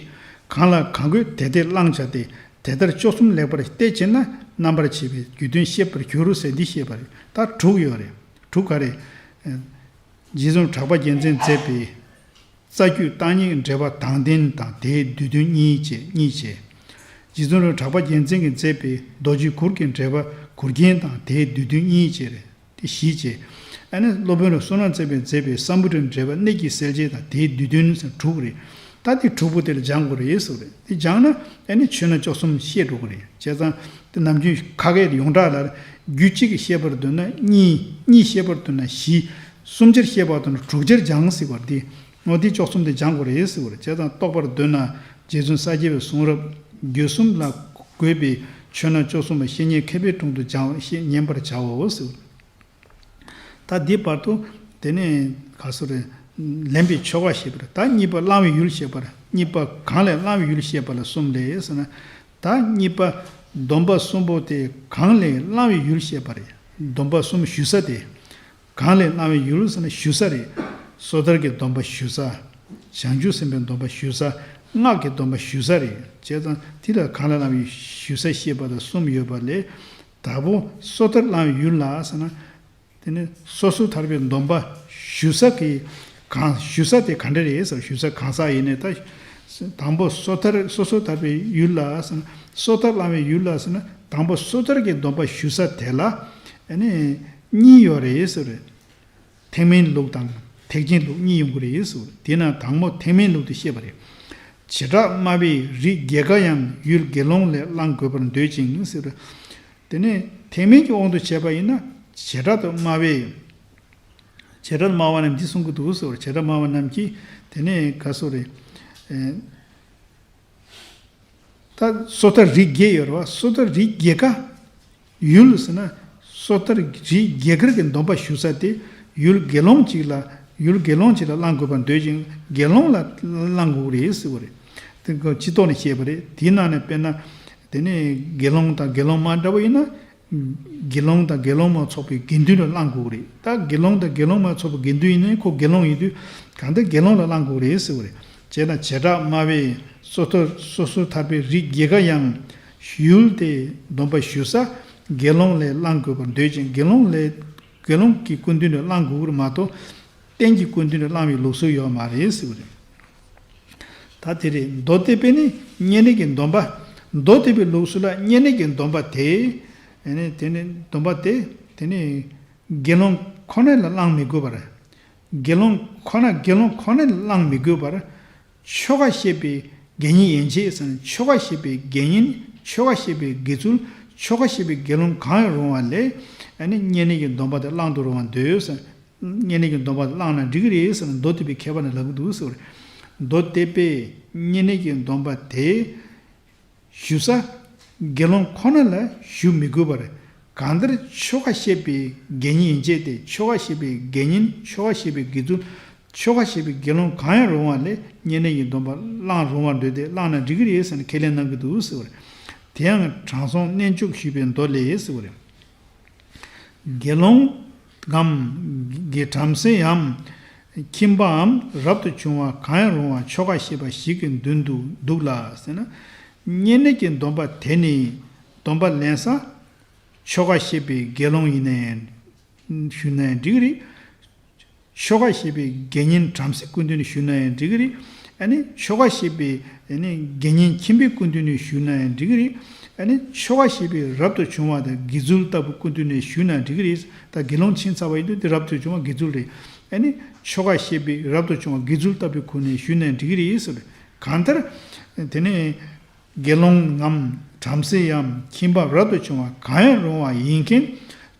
གང་ལ་གང་དགོས་དེ་དེ་བླང་བྱ་སྟེ། དེ་ལྟར་བཅུ་གསུམ་ལེགས་པར་བལྟས་བྱས་ན། རྣམ་པར་ཕྱེ་བའི་རྒྱུད་དོན་ཤེས་པར་འགྱུར་ཟེར་འདི་བཤད་པ་རེད། ད་དྲུག་ཡོད་རེད། དྲུག་ག་རེ། རྗེ་བཙུན་གྲགས་པ་རྒྱལ་མཚན་མཛད་པའི་རྩ་རྒྱུད་བརྟག་གཉིས་འགྲེལ་པ་དང་ལྡན་དང་དེའི་བསྡུས་དོན་གཉིས་བཅས། གཉིས་བཅས། རྗེ་བཙུན་གྲགས་པ་རྒྱལ་མཚན་གྱིས་མཛད་པའི་རྡོ་རྗེ་གུར་གྱི་འགྲེལ་པ་གུར་རྒྱན་དང་དེའི་བསྡུས་དོན་གཉིས་བཅས་རེད། དེ་བཞི་བཅས། ཨ་ནི་སློབ་དཔོན་བསོད་ནམས་རྩེ་མོས་མཛད་པའི་སམ་བྷོ་ཊའི་འགྲེལ་པ་གནད་ཀྱི་གསལ་བྱེད་དང་དེའི་བསྡུས་དོན་ཟེར་དྲུག་རེད། ད་དེ་དྲུག་པོ་དེ་ལ་སྦྱང་དགོས་རེད་ཟེར་བ་རེད། དེ་སྦྱངས་ན་ཨ་ནི་ཆོས་སྣ་བཅུ་གསུམ་ཤེས་འགྲོ་གི་རེད། བྱས་ཙང་དེ་ནམ་རྒྱུན་ཁ་སྐད་ཡོངས་གྲགས་ལ་རྒྱུད་གཅིག་གིས་ཤེས་པར་འདོད་ན་གཉིས། གཉིས་ཤེས་པར་འདོད་ན་བཞི། གསུམ་ཆར་ཤེས་པར་འདོད་ན་དྲུག་ཆར་སྦྱང་ཟེར་བ་རེད། དེ་འོ་དེ་བཅུ་གསུམ་དེ་སྦྱང་དགོས་རེད་ཟེར་བ་རེད། བྱས་ཙང་རྟོགས་པར་འདོད་ན་རྗེ་བཙུན་ས་སྐྱ་པའི་གསུང་རབ་བརྒྱུད་གསུམ་ལ་དགོས་པའི་ཆོས་སྣ་བཅུ་གསུམ་པ་བཤེས་གཉེན་མཁས་པའི་དྲུང་དུ་སྦྱང་བ་ཤེས་ཉན་པར་བྱའོ་ཟེར། ད་འདི་བར་དུ་དེ་ནས་ག་སོ་རེ། ལེན་པའི་ཆོ་ག་བཤད་པ་རེད། ད་གཉིས་པ་བླང་བའི་ཡུལ་བཤད་པ་རེད། གཉིས་པ་གང་ལས་བླང་བའི་ཡུལ་བཤད་པ་ལ་གསུམ་ལས་ཟེར་ན། ད་གཉིས་པ་སྡོམ་པ་གསུམ་པོ་དེ་གང་ལས་བླང་བའི་ཡུལ་བཤད་པ་རེད། སྡོམ་པ་གསུམ་ཞུ་ས་དེ། གང་ལས་བླང་བའི་ཡུལ་ཟེར་ན་ཞུ་ས་རེད། སོ་ཐར་གྱི་སྡོམ་པ་ཞུ་ས། བྱང་ཆུབ་སེམས་དཔའི་སྡོམ་པ་ཞུ་ས། སྔགས་ཀྱི་སྡོམ་པ་ཞུ་ས་རེད། བྱས་ཙང་དེ་ལ་གང་ལས་བླང་བའི་ཞུ་ས་བཤད་པ་དང་གསུམ་ཡོད་པ་ལས། དང་པོ་སོ་ཐར་བླང་བའི་ཡུལ་ལ་ཟེར་ན། དེ་ནི་སོ་སོ་ཐར་པའི་སྡོམ་པ་ཞུ་ས་གི་གང་ཞུ་ས་དེ་ག་འདྲ་རེད་ཟེར། ཞུ་ས་གང་ཟག་ཡིན་ནའི་ད། དང་པོ་སོ་ཐར་སོ་སོ་ཐར་པའི་ཡུལ་ལ་ཟེར་ན། སོ་ཐར་བླང་བའི་ཡུལ་ལ་ཟེར་ན། དང་པོ་སོ་ཐར་གྱི་སྡོམ་པ་ཞུ་ས་དེ་ལ་ཨ་ནི་གཉིས་ཡོད་རེད་ཟེར། ཐེག་དམན་ལུགས་དང་ཐེག་ཆེན་ལུགས་གཉིས་ཡོང་གི་རེད་ཟེར། དེ་ན་དང་པོ་ཐེག་དམན་ལུགས་དེ་བཤད་པ་རེད། བྱེ་བྲག་སྨྲ་བའི་རིགས་བརྒྱད་ཀ་ཡང་ཡུལ་དགེ་སློང་ལས་བླང་དགོས་པར་འདོད་ཅིང་ཟེར། དེ་ནས་ཐེག་དམན་གྱི་དབང་དུ་བྱས་པ་ཡིན་ན་བྱེ་བྲག་ཏུ་སྨྲ་བའི། བྱེ་བྲག་ཏུ་སྨྲ་བ་རྣམས་ཀྱིས་གསུང་གི་འདུག་ཟེར། བྱེ་བྲག་སྨྲ་བ་རྣམས་ཀྱིས་དེ་ནས་ག་སོ་རེ། ད་སོ་ཐར་རིགས་བརྒྱད་ཡོད་རེད་བ། སོ་ཐར་རིགས་བརྒྱད་ཀ་ཡུལ་ཟེར་ན། སོ་ཐར་རིགས་བརྒྱད་ཀར་གྱི་སྡོམ་པ་ཞུ་ས་དེ་ཡུལ་དགེ་སློང་གཅིག་ལ་ཡུལ་དགེ་སློང་གཅིག་ལ་བླང་དགོས་པར་འདོད་ཅིང་དགེ་སློང་ལ་བླང་དགོས་རེད་ཟེར་བ་རེད། དེ་སྤྱི་ཐོག་ནས་བཤད་པ་རེད། དེའི་ནང་ནས་དཔེར་ན། དེ་ནས་དགེ་སློང་དང་དགེ་སློང་མ་འདྲ་བ་ཡིན་ན། དགེ་སློང་དང་དགེ་སློང་མ་ཚོགས་པའི་དགེ་འདུན་ལ་བླང་དགོས་རེད། ད་དགེ་སློང་དང་དགེ་སློང་མ་ཚོགས་པའི་དགེ་འདུན་ཡིན་ནའི་ཁོ་དགེ་སློང་ཡིན་དུས། གང་ལྟར་དགེ་སློང་ལ་བླང་དགོས་རེད་ཟེར་བ་རེད། བྱས་ན་བྱེ་བྲག་སྨྲ་བས་སོ་ཐར་སོ་སོ་ཐར་པའི་རིགས་བརྒྱད་ཀ་ཡང་ཡུལ་དེ་སྡོམ་པ་ཞུ་ས་དགེ་སློང་ལ་བླང་དགོས་པར་འདོད་ཅིང་། དགེ་སློང་ལ་དགེ་སློང་གི་སྐུ་མདུན་ནས་བླང་དགོས་པར་མ་གཏོགས། རྟེན་གྱི་སྐུ་མདུན་ནས་བླང་བའི་ལུགས་སྲོལ་ཡོད་མ་རེད་ཟེར་བ་རེད། ད་དེ་རེད། མདོ་སྡེ་པས་ནི་བསྙེན་གནས་ཀྱི་སྡོམ་པ། མདོ་སྡེ་པའི་ལུགས་སྲོལ་ལ་བསྙེན་གནས་ཀྱི་སྡོམ་པ་དེ། ཨ་ནི་དེ་ནི་སྡོམ་པ་དེ་དེ་ནི་དགེ་སློང་ཁོ་ན་ལ་བླང་མི་དགོས་པར། དགེ་སློང་ཁོ་ན་དགེ་སློང་ཁོ་ན་ལ་བླང་མི་དགོས་པར། ཆོ་ག་བཤད་པའི་དགེ་བསྙེན་ཡན་ཆད་ཟེར་ན། ཆོ་ག་བཤད་པའི་དགེ་བསྙེན། ཆོ་ག་བཤད་པའི་དགེ་ཚུལ། ཆོ་ག་བཤད་པའི་དགེ་སློང་གང་ཡང་རུང་བ་ལས། ཨ་ནི་བསྙེན་གནས་ཀྱི་སྡོམ་པ་དེ་བླང་དུ་རུང་བར་འདོད་ཟེར། བསྙེན་གནས་ཀྱི་སྡོམ་པ་བླངས་ན་འགྲིག་གི་རེད་ཟེར་ན། མདོ་སྡེ་པའི་མཁས་པ་ནས་ལབ་ཀྱི་འདུག་ཟེར་བ་རེད། མདོ་སྡེ་པས་བསྙེན་གནས་ཀྱི་སྡོམ་པ་དེ་ཞུ་ས་དགེ་སློང་ཁོ་ན་ལ་ཞུ་མི་དགོས་པར། གང་ལྟར་ཆོ་ག་བཤད་པའི་དགེ་བསྙེན་ཡན་ཆད་དེ། ཆོ་ག་བཤད་པའི་དགེ་བསྙེན། ཆོ་ག་བཤད་པའི་དགེ་ཚུལ། ཆོ་ག་བཤད་པའི་དགེ་སློང་གང་ཡང་རུང་བ་ལས་བསྙེན་གནས་ཀྱི་སྡོམ་པ་བླང་རུང་བར་འདོད་དེ། བླངས་ན་འགྲིག་གི་རེད་ཟེར་ནས་ཁས་ལེན་གནང་གི་འདུག་ཟེར་བ་རེད། དེ་ཡང་དྲང་སྲོང་རྣལ་འབྱོར་ཞུས་པའི་མདོ་ལས་ཟེར་བ་རེད། དགེ་སློང་ངམ་དགེ་བྲམ་ཟེའམ་ཁྱིམ་པའམ་རབ་ཏུ་བྱུང་བ་གང་ཡང་རུང་བ་ཆོ་ག་ཤེས་པ་ཞིག་གི་མདུན་དུ་འདུག་ལ་ཟེར་ན། བསྙེན་གནས་ཀྱི་སྡོམ་པ་དེ་ནི་སྡོམ་པ་ལེན་ས་ཆོ་ག་ཤེས་པའི་དགེ་སློང་ཡིན་ན་ཡང་ཞུས་ན་ཡང་འགྲིག་གི་རེད། ཆོ་ག་ཤེས་པའི་དགེ་བསྙེན་བྲམ་ཟེ་སྐུ་མདུན་ནས་ཞུས་ན་ཡང་འགྲིག་གི་རེད། ཨ་ནི་ཆོ་ག་ཤེས་པའི་ཨ་ནི་དགེ་བསྙེན་ཁྱིམ་པའི་སྐུ་མདུན་ནས་ཞུས་ན་ཡང་འགྲིག་གི་རེད། ཨ་ནི་ཆོ་ག་ཤེས་པའི་རབ་ཏུ་བྱུང་བ་དང་དགེ་ཚུལ་ལྟ་བུ་སྐུ་མདུན་ནས་ཞུས་ན་འགྲིག་གི་རེད། ད་དགེ་སློང་ཕྱིན་ཚར་བ་ཡིན་དུས་དེ་རབ་ཏུ་བྱུང་བ་དགེ་ཚུལ་རེད། ཨ་ནི་ཆོ་ག་ཤེས་པའི་རབ་ཏུ་བྱུང་བ་དགེ་ཚུལ་ལྟ་བུའི་སྐུ་ནས་ཞུས་ན་འགྲིག་གི་རེད་ཟེར། གང་ལྟར་དེ་ནས། དགེ་སློང་ངམ་བྲམ་ཟེ་ཡམ་ཁྱིམ་པ་རབ་ཏུ་བྱུང་བ་གང་ཡང་རུང་བ་ཡིན་མཁན།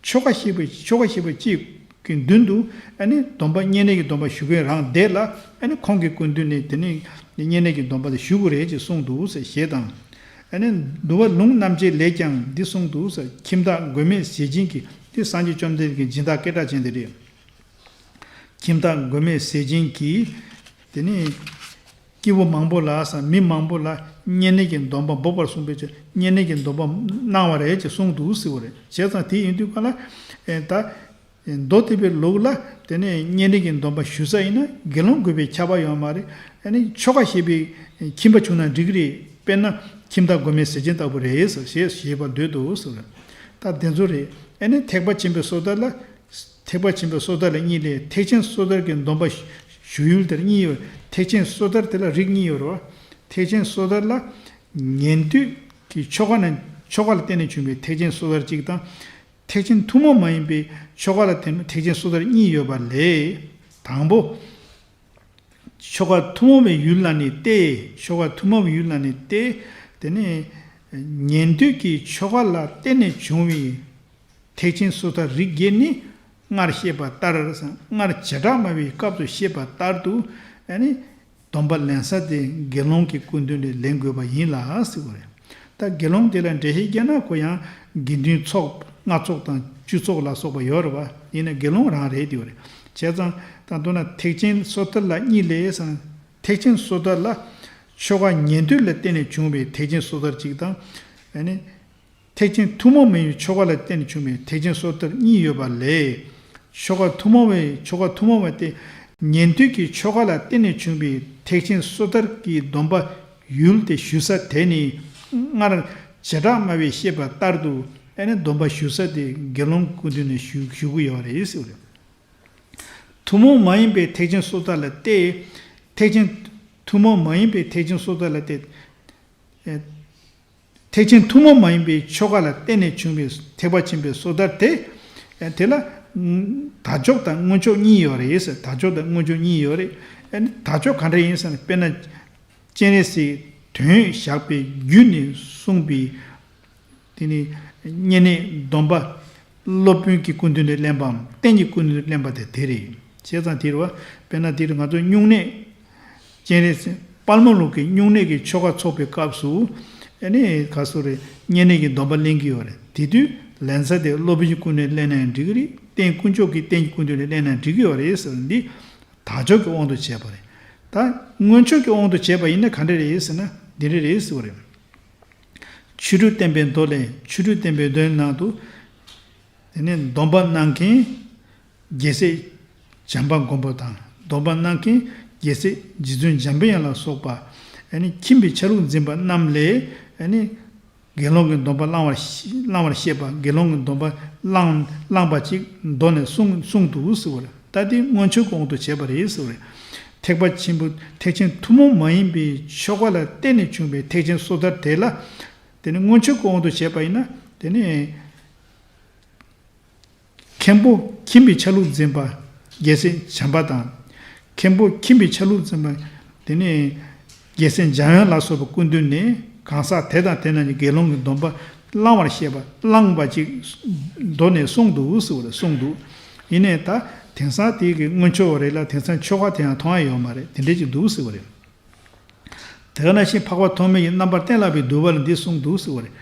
ཆོ་ག་ཤེས་པའི་ཆོ་ག་ཤེས་པ་གཅིག་གི་མདུན་དུ་ཨ་ནི་སྡོམ་པ་བསྙེན་གནས་ཀྱི་སྡོམ་པ་ཞུ་མཁན་རང་བསྡད་ལ། ཨ་ནི་ཁོང་གི་སྐུ་མདུན་ནས་དེ་ནི་བསྙེན་གནས་ཀྱི་སྡོམ་པ་དེ་ཞུ་དགོས་རེད་ཅེས་གསུངས་འདུག་ཟེར་ཞེས་དང་། ཨ་ནི་འདུལ་བ་ལུང་རྣམ་འབྱེད་ལས་ཀྱང་འདི་གསུངས་འདུག་ཟེར། ཁྱིམ་བདག་མགོན་མེད་ཟས་སྦྱིན་གྱིས། འདི་སངས་རྒྱས་བཅོམ་ལྡན་འདས་ཀྱི་སྦྱིན་བདག་སྐད་གྲགས་ཅན་དེ་རེད། ཁྱིམ་བདག་མགོན་མེད་ཟས་སྦྱིན་གྱིས། དེ་ནི། སྐྱེ་བོ་མང་པོ་ལ་ཟེར། མི་མང་པོ་ལ་བསྙེན་གནས་ཀྱི་སྡོམ་པ་འབོགས་པར་གསུངས་པའི་ཕྱིར་བསྙེན་གནས་ཀྱི་སྡོམ་པ་གནང་བ་རེད་ཅེས་གསུངས་འདུག་ཟེར་བ་རེད། བྱས་ཙང་དེ་ཡིན་དུས་ག་ལ། ཨེ་ད། མདོ་སྡེ་པའི་ལུགས་ལ་དེ་ནས་བསྙེན་གནས་ཀྱི་སྡོམ་པ་ཞུ་ས་ཡིན་ན་དགེ་སློང་དགོས་པའི་ཁྱབ་པ་ཡོད་མ་རེད། ཨ་ནི་ཆོ་ག་ཤེས་པའི་ཁྱིམ་པ་བྱུང་ན་འགྲིག་གི་རེད། དཔེར་ན་ཁྱིམ་བདག་མགོན་མེད་ཟས་སྦྱིན་ལྟ་བུ་རེད་ཟེར་ཞེས་ཞེས་པར་འདོད་དོ་ཟེར་བ་རེད། ད་དེ་ཚོ་རེད། ཨ་ནི་ཐེག་པ་ཆེན་པོའི་སོ་ཐར་ལ། ཐེག་པ་ཆེན་པོའི་སོ་ཐར་ལ་གཉིས་ལས། ཐེག་ཆེན་སོ་ཐར་གྱི་སྡོམ་པ་ཞུ་ཡུལ་དེར་གཉིས་ཡོད། ཐེག་ཆེན་སོ་ཐར་དེ་ལ་རིགས་གཉིས་ཡོད་རེད་བ། ཐེག་ཆེན་སོ་ཐར་ལ་ཉན་ཐོས་ཀྱི་ཆོ་ག་ནས་ཆོ་ག་ལ་བརྟེན་ནས་བྱུང་བའི་ཐེག་ཆེན་སོ་ཐར་གཅིག་དང་། ཐེག་ཆེན་ཐུན་མོང་མ་ཡིན་པའི་ཆོ་ག་ལ་བརྟེན་པའི་ཐེག་ཆེན་སོ་ཐར་གཉིས་ཡོད་པ་ལས། དང་པོ། ཆོ་ག་ཐུན་མོང་བའི་ཡུལ་ལ་ནི་སྟེ། ཆོ་ག་ཐུན་མོང་བའི་ཡུལ་ལ་ནི་སྟེ། དེ་ནས་ཉན་ཐོས་ཀྱི་ཆོ་ག་ལ་བརྟེན་ནས་བྱུང་བའི་ཐེག་ཆེན་སོ་ཐར་རིགས་བརྒྱད་ནི་སྔར་བཤད་པ་ལྟར། སྔར་བྱེ་བྲག་སྨྲ་བའི་སྐབས་སུ་བཤད་པ་ལྟར་དུ་ཨ་ནི་སྡོམ་པ་ལེན་ས་དེ་དགེ་སློང་གི་སྐུ་མདུན་ལས་ལེན་དགོས་པ་ཡིན་ལ་ཟེར་བ་རེད། ད་དགེ་སློང་དེ་ལ་འགྲེལ་བཤད་བརྒྱབ་ན་ཁོ་ཡང་དགེ་འདུན་ཚོགས་ལྔ་ཚོགས་དང་བཅུ་ཚོགས་ལ་སོགས་པ་ཡོད་རེད་བ། ཡིན་ན་དགེ་སློང་རང་རེད་དེ་བ་རེད། བྱས་ཙང་ད་མདོར་ན་ཐེག་ཆེན་སོ་ཐར་ལ་གཉིས་ལས་ཟེར། ཐེག་ཆེན་སོ་ཐར་ལ་ཆོ་ག་ཉན་ཐོས་ལ་བརྟེན་ནས་བྱུང་བའི་ཐེག་ཆེན་སོ་ཐར་གཅིག་དང་། ཨ་ནི་ཐེག་ཆེན་ཐུན་མོང་མ་ཡིན་པའི་ཆོ་ག་ལ་བརྟེན་ནས་བྱུང་བའི་ཐེག་ཆེན་སོ་ཐར་གཉིས་ཡོད་པ་ལས། ཆོ་ག་ཐུན་མོང་བའི་ཆོ་ག་ཐུན་མོང་བ་སྟེ། ཉན་ཐོས་ཀྱི་ཆོ་ག་ལ་བརྟེན་ནས་བྱུང་བའི་ཐེག་ཆེན་སོ་ཐར་གྱི་སྡོམ་པ་ཡུལ་དེ་ཞུ་ས་དེ་ནི་སྔར་བྱེ་བྲག་སྨྲ་བས་བཤད་པ་ལྟར་དུ་ཨ་ནི་སྡོམ་པ་ཞུ་ས་དེ་དགེ་སློང་སྐུ་མདུན་ནས་ཞུ་ཞུ་གི་ཡོད་རེད་ཟེར་བ་རེད། ཐུན་མོང་མ་ཡིན་པའི་ཐེག་ཆེན་སོ་ཐར་ལ་སྟེ། ཐེག་ཆེན། ཐུན་མོང་མ་ཡིན་པའི་ཐེག་ཆེན་སོ་ཐར་ལ་སྟེ། ཨེ། ཐེག་ཆེན་ཐུན་མོང་མ་ཡིན་པའི་ཆོ་ག་ལ་བརྟེན་ནས་བྱུང་བའི་ཐེག་པ་ཆེན་པོའི་སོ་ཐར་དེ། ཨེ། དེ་ལ་དལ་འབྱོར་དང་མངོན་ཕྱོགས་གཉིས་ཡོད་རེད་ཟེར། དལ་འབྱོར་དང་མངོན་ཕྱོགས་གཉིས་ཡོད་རེད། ཨེ། དལ་འབྱོར་ག་འདྲ་ཡིན་ཟེར་ན། དཔེར་ན། སྤྱན་རས་གཟིགས་དོན་བཞག་པའི་རྒྱུད་ནས་གསུངས་པའི། དེ་ནི་བསྙེན་གནས་སྡོམ་པ་སློབ་དཔོན་གྱི་སྐུ་མདུན་ནས་ལེན་པའམ་རྟེན་གྱི་སྐུ་མདུན་ནས་ལེན་པ་དེ་དེ་རེད། བྱས་ཙང་དེ་རེད་བ། དཔེར་ན་དེ་རུ་ང་ཚོ་སྨྱུང་གནས། སྤྱན་རས་གཟིགས་དཔལ་མོ་ལུགས་ཀྱི་སྨྱུང་གནས་ཀྱི་ཆོ་ག་ཚོགས་པའི་སྐབས་སུ། ཨ་ནི་ག་སོ་རེ་བསྙེན་གནས་ཀྱི་སྡོམ་པ་ལེན་གྱི་ཡོད་རེད། དེ་དུས་ལེན་ས་དེ་སློབ་དཔོན་གྱི་སྐུ་མདུན་ནས་ལེན་ན་ཡང་འགྲིག་གི་རེད། རྟེན་དཀོན་མཆོག་གི་རྟེན་གྱི་སྐུ་མདུན་ནས་ལེན་ན་འགྲིག་གི་ཡོད་རེད་ཟེར། འདི་དལ་འབྱོར་གྱི་དབང་དུ་བྱས་པ་རེད། ད་མངོན་ཕྱོགས་ཀྱི་དབང་དུ་བྱས་པ་ཡིན་ན་ག་འདྲ་རེད་ཟེར་ན། འདི་འདྲ་རེད་ཟེར་བ་རེད། ཆོས་དྲུག་བསྟན་པའི་མདོ་ལས། ཆོས་དྲུག་བསྟན་པའི་མདོའི་ནང་དུ། དེ་ནས་སྡོམ་པ་གནང་མཁན་རྒྱལ་སྲས་བྱམས་པ་མགོན་པོ་དང་ སྡོམ་པ་གནང་མཁན་རྒྱལ་སྲས་རྗེ་བཙུན་འཇམ་པའི་དབྱངས་ལ་སོགས་པ། ཨ་ནི་ཁྱིམ་པའི་ཆ་ལུགས་འཛིན་པ་རྣམས་ལས། ཨ་ནི་དགེ་སློང་གི་སྡོམ་པ་བླང་བར་བླང་བར་བཤད་པ། དགེ་སློང་གི་སྡོམ་པ་བླང་བླངས་པ་ཅིག་མདོ་ནས་གསུངས་གསུངས་འདུག་ཟེར་བ་རེད། ད་དེ་སྔོན་ཆད་ཀྱི་དབང་དུ་བྱས་པ་རེད་ཟེར་བ་རེད། ཐེག་པ་ཆེན་པོ་ཐེག་ཆེན་ཐུན་མོང་མ་ཡིན་པའི་ཆོ་ག་ལ་བརྟེན་ནས་བྱུང་བའི་ཐེག་ཆེན་སོ་ཐར་དེ་ལ། དེ་ནི་སྔོན་ཆད་ཀྱི་དབང་དུ་བྱས་པ་ཡིན་ན། དེ་ནི། མཁན་པོ་ཁྱིམ་པའི་ཆ་ལུགས་འཛིན་པ་རྒྱལ་སྲས་བྱམས་པ་དང་། མཁན་པོ་ཁྱིམ་པའི་ཆ་ལུགས་འཛིན་པ། དེ་ནས་རྒྱལ་སྲས་འཇམ་དབྱངས་ལ་སོགས་པའི་སྐུ་མདུན་ནས་གང་ཟག་དེ་དང་དེ་རྣམས་ཀྱི་དགེ་སློང་གི་སྡོམ་པ་བླང་བར་བཤད་པ། བླངས་པ་ཅིག་མདོ་ནས་གསུངས་འདུག་ཟེར་བ་རེད། གསུངས་འདུག་ཡིན་ནའི་ད་དེང་སང་དེ་གི་སྔོན་ཆད་རེད་ལ། དེང་སང་ཆོ་ག་དེ་ཡང་མཐོང་ཡ་ཡོད་མ་རེད། དེ་འདྲས་ཅིག་འདུག་ཟེར་བ་རེད། དེ་ག་ནང་བཞིན་འཕགས་པ་ཐོགས་མེད་ཀྱིས་རྣམ་པར་གཏན་བརླག་པའི་སྡུག་པ་ལ་འདི་གསུངས་འདུག་ཟེར་བ་རེད།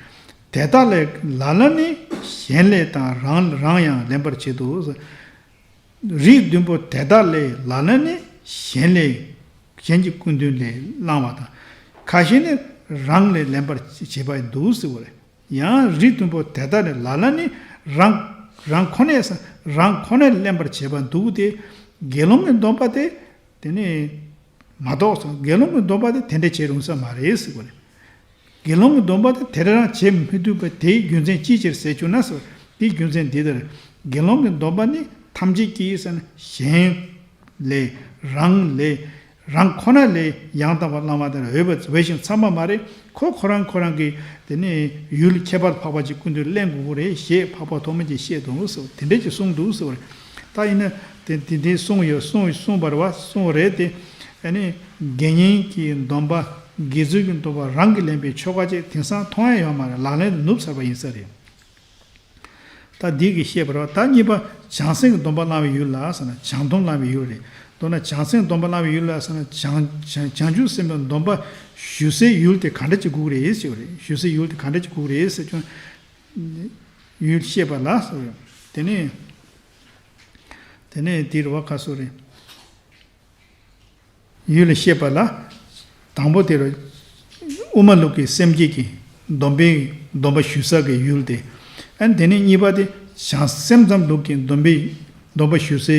དེ་དག་ལས་ལ་ལ་ནི་གཞན་ལས་དང་རང་རང་ཡང་ལེན་པར་བྱེད་དོ། རིགས་བདུན་པོ་དེ་དག་ལས་ལ་ལ་ནི་གཞན་ལས། གཞན་གྱི་སྐུ་མདུན་ལས་བླང་བ་དང་། ཁ་ཤས་ནི་རང་ལས་ལེན་པར་བྱེད་པ་འདུག་ཟེར་བ་རེད། ཡང་རིགས་བདུན་པོ་དེ་དག་ལས་ལ་ལ་ནི་རང་རང་ཁོ་ནས་རང་ཁོ་ནས་ལེན་པར་བྱེད་པ་འདུག་སྟེ། དགེ་སློང་གི་སྡོམ་པ་དེ། དེ་ནས་མ་གཏོགས་སོ། དགེ་སློང་གི་སྡོམ་པ་དེ་དེ་འདྲ་བྱེད་རུང་ས་མ་རེད་ཟེར་བ་རེད། དགེ་སློང་གི་སྡོམ་པ་དེ་དེ་རང་བྱེད་མི་ཐུབ་པ་དེའི་རྒྱུ་མཚན་ཅིའི་ཕྱིར་ཟེར་བྱུང་ན་ཟེར་བ། དེའི་རྒྱུ་མཚན་འདི་ལྟར། དགེ་སློང་གི་སྡོམ་པ་ནི་ཐམས་ཅད་ཀྱིས་ཟེར་ན་གཞན་ལས་རང་ལས་རང་ཁོ་ན་ལས་ཡང་དག་པར་བླང་བ་དེར་འོས་པ་འོས་ཤིང་འཚམ་པ་མ་རེད། ཁོ་ཁོ་རང་ཁོ་རང་གི་དེ་ནས་ཡུལ་ཁྱད་པར་འཕགས་པ་ཅིག་སྐུ་མདུན་ལེན་དགོས་ཀྱི་རེད་ཞེས་འཕགས་པ་ཐོགས་མེད་ཀྱིས་བཤད་དོ་ཟེར་བ་དེ་འདྲས་ཀྱི་གསུངས་འདུག་ཟེར་བ་རེད། ད་ཡིན་ན་དེ་དེ་འདྲའི་གསུངས་ཡོད་གསུངས་གསུངས་པ་རེད་བ། གསུངས་རེད་དེ། ཨ་ནི་དགེ་བསྙེན་གྱི་སྡོམ་པ་དགེ་ཚུལ་གྱི་སྡོམ་པ་རང་གིས་ལེན་པའི་ཆོ་ག་ཅིག་དེང་སང་མཐོང་ཡ་ཡོད་མ་རེད། ལག་ལེན་དུ་ནུབ་ཚར་བ་ཡིན་ས་རེད། ད་འདི་གི་བཤད་པ་རེད་བ། ད་གཉིས་པ་བྱང་སེམས་ཀྱི་སྡོམ་པ་བླང་བའི་ཡུལ་ལ་ཟེར་ན། བྱང་སྡོམ་བླང་བའི་ཡུལ་རེད། མདོར་ན་བྱང་སེམས་སྡོམ་པ་བླང་བའི་ཡུལ་ལ་ཟེར་ན། བྱང་བྱང་བྱང་ཆུབ་སེམས་དཔའི་སྡོམ་པ་ཞུ་སའི་ཡུལ་དེ་ག་འདྲ་ཅིག་དགོས་ཀྱི་རེད་ཟེར་བ་རེད། ཞུ་སའི་ཡུལ་དེ་ག་འདྲ་ཅིག་དགོས་ཀྱི་རེད་ཟེར་ཀྱང་། ཡུལ་བཤད་པ་ལ་ཟེར་བ་རེད། དེ་ནས་དེ་ནས་འདི་རེད་བ། ག་སོ་རེད། ཡུལ་ལ་བཤད་པ་ལ། དང་པོ་དེ་རུ་དབུ་མ་ལུགས་ཀྱི་སེམས་བསྐྱེད་ཀྱི་སྡོམ་པའི་སྡོམ་པ་ཞུ་ས་གི་ཡུལ་དེ། ཨ་ནི་དེ་ནས་གཉིས་པ་དེ་བྱང་སེམས་ཙམ་ལུགས་ཀྱི་སྡོམ་པའི་སྡོམ་པ་ཞུ་སའི་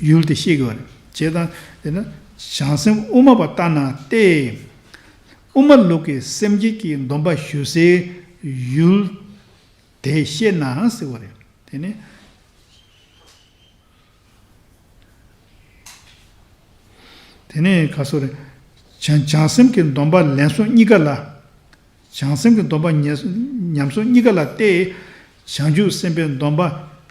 ཡུལ་དེ་བཤད་དགོས་པ་རེད། བྱས་ཙང་དེ་ནི་བྱང་སེམས་དབུ་མ་པ་ལྟར་ན་སྟེ། དབུ་མ་ལུགས་ཀྱི་སེམས་བསྐྱེད་ཀྱི་སྡོམ་པ་ཞུ་སའི་ཡུལ་དེ་བཤད་ན་ཟེར་བ་རེད། དེ་ནི། དེ་ནས་ག་སོ་རེད། བྱང་བྱང་སེམས་ཀྱི་སྡོམ་པ་ལེན་སོགས་གཉིས་ཀ་ལ། བྱང་སེམས་ཀྱི་སྡོམ་པ་ཉམས་ཉམས་སོགས་གཉིས་ཀ་ལ་སྟེ། བྱང་ཆུབ་སེམས་དཔའི་སྡོམ་པ་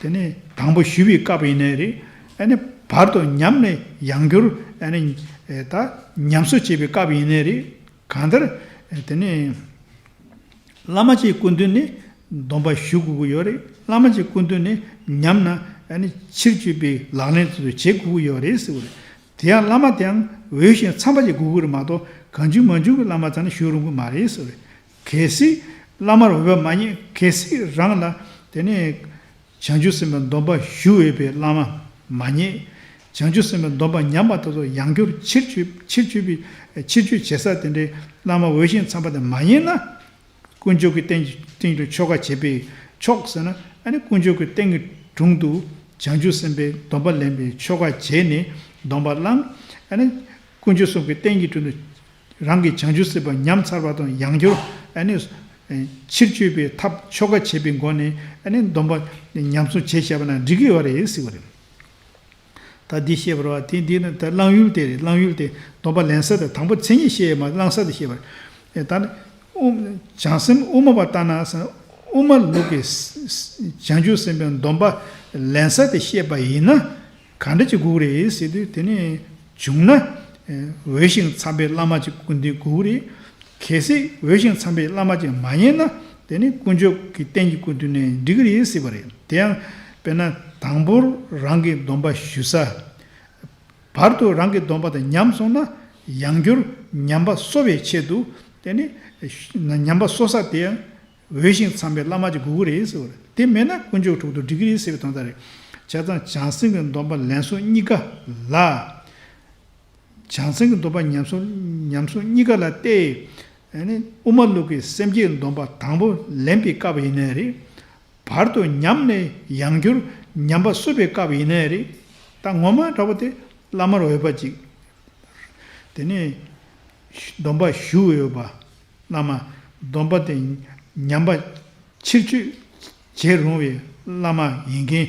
དེ་ནས་དང་པོ་ཞུ་བའི་སྐབས་ཡིན་ནའི་རེད། ཨ་ནི་བར་དུ་ཉམས་ནས་ཡང་བསྐྱར་ཨ་ནི་ད་ཉམས་གསོ་བྱེད་པའི་སྐབས་ཡིན་ནའི་རེད། གང་ལྟར་དེ་ནས། བླ་མ་གཅིག་སྐུ་མདུན་ནས་སྡོམ་པ་ཞུ་དགོས་ཀྱི་ཡོད་རེད། བླ་མ་གཅིག་སྐུ་མདུན་ནས་ཉམས་ན་ཨ་ནི་ཕྱིར་བཅོས་པའི་ལག་ལེན་དེ་ཚོ་བྱེད་དགོས་ཀྱི་ཡོད་རེད་ཟེར་བ་རེད། དེ་ཡང་བླ་མ་དེའང་འོས་ཤིང་འཚམས་པ་ཅིག་དགོས་ཀྱི་རེད་མ་གཏོགས་གང་བྱུང་མང་བྱུང་གི་བླ་མ་ཙམ་ནས་ཞུ་རུང་གི་མ་རེད་ཟེར་བ་རེད། གལ་སྲིད་བླ་མར་འོས་པ་མ་རྙེད། གལ་སྲིད་རང་ལ་དེ་ནས་བྱང་ཆུབ་སེམས་དཔའི་སྡོམ་པ་ཞུ་འོས་པའི་བླ་མ་མ་རྙེད། བྱང་ཆུབ་སེམས་དཔའི་སྡོམ་པ་ཉམས་པ་དེ་ཚོ་ཡང་བསྐྱར་ཕྱིར་བཅོས་ཕྱིར་བཅོས་པའི་ཕྱིར་བཅོས་བྱེད་ས་དེ་འདྲའི་བླ་མ་འོས་ཤིང་འཚམས་པ་དེ་མ་རྙེད་ན། དཀོན་མཆོག་གི་རྟེན་གྱི་རྟེན་གྱི་ཆོ་ག་བྱེད་པའི་ཆོག་ཟེར་ན། ཨ་ནི་དཀོན་མཆོག་གི་རྟེན་གྱི་དྲུང་དུ་བྱང་ཆུབ་སེམས་དཔའི་སྡོམ་པ་ལེན་པའི་ཆོ་ག་བྱས་ནས་སྡོམ་པ་བླངས། ཨ་ནི་དཀོན་མཆོག་གསུམ་གྱི་རྟེན་གྱི་དྲུང་དུ་རང་གི་བྱང་ཆུབ་སེམས་དཔའ་ཉམས་ཚར་བ་དང་ཡང་བསྐྱར་ཨ་ནི་ཕྱིར་བཅོས་པའི་ཐབས་ཆོ་ག་བྱེད་པའི་སྒོ་ནས་ཨ་ནི་སྡོམ་པ་ཉམས་སོང་བྱས་བཞག་པ་ན་འགྲིག་གི་ཡོད་རེད་ཟེར་བ་རེད། ད་འདི་བཤད་པ་རེད་བ། དེ་འདི་ནི་ད་བླང་ཡུལ་དེ་རེད། བླང་ཡུལ་དེ་སྡོམ་པ་ལེན་ས་དེ་དང་པོ་མཚན་ཉིད་བཤད་ཡོད་མ་རེད། བླང་ས་དེ་བཤད་པ་རེད། ད་ནི་དབུ་བྱང་སེམས་དབུ་མ་པ་ལྟར་ན་ཟེར་ན། དབུ་མ་ལུགས་ཀྱི་བྱང་ཆུབ་སེམས་དཔའི་སྡོམ་པ་ལེན་ས་དེ་བཤད་པ་ཡིན་ན་ག་འདྲ་ཅིག་དགོས་རེད་ཟེར་དུས། དེ་ནི་བྱུང་ན་འོས་ཤིང་འཚམས་པའི་བླ་མ་ཅིག་སྐུ་མདུན་དགོས་རེད། གལ་སྲིད་འོས་ཤིང་འཚམས་པའི་བླ་མ་ཅིག་མ་རྙེད་ན་དེ་ནི་དཀོན་མཆོག་གི་རྟེན་གྱི་སྐུ་མདུན་ནས་འགྲིག་གི་རེད་ཟེར་བ་རེད། དེ་ཡང་དཔེར་ན་དང་པོར་རང་གི་སྡོམ་པ་ཞུ་ས། བར་དུ་རང་གི་སྡོམ་པ་དེ་ཉམས་སོང་ན་ཡང་བསྐྱར་ཉམས་པ་གསོ་བའི་ཆེད་དུ་དེ་ནི་ཉམས་པ་གསོ་ས་དེ་ཡང་འོས་ཤིང་འཚམས་པའི་བླ་མ་ཅིག་དགོས་ཀྱི་རེད་ཟེར་བ་རེད། དེ་མེད་ན་དཀོན་མཆོག་དྲུང་དུ་འགྲིག་གི་རེད་ཟེར་བའི་དོན་དག་རེད། བྱས་ཙང་བྱང་སེམས་ཀྱི་སྡོམ་པ་ལེན་སོགས་གཉིས་ཀ་ལ། བྱང་སེམས་ཀྱི་སྡོམ་པ་ཉམས་སོང་ཉམས་སོང་གཉིས་ཀ་ལ་སྟེ། ཨ་ནི་དབུ་མ་ལུགས་ཀྱི་སེམས་བསྐྱེད་སྡོམ་པ་དང་པོ་ལེན་པའི་སྐབས་ཡིན་ནའི་རེད། བར་དུ་ཉམས་ནས་ཡང་བསྐྱར་ཉམས་པ་གསོ་བའི་སྐབས་ཡིན་ནའི་རེད། ད་ངོ་མ་འདྲ་པོ་དེ་ བླ་མར་འོས་པ་ཅིག་དེ་ནས་སྡོམ་པ་ཞུ་འོས་པ། བླ་མ་སྡོམ་པ་དེ་ཉམས་པ་ཕྱིར་བཅོས་བྱེད་རུང་བའི་བླ་མ་ཡིན་མཁན་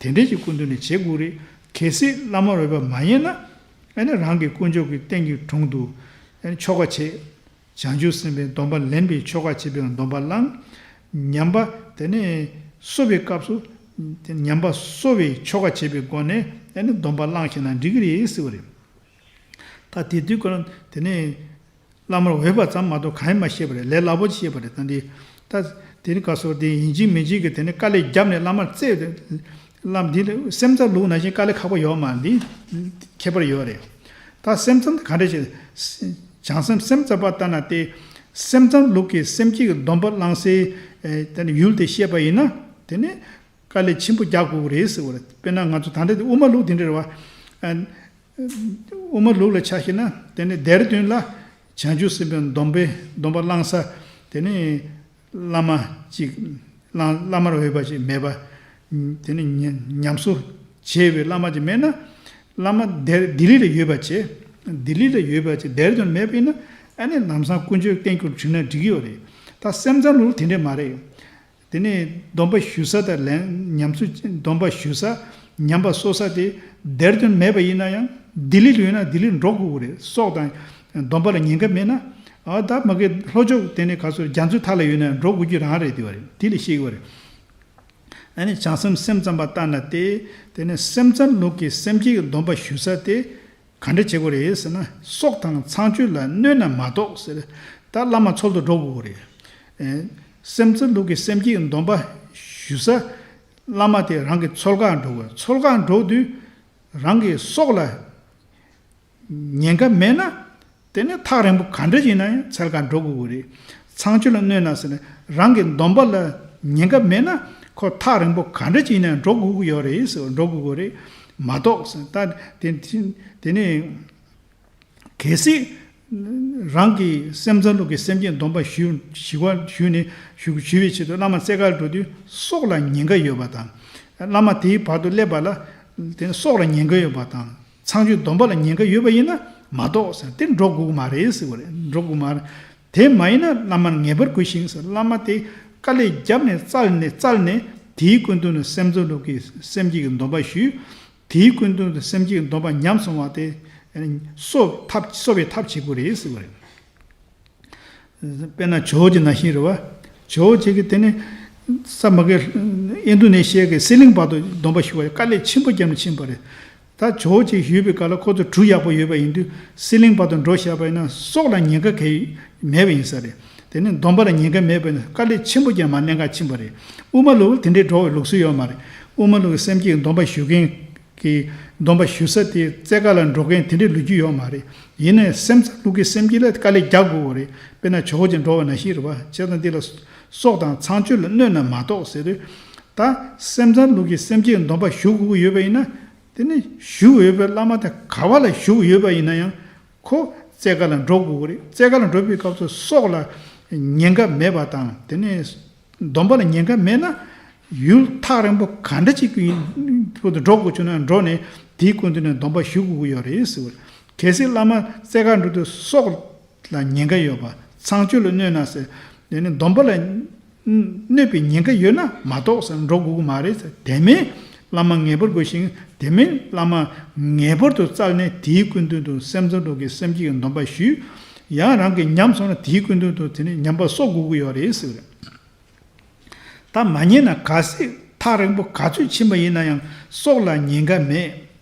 དེ་འདྲས་ཀྱི་སྐུ་མདུན་ནས་བྱེད་དགོས་རེད། གལ་སྲིད་བླ་མར་འོས་པ་མ་ཡིན་ན། ཨ་ནི་རང་གི་དཀོན་མཆོག་གི་རྟེན་གྱི་དྲུང་དུ་ཨ་ནི་ཆོ་ག་བྱེད། བྱང་ཆུབ་སེམས་དཔའི་སྡོམ་པ་ལེན་པའི་ཆོ་ག་བྱེད་པའི་སྡོམ་པ་བླངས། ཉམས་པ་དེ་ནས་གསོ་བའི་སྐབས་སུ་ཉམས་པ་གསོ་བའི་ཆོ་ག་བྱེད་པའི་སྒོ་ནས་ཨ་ནི་སྡོམ་པ་བླངས་ཤེས་ན་འགྲིག་གི་རེད་ཟེར་བ་རེད། ད་དེ་དུས་ཁོ་རང་དེ་ནས་བླ་མར་འོས་པ་ཙམ་མ་གཏོགས་གང་ཡང་མ་བཤད་པ་རེད། ལས་སླ་པོ་ཅིག་བཤད་པ་རེད། ད་འདི་ད་དེ་ནི་ག་སོགས་དེ་ཡིན་གཅིག་མིན་གཅིག་གི་དེ་ནི་དཀའ་ལས་བརྒྱབ་ནས་བླ་མར་བཙལ་ཏེ། བླ་མ་འདི་ལ་སེམས་ཙམ་ལུགས་ནང་བཞིན་དཀའ་ལས་ཁག་པོ་ཡོད་མ་རེད། འདི་ཁྱད་པར་ཡོད་རེད། ད་སེམས་ཙམ་དེ་ག་འདྲ་ཞིག་བྱང་སེམས་སེམས་ཙམ་པ་ལྟར་ན་སྟེ། སེམས་ཙམ་ལུགས་ཀྱི་སེམས་བསྐྱེད་ཀྱི་སྡོམ་པ་བླང་སའི་ཨེ་དེ་ནི་ཡུལ་དེ་བཤད་པ་ཡིན་ན། དེ་ནི་དཀའ་ལས་ཆེན་པོ་རྒྱག་དགོས་ཀྱི་རེད་ཟེར་བ་རེད། དཔེར་ན་ང་ཚོ་ད་ལྟ་དེ་དབུ་མ་ལུགས་དེ་འདྲ་རེད་བ། ཨ། དབུ་མ་ལུགས་ལ་ཆ་བཞག་ན་དེ་ནི་སྡེ་བདུན་ལ་བྱང་ཆུབ་སེམས་དཔའི་སྡོམ་པའི་སྡོམ་པ་བླང་ས་དེ་ནི་བླ་མ་གཅིག་བླ་བླ་མར་འོས་པ་ཅིག་མེད་པ། དེ་ནི་ཉམས་ཉམས་གསོ་བྱས་པའི་བླ་མ་ཅིག་མེད་ན། བླ་མ་སྡེ་ལྡི་ལི་ལ་ཡོད་པ་བྱས། ལྡི་ལི་ལ་ཡོད་པ་བྱས་སྡེ་བདུན་མེད་པ་ཡིན་ན། ཨ་ནི་ལམ་སང་དཀོན་མཆོག་བསྟན་འགྱུར་བྱུང་ན་འགྲིག་གི་ཡོད་རེད། ད་སེམས་ཙམ་ལུགས་དེ་འདྲས་མ་རེད། དེ་ནས་སྡོམ་པ་ཞུ་ས་དང་ལན་ཉམས་གསོ་སྡོམ་པ་ཞུ་ས་ཉམས་པ་གསོ་ས་དེ་སྡེ་བདུན་མེད་པ་ཡིན་ན་ཡང་ལྡི་ལི་ལ་ཡོད་ན་ལྡི་ལི་འགྲོ་དགོས་ཀྱི་རེད། སྲོག་དང་སྡོམ་པ་ལ་ཉེན་ཁ་མེད་ན། ཨ་ད་མ་གི་ལྷོ་ཕྱོགས་དེ་ནས་ག་ཚོད་རྒྱ་མཚོའི་མཐའ་ལ་ཡོད་ན་འགྲོ་དགོས་ཀྱི་རང་རེད། དེ་བ་རེད། དེ་ལ་ཤེས་ཀྱི་བ་རེད། ཨ་ནི་བྱང་སེམས་སེམས་ཙམ་པ་ལྟར་ན་སྟེ། དེ་ནས་སེམས་ཙམ་ལུགས་ཀྱི་སེམས་བསྐྱེད་ཀྱི་སྡོམ་པ་ཞུ་ས་དེ་ག་འདྲ་བྱེད་དགོས་རེད་ཟེར་ན། སྲོག་དང་ཚངས་སྤྱོད་ལ་གནོད་ན་མ་གཏོགས་ཟེར། ད་བླ་མ་འཚོལ་དུ་འགྲོ་དགོས་རེད། ཨེ། སེམས་ཙམ་ལུགས་ཀྱི་སེམས་བསྐྱེད་ཀྱི་སྡོམ་པ་ཞུ་ས། བླ་མ་དེ་རང་གི་འཚོལ་གར་འགྲོ་དགོས། འཚོལ་གར་འགྲོ་དུས་རང་གི་སྲོག་ལ་ཉེན་ཁ་མེད་ན། དེ་ནས་ཐག་རིང་པོ་ག་འདྲ་ཡིན་ན་ཡང་འཚོལ་གར་འགྲོ་དགོས་ཀྱི་རེད། ཚངས་སྤྱོད་ལ་གནོད་ན་ཟེར་ནས་རང་གི་སྡོམ་པ་ལ་ཉེན་ཁ་མེད་ན་ཁོ་ཐག་རིང་པོ་ག་འདྲ་ཡིན་ན་ཡང་འགྲོ་དགོས་ཀྱི་ཡོད་རེད་ཟེར། འགྲོ་དགོས་ཀྱི་རེད་མ་གཏོགས་ཟེར། ད་དེ་དེ་ནས་གལ་སྲིད་རང་གི་སེམས་ཙམ་ལུགས་ཀྱི་སེམས་བསྐྱེད་སྡོམ་པ་ཞུ་ཞུ་བ་ཞུས་ནས་ཞུ་ཞུ་བའི་ཆེད་དུ་བླ་མ་རྩེ་དགའ་འགྲོ་དུས་སྲོག་ལ་ཉེན་ཁ་ཡོད་པ་དང་། བླ་མ་དེའི་བར་དུ་སླེབས་པ་ལ་དེ་ནས་སྲོག་ལ་ཉེན་ཁ་ཡོད་པ་དང་། ཚངས་སྤྱོད་སྡོམ་པ་ལ་ཉེན་ཁ་ཡོད་པ་ཡིན་ན་མ་གཏོགས་ཟེར། དེ་འགྲོ་དགོས་ཀྱི་མ་རེད་ཟེར་བ་རེད། འགྲོ་དགོས་མ་རེད། དེ་མ་ཡིན་ན་བླ་མར་ངེས་པར་དགོས་ཤིང་ཟེར། བླ་མ་དེ་དཀའ་ལས་བརྒྱབ་ནས་བཙལ་ནས་བཙལ་ནས་དེའི་སྐུ་མདུན་དུ་སེམས་ཙམ་ལུགས་ཀྱི་སེམས་བསྐྱེད་ཀྱི་སྡོམ་པ་ཞུས། དེའི་སྐུ་མདུན་དུ་སེམས་བསྐྱེད་ཀྱི་སྡོམ་པ་ཉམས་སོང་བ་དེ་གསོ་ཐབས་གསོ་བའི་ཐབས་བྱེད་དགོས་རེད་ཟེར་བ་རེད། དཔེར་ན་ཇོ་བོ་རྗེ་ནང་བཞིན་རེད་བ། ཇོ་བོ་རྗེ་གིས་དེ་ནི་ས་མ་གི་ཨིན་རྡུ་ནེ་ཤི་ཡ་གི་སི་ལིང་བར་དུ་སྡོམ་པ་ཞུ་བ་དཀའ་ལས་ཆེན་པོ་བརྒྱབ་ནས་ཕྱིན་པ་རེད། ད་ཇོ་བོ་རྗེ་བཞུགས་པའི་སྐབས་ལ་ཁོ་ཚོ་གྲུ་ཡག་པོ་ཡོད་པ་ཡིན་དུས་སི་ལིང་བར་དུ་འགྲོ་བཞག་པ་ཡིན་ན་སྲོག་ལ་ཉེན་ཁ་གང་ཡང་མེད་པ་ཡིན་ས་རེད། དེ་ནི་སྡོམ་པ་ལ་ཉེན་ཁ་མེད་པ་ཡིན་ན་དཀའ་ལས་ཆེན་པོ་བརྒྱབ་མ་གནད་འགག་ཕྱིན་པ་རེད། དབུ་མ་ལུགས་དེ་འདྲའི་འགྲོ་བའི་ལུགས་སྲོལ་ཡོད་མ་རེད། དབུ་མ་ལུགས་ཀྱི་སེམས་བསྐྱེད་སྡོམ་པ་ཞུ་མཁན་གྱི་སྡོམ་པ་ཞུ་ས་དེ་རྩེ་དགའ་ལ་འགྲོ་མཁན་དེ་འདྲའི་ལོ་རྒྱུས་ཡོད་མ་རེད། ཡིན་ནའི་སེམས་ཙམ་ལུགས་ཀྱི་སེམས་བསྐྱེད་ལ་དཀའ་ལས་རྒྱག་དགོས་པ་རེད། དཔེར་ན་ཇོ་བོ་རྗེ་འགྲོ་བ་ནང་བཞིན་རེད་བ། བྱས་ཙང་འདི་ལ་སྲོག་དང་ཚངས་སྤྱོད་ལ་གནོད་ན་མ་གཏོགས་ཟེར་དུས། ད་སེམས་ཙམ་ལུགས་ཀྱི་སེམས་བསྐྱེད་སྡོམ་པ་ཞུ་དགོས་ཀྱི་ཡོད་པ་ཡིན་ན། དེ་ནི་ཞུ་འོས་པའི་བླ་མ་དེ་ག་བ་ལ་ཞུ་ཡོད་པ་ཡིན་ན་ཡང་ཁོ་རྩེ་དགའ་ལ་འགྲོ་དགོས་ཀྱི་རེད། རྩེ་དགའ་ལ་འགྲོ་བའི་སྐབས་སུ་སྲོག་ལ་ཉེན་ཁ་མེད་པ་དང་། དེ་ནས་སྡོམ་པ་ལ་ཉེན་ཁ་མེད་ན་ཡུལ་ཐག་རིང་པོ་ག་འདྲ་ཅིག་གི་བར་དུ་འགྲོ་དགོས་བྱུང་ན་འགྲོ་ནས་དེའི་སྐུ་མདུན་ནས་སྡོམ་པ་ཞུ་དགོས་ཀྱི་ཡོད་རེད་ཟེར་བ་རེད། གལ་སྲིད་བླ་མ་རྩེ་དགའ་འགྲོ་དུས་སྲོག་ལ་ཉེན་ཁ་ཡོད་པ། ཚངས་སྤྱོད་ལ་གནོད་ན་ཟེར། དེ་ནི་སྡོམ་པ་ལ་གནོད་པའི་ཉེན་ཁ་ཡོད་ན་མ་གཏོགས་ཟེར་འགྲོ་དགོས་ཀྱི་མ་རེད་ཟེར། དེ་མིན་བླ་མ་ངེས་པར་དགོས་ཤིང་། དེ་མིན་བླ་མ་ངེས་པར་དུ་བཙལ་ནས་དེའི་སྐུ་མདུན་དུ་སེམས་ཙམ་ལུགས་ཀྱི་སེམས་བསྐྱེད་ཀྱི་སྡོམ་པ་ཞུས། ཡང་རང་གིས་ཉམས་སོང་ན་དེའི་སྐུ་མདུན་དུ་དེ་ནི་ཉམས་པ་གསོ་དགོས་ཀྱི་ཡོད་རེད་ཟེར། ད་མ་ཉན་ན་གལ་སྲིད་ཐག་རིང་པོ་ག་ཚོད་ཕྱིན་པ་ཡིན་ན་ཡང་སྲོག་ལ་ཉེན་ཁ་མེད།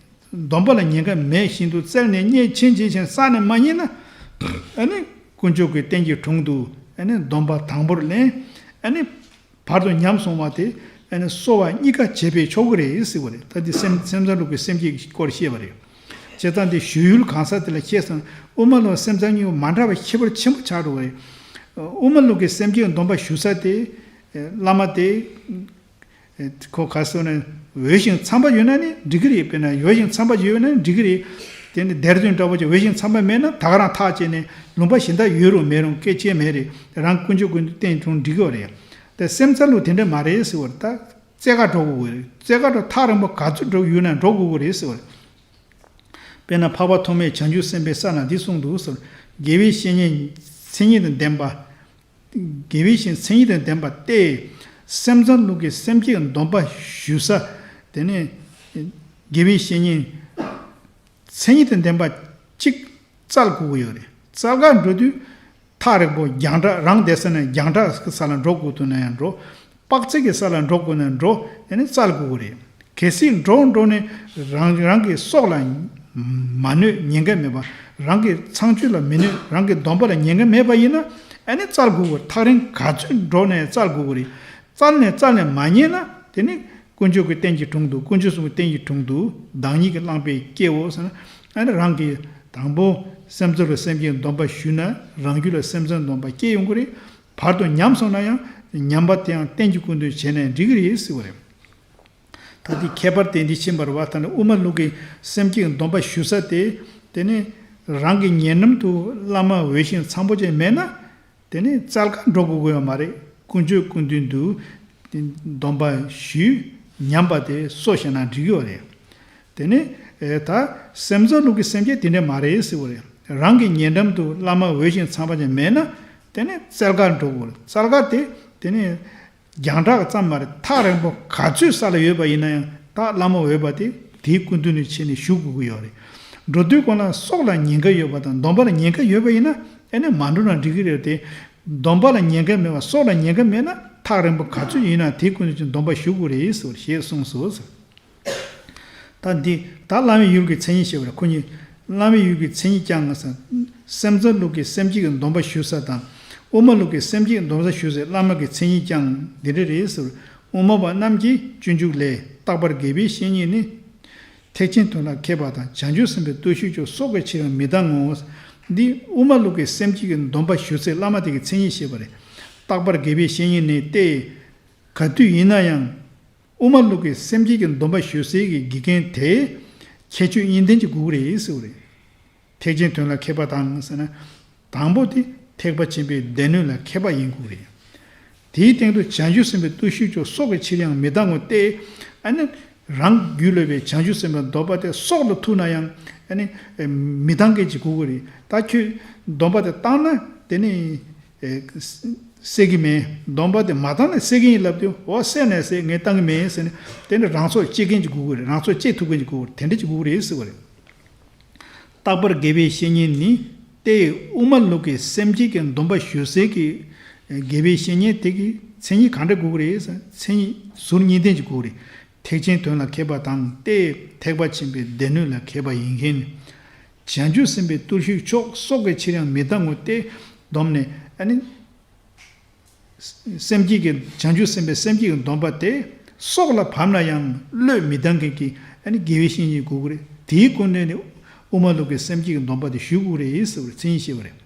སྡོམ་པ་ལ་ཉེན་ཁ་མེད་བཞིན་དུ་བཙལ་ནས་རྙེད་ཕྱིན་ཕྱིན་ཕྱིན་བསགས་ནས་མ་རྙེད་ན། ཨ་ནི་དཀོན་མཆོག་གི་རྟེན་གྱི་དྲུང་དུ་ཨ་ནི་སྡོམ་པ་དང་པོར་ལེན། ཨ་ནི་བར་དུ་ཉམས་སོང་བ་དེ་ཨ་ནི་གསོ་བ་གཉིས་ཀ་བྱེད་པས་ཆོག་གི་རེད་ཟེར་བ་རེད། ད་འདི་སེམས་སེམས་ཙམ་ལུགས་ཀྱི་སེམས་བསྐྱེད་ཀྱི་སྐོར་བཤད་པ་རེད། བྱས་ཙང་འདི་ཞུ་ཡུལ་གང་ཟག་དེ་ལ་བཤད་སོང་། དབུ་མ་ལུགས་སེམས་ཙམ་གཉིས་པོ་མ་འདྲ་བ་ཁྱད་པར་ཆེན་པོ་ཆགས་འགྲོ་བ་རེད། དབུ་མ་ལུགས་ཀྱི་སེམས་བསྐྱེད་སྡོམ་པ་ཞུ་ས་དེ་བླ་མ་དེ། ཁོ་ག་སོ་ནས་འོས་ཤིང་འཚམས་པ་ཡོད་ན་ནི་འགྲིག་གི་རེད། དཔེར་ན་འོས་ཤིང་འཚམས་པ་ཡོད་ན་ནི་འགྲིག་གི་རེད། དེ་ནི་སྡེ་བདུན་འདྲ་པོ་ཅིག་འོས་ཤིང་འཚམས་པ་མེད་ན་ད་ག་རང་ཐག་བཅད་ནས་ལུང་པ་གཞན་དག་ཡོད་རུང་མེད་རུང་སྐད་ཆ་མེད་རེད། རང་དཀོན་མཆོག་ཀུན་ཏུ་བརྟེན་རུང་འགྲིག་གི་རེད། དེ་སེམས་ཙམ་ལུགས་དེ་འདྲ་མ་རེད་ཟེར་བ་རེད། ད་རྩེ་དགའ་འགྲོ་དགོས་རེད། རྩེ་དགའ་འགྲོ་ཐག་རིང་པོ་ག་ཚོད་འགྲོ་ཡོད་ན་འགྲོ་དགོས་རེད་ཟེར་བ་རེད། དཔེར་ན་འཕགས་པ་ཐོགས་མེད་བྱང་ཆུབ་སེམས་དཔའི་ས་ལ་འདི་གསུངས་འདུག་ཟེར། དགེ་བའི་བཤེས་གཉེན་མཚན་ཉིད་དང་ལྡན་པ། དགེ་བའི་བཤེས་མཚན་ཉིད་དང་ལྡན་པ་སྟེ། སེམས་ཙམ་ལུགས་ཀྱི་སེམས་བསྐྱེད་སྡོམ་པ་ཞུ་ས། དེ་ནས་དགེ་བའི་བཤེས་གཉེན་མཚན་ཉིད་དང་ལྡན་པ་གཅིག་བཙལ་དགོས་ཀྱི་ཡོད་རེད། བཙལ་ག་འགྲོ་དུས། ཐག་རིང་པོ་རྒྱང་གྲགས། རང་བསྡད་ས་ནས་རྒྱང་གྲགས་ཀྱི་ས་ལ་འགྲོ་དགོས་འདུག་ན་ཡང་འགྲོ། དཔག་ཚད་ཀྱི་ས་ལ་འགྲོ་དགོས་ན་འགྲོ། ཡང་ན་བཙལ་དགོས་ཀྱི་རེད། གལ་སྲིད་འགྲོ་འགྲོ་ནས་རང་རང་གི་སྲོག་ལ་མ་གནོད། ཉེན་ཁ་མེད་པ། རང་གི་ཚངས་སྤྱོད་ལ་མི་གནོད། རང་གི་སྡོམ་པ་ལ་ཉེན་ཁ་མེད་པ་ཡིན་ན། ཨ་ནི་བཙལ་དགོས་ཀྱི་རེད། ཐག་རིང་ག་ཚོད་འགྲོ་ནས་བཙལ་དགོས་ཀྱི་རེད། བཙལ་ནས་བཙལ་ནས་མ་རྙེད་ན། དེ་ནི་དཀོན་མཆོག་གི་རྟེན་གྱི་དྲུང་དུ། དཀོན་མཆོག་གསུམ་གྱི་རྟེན་གྱི་དྲུང་དུ་བདག་ཉིད་ཀྱི་བླངས་པས་སྐྱེའོ་ཟེར་ན། ཨ་ནི་རང་གིས་དང་པོ་སེམས་ཙམ་ལུགས་སེམས་བསྐྱེད་སྡོམ་པ་ཞུས་ན། རང་རྒྱུད་ལ་སེམས་ཙམ་སྡོམ་པ་སྐྱེ་ཡོང་གི་རེད། བར་དུ་ཉམས་སོང་ན་ཡང་ཉམས་པ་དེའང་རྟེན་གྱི་སྐུ་མདུན་བྱས་ནས་འགྲིག་གི་རེད་ཟེར་བ་རེད། ད་དེ་ཁྱད་པར་དེ་འདི་ཕྱིན་པ་རེད་བ། ད་ནི་དབུ་མ་ལུགས་ཀྱི་སེམས་བསྐྱེད་སྡོམ་པ་ཞུ་ས་དེ། དེ་ནི་རང་གི་ཉེ་འགྲམ་དུ་བླ་མ་འོས་ཤིང་འཚམ་པོ་ཅིག་མེད་ན། དེ་ནི་བཙལ་ག་འགྲོ་དགོས་ཀྱི་ཡོད་མ་རེད། དཀོན་མཆོག་སྐུ་མདུན་དུ་སྡོམ་པ་ཞུས། ཉམས་པ་དེ་གསོ་བྱས་ན་འགྲིག་གི་ཡོད་རེད། དེ་ནི་ཨེ་ད་སེམས་ཙམ་ལུགས་ཀྱི་སེམས་བསྐྱེད་དེ་འདྲ་མ་རེད་ཟེར་བ་རེད། རང་གི་ཉེ་འགྲམ་དུ་བླ་མ་འོས་ཤིང་འཚམ་པ་ཅིག་མེད་ན། དེ་ནི་བཙལ་ག་འགྲོ་དགོས་རེད། བཙལ་ག་དེ་དེ་ནི་རྒྱང་གྲགས་ཙམ་མ་རེད། ཐག་རིང་པོ་ག་ཚོད་ས་ལ་ཡོད་པ་ཡིན་ན་ཡང་། ད་བླ་མ་འོས་པ་དེ་དེའི་སྐུ་མདུན་ནས་ཕྱིན་ནས་བཞུགས་དགོས་ཀྱི་ཡོད་རེད། འགྲོ་དུས་གོང་ལ་སྲོག་ལ་ཉེན་ཁ་ཡོད་པ་དང་སྡོམ་པ་ལ་ཉེན་ཁ་ཡོད་པ་ཡིན་ན། ཨ་ནི་མ་འགྲོ་ན་འགྲིག་གི་རེད་དེ། སྡོམ་པ་ལ་ཉེན་ཁ་མེད་པ། སྲོག་ལ་ཉེན་ཁ་མེད་ན། ཐག་རིང་པོ་ག་ཚོད་ཡིན་ན་དེའི་སྐུ་མདུན་ནས་སྡོམ་པ་ཞུ་དགོས་རེད་ཟེར་བ་ཞེས་གསུངས་སོ། ད་འདི་ད་བླ་མའི་ཡུལ་གྱི་མཚན་ཉིད་བཤད་པ་རེད། ཁོ་གཉིས། བླ་མའི་ཡུལ་གྱི་མཚན་ཉིད་ཀྱང་ཟེར། སེམས་ཙམ་ལུགས་ཀྱི་སེམས་བསྐྱེད་ཀྱི་སྡོམ་པ་ཞུ་ས་དང་། དབུ་མ་ལུགས་ཀྱི་སེམས་བསྐྱེད་ཀྱི་སྡོམ་པ་ཞུ་སའི་བླ་མ་གི་མཚན་ཉིད་ཀྱང་འདི་འདྲ་རེད་ཟེར། དབུ་མ་པ་རྣམས་ཀྱི་སྤྱོད་འཇུག་ལས། རྟག་པར་དགེ་བའི་བཤེས་གཉེན་ནི། ཐེག་ཆེན་དོན་ལ་མཁས་པ་དང་། བྱང་ཆུབ་སེམས་དཔའི་བརྟུལ་ཞུགས་མཆོག། སྲོག་གི་ཕྱིར་ཡང་མི་གདའ་ངོ་། འདི་དབུ་མ་ལུགས་ཀྱི་སེམས་བསྐྱེད་ཀྱི་སྡོམ་པ་ཞུ་སའི་བླ་མ་དེ་གི་མཚན་ཉིད་བཤད་པ་རེད། རྟག་པར་དགེ་བའི་བཤེས་གཉེན་ནི་སྟེ། ག་དུས་ཡིན་ན་ཡང་། དབུ་མ་ལུགས་ཀྱི་སེམས་བསྐྱེད་ཀྱི་སྡོམ་པ་ཞུ་སའི་གི་དགེ་རྒན་དེ། ཁྱད་ཆོས་གཉིས་ལྡན་གྱི་དགོས་ཀྱི་རེད་ཟེར་བ་རེད། ཐེག་ཆེན་དོན་ལ་མཁས་པ་དང་ཟེར་ན། དང་པོ་དེ་ཐེག་པ་ཆེན་པོའི་སྡེ་སྣོད་ལ་མཁས་པ་ཡིན་དགོས་ཀྱི་རེད། དེའི་སྟེང་དུ་བྱང་ཆུབ་སེམས་དཔའི་བརྟུལ་ཞུགས་མཆོག། སྲོག་གི་ཕྱིར་ཡང་མི་གདའ་ངོ་སྟེ། ཨ་ནི། རང་རྒྱུད་ལ་ཡོད་པའི་བྱང་ཆུབ་སེམས་དཔའི་སྡོམ་པ་དེ་སྲོག་ལ་ཐུག་ན་ཡང་། ཨ་ནི། མི་བཏང་མཁན་ཅིག་དགོས་ཀྱི་རེད། ད་ཁྱོད་སྡོམ་པ་དེ་བཏང་ན་དེ་ནི། ཨེ། སེལ་གྱི་མེད། སྡོམ་པ་དེ་མ་བཏང་ན་སེལ་གྱི་ཡིན་ལབ་དུས། འོ་སེལ་ནས་སེལ། ངས་བཏང་གི་མེད་ཟེར་ནས། དེ་ནི་རང་སྲོག་བཅད་མཁན་ཅིག་དགོས་ཀྱི་རེད། རང་སྲོག་བཅད་ཐུབ་མཁན་ཅིག་དགོས་ཀྱི་རེད། དེ་འདྲ་ཅིག་དགོས་ཀྱི་རེད་ཟེར་བ་རེད། རྟག་པར་དགེ་བའི་བཤེས་གཉེན་ནི། དེ་དབུ་མ་ལུགས་ཀྱི་སེམས་བསྐྱེད་ཀྱི་སྡོམ་པ་ཞུ་སའི་གི་དགེ་བའི་བཤེས་གཉེན་དེ་གི་མཚན་ཉིད་ག་འདྲ་དགོས་ཀྱི་རེད་ཟེར། མཚན་ཉིད་ཟུར་གཉིས་ལྡན་ཅིག་དགོས་ཀྱི་རེད། ཐེག་ཆེན་དོན་ལ་མཁས་པ་དང་། དེ་ཐེག་པ་ཆེན་པོའི་སྡེ་སྣོད་ལ་མཁས་པ་ཡིན་མཁན། བྱང་ཆུབ་སེམས་དཔའི་བརྟུལ་ཞུགས་མཆོག། སྲོག་གི་ཕྱིར་ཡང་མི་གདའ་ངོ་སྟེ། སྡོམ་ནས་ཨ་ནི། སེམས་བསྐྱེད་ཀྱི། བྱང་ཆུབ་སེམས་དཔའི་སེམས་བསྐྱེད་ཀྱི་སྡོམ་པ་དེ་སྲོག་ལ་བབས་ན་ཡང་བློས་མི་གཏང་མཁན་གྱི་ཨ་ནི་དགེ་བའི་བཤེས་གཉེན་དགོས་ཀྱི་རེད། དེའི་སྐུ་མདུན་ནས་དབུ་མ་ལུགས་ཀྱི་སེམས་བསྐྱེད་ཀྱི་སྡོམ་པ་དེ་ཞུ་དགོས་རེད་ཟེར་བའི་མཚན་ཉིད་བཤད་པ་རེད།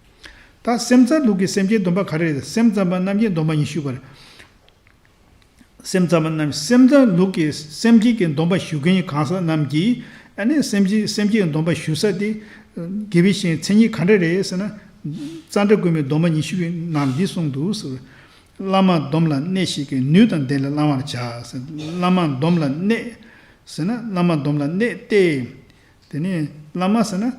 ད་སེམས་ཙམ་ལུགས་ཀྱི་སེམས་བསྐྱེད་སྡོམ་པ་ག་རེ་རེད། སེམས་ཙམ་པ་རྣམས་ཀྱིས་སྡོམ་པ་ཉི་ཤུ་པ་རེད། སེམས་ཙམ་པ་རྣམས། སེམས་ཙམ་ལུགས་ཀྱི་སེམས་བསྐྱེད་ཀྱི་སྡོམ་པ་ཞུ་མཁན་གང་ཟག་རྣམས་ཀྱིས། ཨ་ནི་སེམས་བསྐྱེད། སེམས་བསྐྱེད་ཀྱི་སྡོམ་པ་ཞུ་ས་དེ། དགེ་བའི་བཤེས་གཉེན་མཚན་ཉིད་ག་འདྲ་རེད་ཟེར་ན། ཙནྡྲ་གོ་མིའི་སྡོམ་པ་ཉི་ཤུ་པའི་ནང་འདི་གསུངས་འདུག་ཟེར། བླ་མ་སྡོམ་ལ་གནས་ཤིག་གིས། ནུས་དང་ལྡན་ལ་བླང་བར་བྱ་ཟེར། བླ་མ་སྡོམ་ལ་གནས་ཟེར་ན། བླ་མ་སྡོམ་ལ་གནས་ཏེ། དེ་ནས་བླ་མ་ཟེར་ན།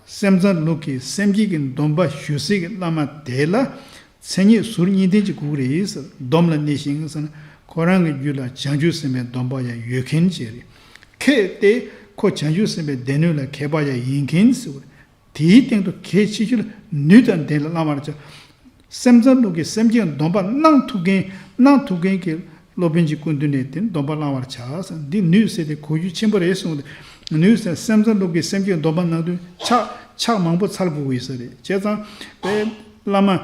སེམས་ཙམ་ལུགས་ཀྱི་སེམས་བསྐྱེད་ཀྱི་སྡོམ་པ་ཞུ་སའི་གི་བླ་མ་དེ་ལ་མཚན་ཉིད་ཟུར་གཉིས་ལྡན་ཅིག་དགོས་ཀྱི་རེད་ཟེར། སྡོམ་ལ་གནས་ཤིང་ཟེར་ན། ཁོ་རང་གི་རྒྱུད་ལ་བྱང་ཆུབ་སེམས་དཔའི་སྡོམ་པ་ཡང་ཡོད་མཁན་ཅིག་རེད། མཁས་ཏེ་ཁོ་བྱང་ཆུབ་སེམས་དཔའི་སྡེ་སྣོད་ལ་མཁས་པ་ཡང་ཡིན་མཁན་ཟེར་བ་རེད། དེའི་སྟེང་དུ་གལ་ཆེ་ཤོས་ལ་ནུས་དང་ལྡན་ལ་བླང་བར་བྱ། སེམས་ཙམ་ལུགས་ཀྱི་སེམས་བསྐྱེད་སྡོམ་པ་གནང་ཐུབ་མཁན། གནང་ཐུབ་མཁན་གྱི་སློབ་དཔོན་གྱི་སྐུ་མདུན་ནས་དེ་སྡོམ་པ་བླང་བར་བྱ་ཟེར། འདི་ནུས་ཟེར་དེ་གོ་རྒྱུ་ཆེན་པོ་རེད་གསུངས་ཏེ། ནུས་ཟེར། སེམས་ཙམ་ལུགས་ཀྱི་སེམས་བསྐྱེད་སྡོམ་པ་གནང་དུས་ཕྱག་ཕྱག་མང་པོ་འཚལ་དགོས་ཀྱི་ཡོད་ས་རེད། བྱས་ཙང་དཔེ་བླ་མ།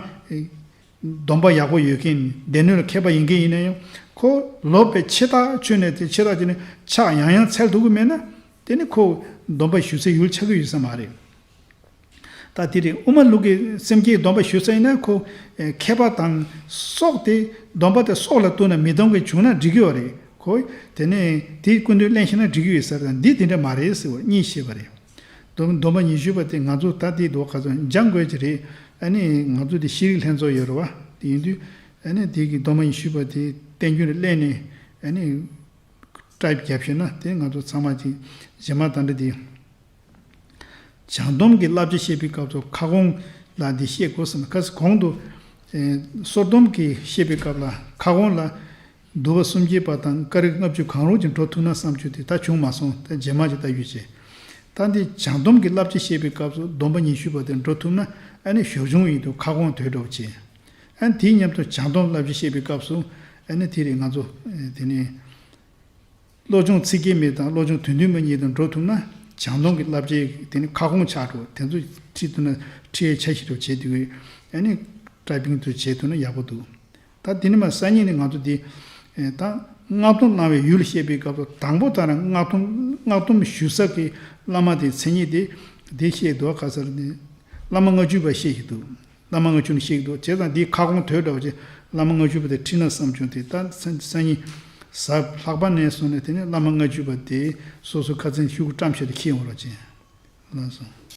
སྡོམ་པ་ཡག་པོ་ཡོད་མཁན། སྡེ་སྣོད་ལ་མཁས་པ་ཡིན་མཁན་ཡིན་ན་ཡང་། ཁོ་ལོབས་པའི་ཆེ་ཐག་ཆོད་ནས་དེ་ཆེ་ཐག་ཆོད་ནས་ཕྱག་ཡང་ཡང་འཚལ་ཐུབ་ཀྱི་མེད་ན། དེ་ནི་ཁོ་སྡོམ་པ་ཞུ་སའི་ཡུལ་ཆགས་ཀྱི་ཡོད་ས་མ་རེད། ད་དེ་རེད། དབུ་མ་ལུགས་ཀྱི་སེམས་བསྐྱེད་སྡོམ་པ་ཞུ་ས་ཡིན་ན། ཁོ་མཁས་པ་དང་སྲོག་དེ། སྡོམ་པ་དེ་སྲོག་ལ་གཏུགས་ན་མི་གཏོང་མཁན་བྱུང་ན་འགྲིག་གི་ཡོད་རེད། ཁོ་དེ་ནས་དེའི་སྐུ་མདུན་གླེང་ཤེས་ན་འགྲིག་གི་ཡོད་ས་རེད། འདི་དེ་འདྲ་མ་རེད་ཟེར་བ་གཉིས་བཤད་པ་རེད། སྡོམ་སྡོམ་པ་ཉི་ཤུ་པ་དེ་ང་ཚོ་ད་དེ་འདུག་ག་ཚོད་སྦྱང་དགོས་ཀྱི་རེད། ཨ་ནི་ང་ཚོ་དེ་ཤེས་རིག་ལྷན་ཚོགས་ཡོད་རེད་བ། དེ་ཡིན་དུས་ཨ་ནི་དེ་གི་སྡོམ་པ་ཉི་ཤུ་པ་དེ་བསྟན་རྒྱུན་ལ་གླེང་ནས། ཨ་ནི་ཊའིབ་བརྒྱབ་ཤེས་ན་དེ་ང་ཚོ་ཚང་མ་ཅིག་རྗེས་མ་ད་འདྲ་དེ། བྱང་སྡོམ་གྱི་བསླབ་བྱ་བཤད་པའི་སྐབས་སུ་ཁ་སྐོང་ལ་འདི་བཤད་དགོས་ཟེར་ན། ཁ་སང་གོང་དུ་ཨེ་སོར་སྡོམ་གྱི་བཤད་པའི་སྐབས་ལ་ཁ་སྐོང་ལ་བསྡུ་བ་སུམ་བརྒྱད་པ་དང་ཀ་རིག་ལྔ་བཅུ་གང་རུང་ཅིག་འགྲོ་ཐུབ་ན་བསམ་བྱུང་སྟེ། ད་བྱུང་མ་སོང་། ད་རྗེས་མ་ཅིག་ལྟ་རྒྱུ་བྱས། ད་འདི་བྱང་སྡོམ་གྱི་བསླབ་བྱ་བཤད་པའི་སྐབས་སུ་སྡོམ་པ་ཉི་ཤུ་པ་དེ་འགྲོ་ཐུབ་ན་ཨ་ནི་ཞབས་བྱུང་ཡིན་དུས་ཁ་སྐོང་དོད་འགྲོ་བྱས། ཨ་ནི་དེའི་མཉམ་དུ་བྱང་སྡོམ་བསླབ་བྱ་བཤད་པའི་སྐབས་སུ་ཨ་ནི་དེ་རེད། ང་ཚོ་ཨེ་དེ་ནི་བློ་སྦྱོང་ཚིག་བརྒྱད་མ་དང་བློ་སྦྱོང་དོན་བདུན་མ་གཉིས་དང་འགྲོ་ཐུབ་ན་བྱང་སྡོམ་གྱི་བསླབ་བྱའི་དེ་ནི་ཁ་སྐོང་ཆགས་འགྲོ། དེ་ཚོ་ཁྲིད་ཐུབ་ན་ཁྲིད་ཡའི་འཆར་གཞི་འདྲ་བོ་བྱེད་དུས་ཨ་ནི་ཊའི་པིང་དུ་བྱེད་ཐུབ་ན་ཡག་པོ་འདུག། ད་དེ་ནི་མ་སང་ཉིན་ནི་ང་ཚོ་འདི་ཨེ་ད་སྔགས་སྡོམ་གནང་བའི་ཡུལ་བཤད་པའི་སྐབས་སུ་དང་པོ་ད་རང་སྔགས་སྡོམ་སྔགས་སྡོམ་ཞུ་ས་གི་བླ་མ་དེ་མཚན་ཉིད་དེ་དེ་བཤད་འདུག། ག་ས་རེད། བླ་མ་ལྔ་བཅུ་པ་བཤད་ཀྱི་འདུག། བླ་མ་ལྔ་བཅུ་ནི་བཤད་ཀྱི་འདུག། བྱས་ཙང་འདིའི་ཁ་སྐོང་དོད་འདྲ་བོ་ཅིག་བླ་མ་ལྔ་བཅུ་པ་དེ་ཁྲིད་ན་བསམ་བྱུང་སྟེ། ད་སང་སང་ཉིན་གཟའ་ལྷག་པ་ནས་བཟུང་ནས་དེ་ནས་བླ་མ་ལྔ་བཅུ་པ་དེ་སོ་སོ་ཁ་ཚན་ཤོག་གུ་བཀྲམ་བྱས་ཏེ་འཁྱེར་འོང་རོགས་བྱས། ལགས་སོ།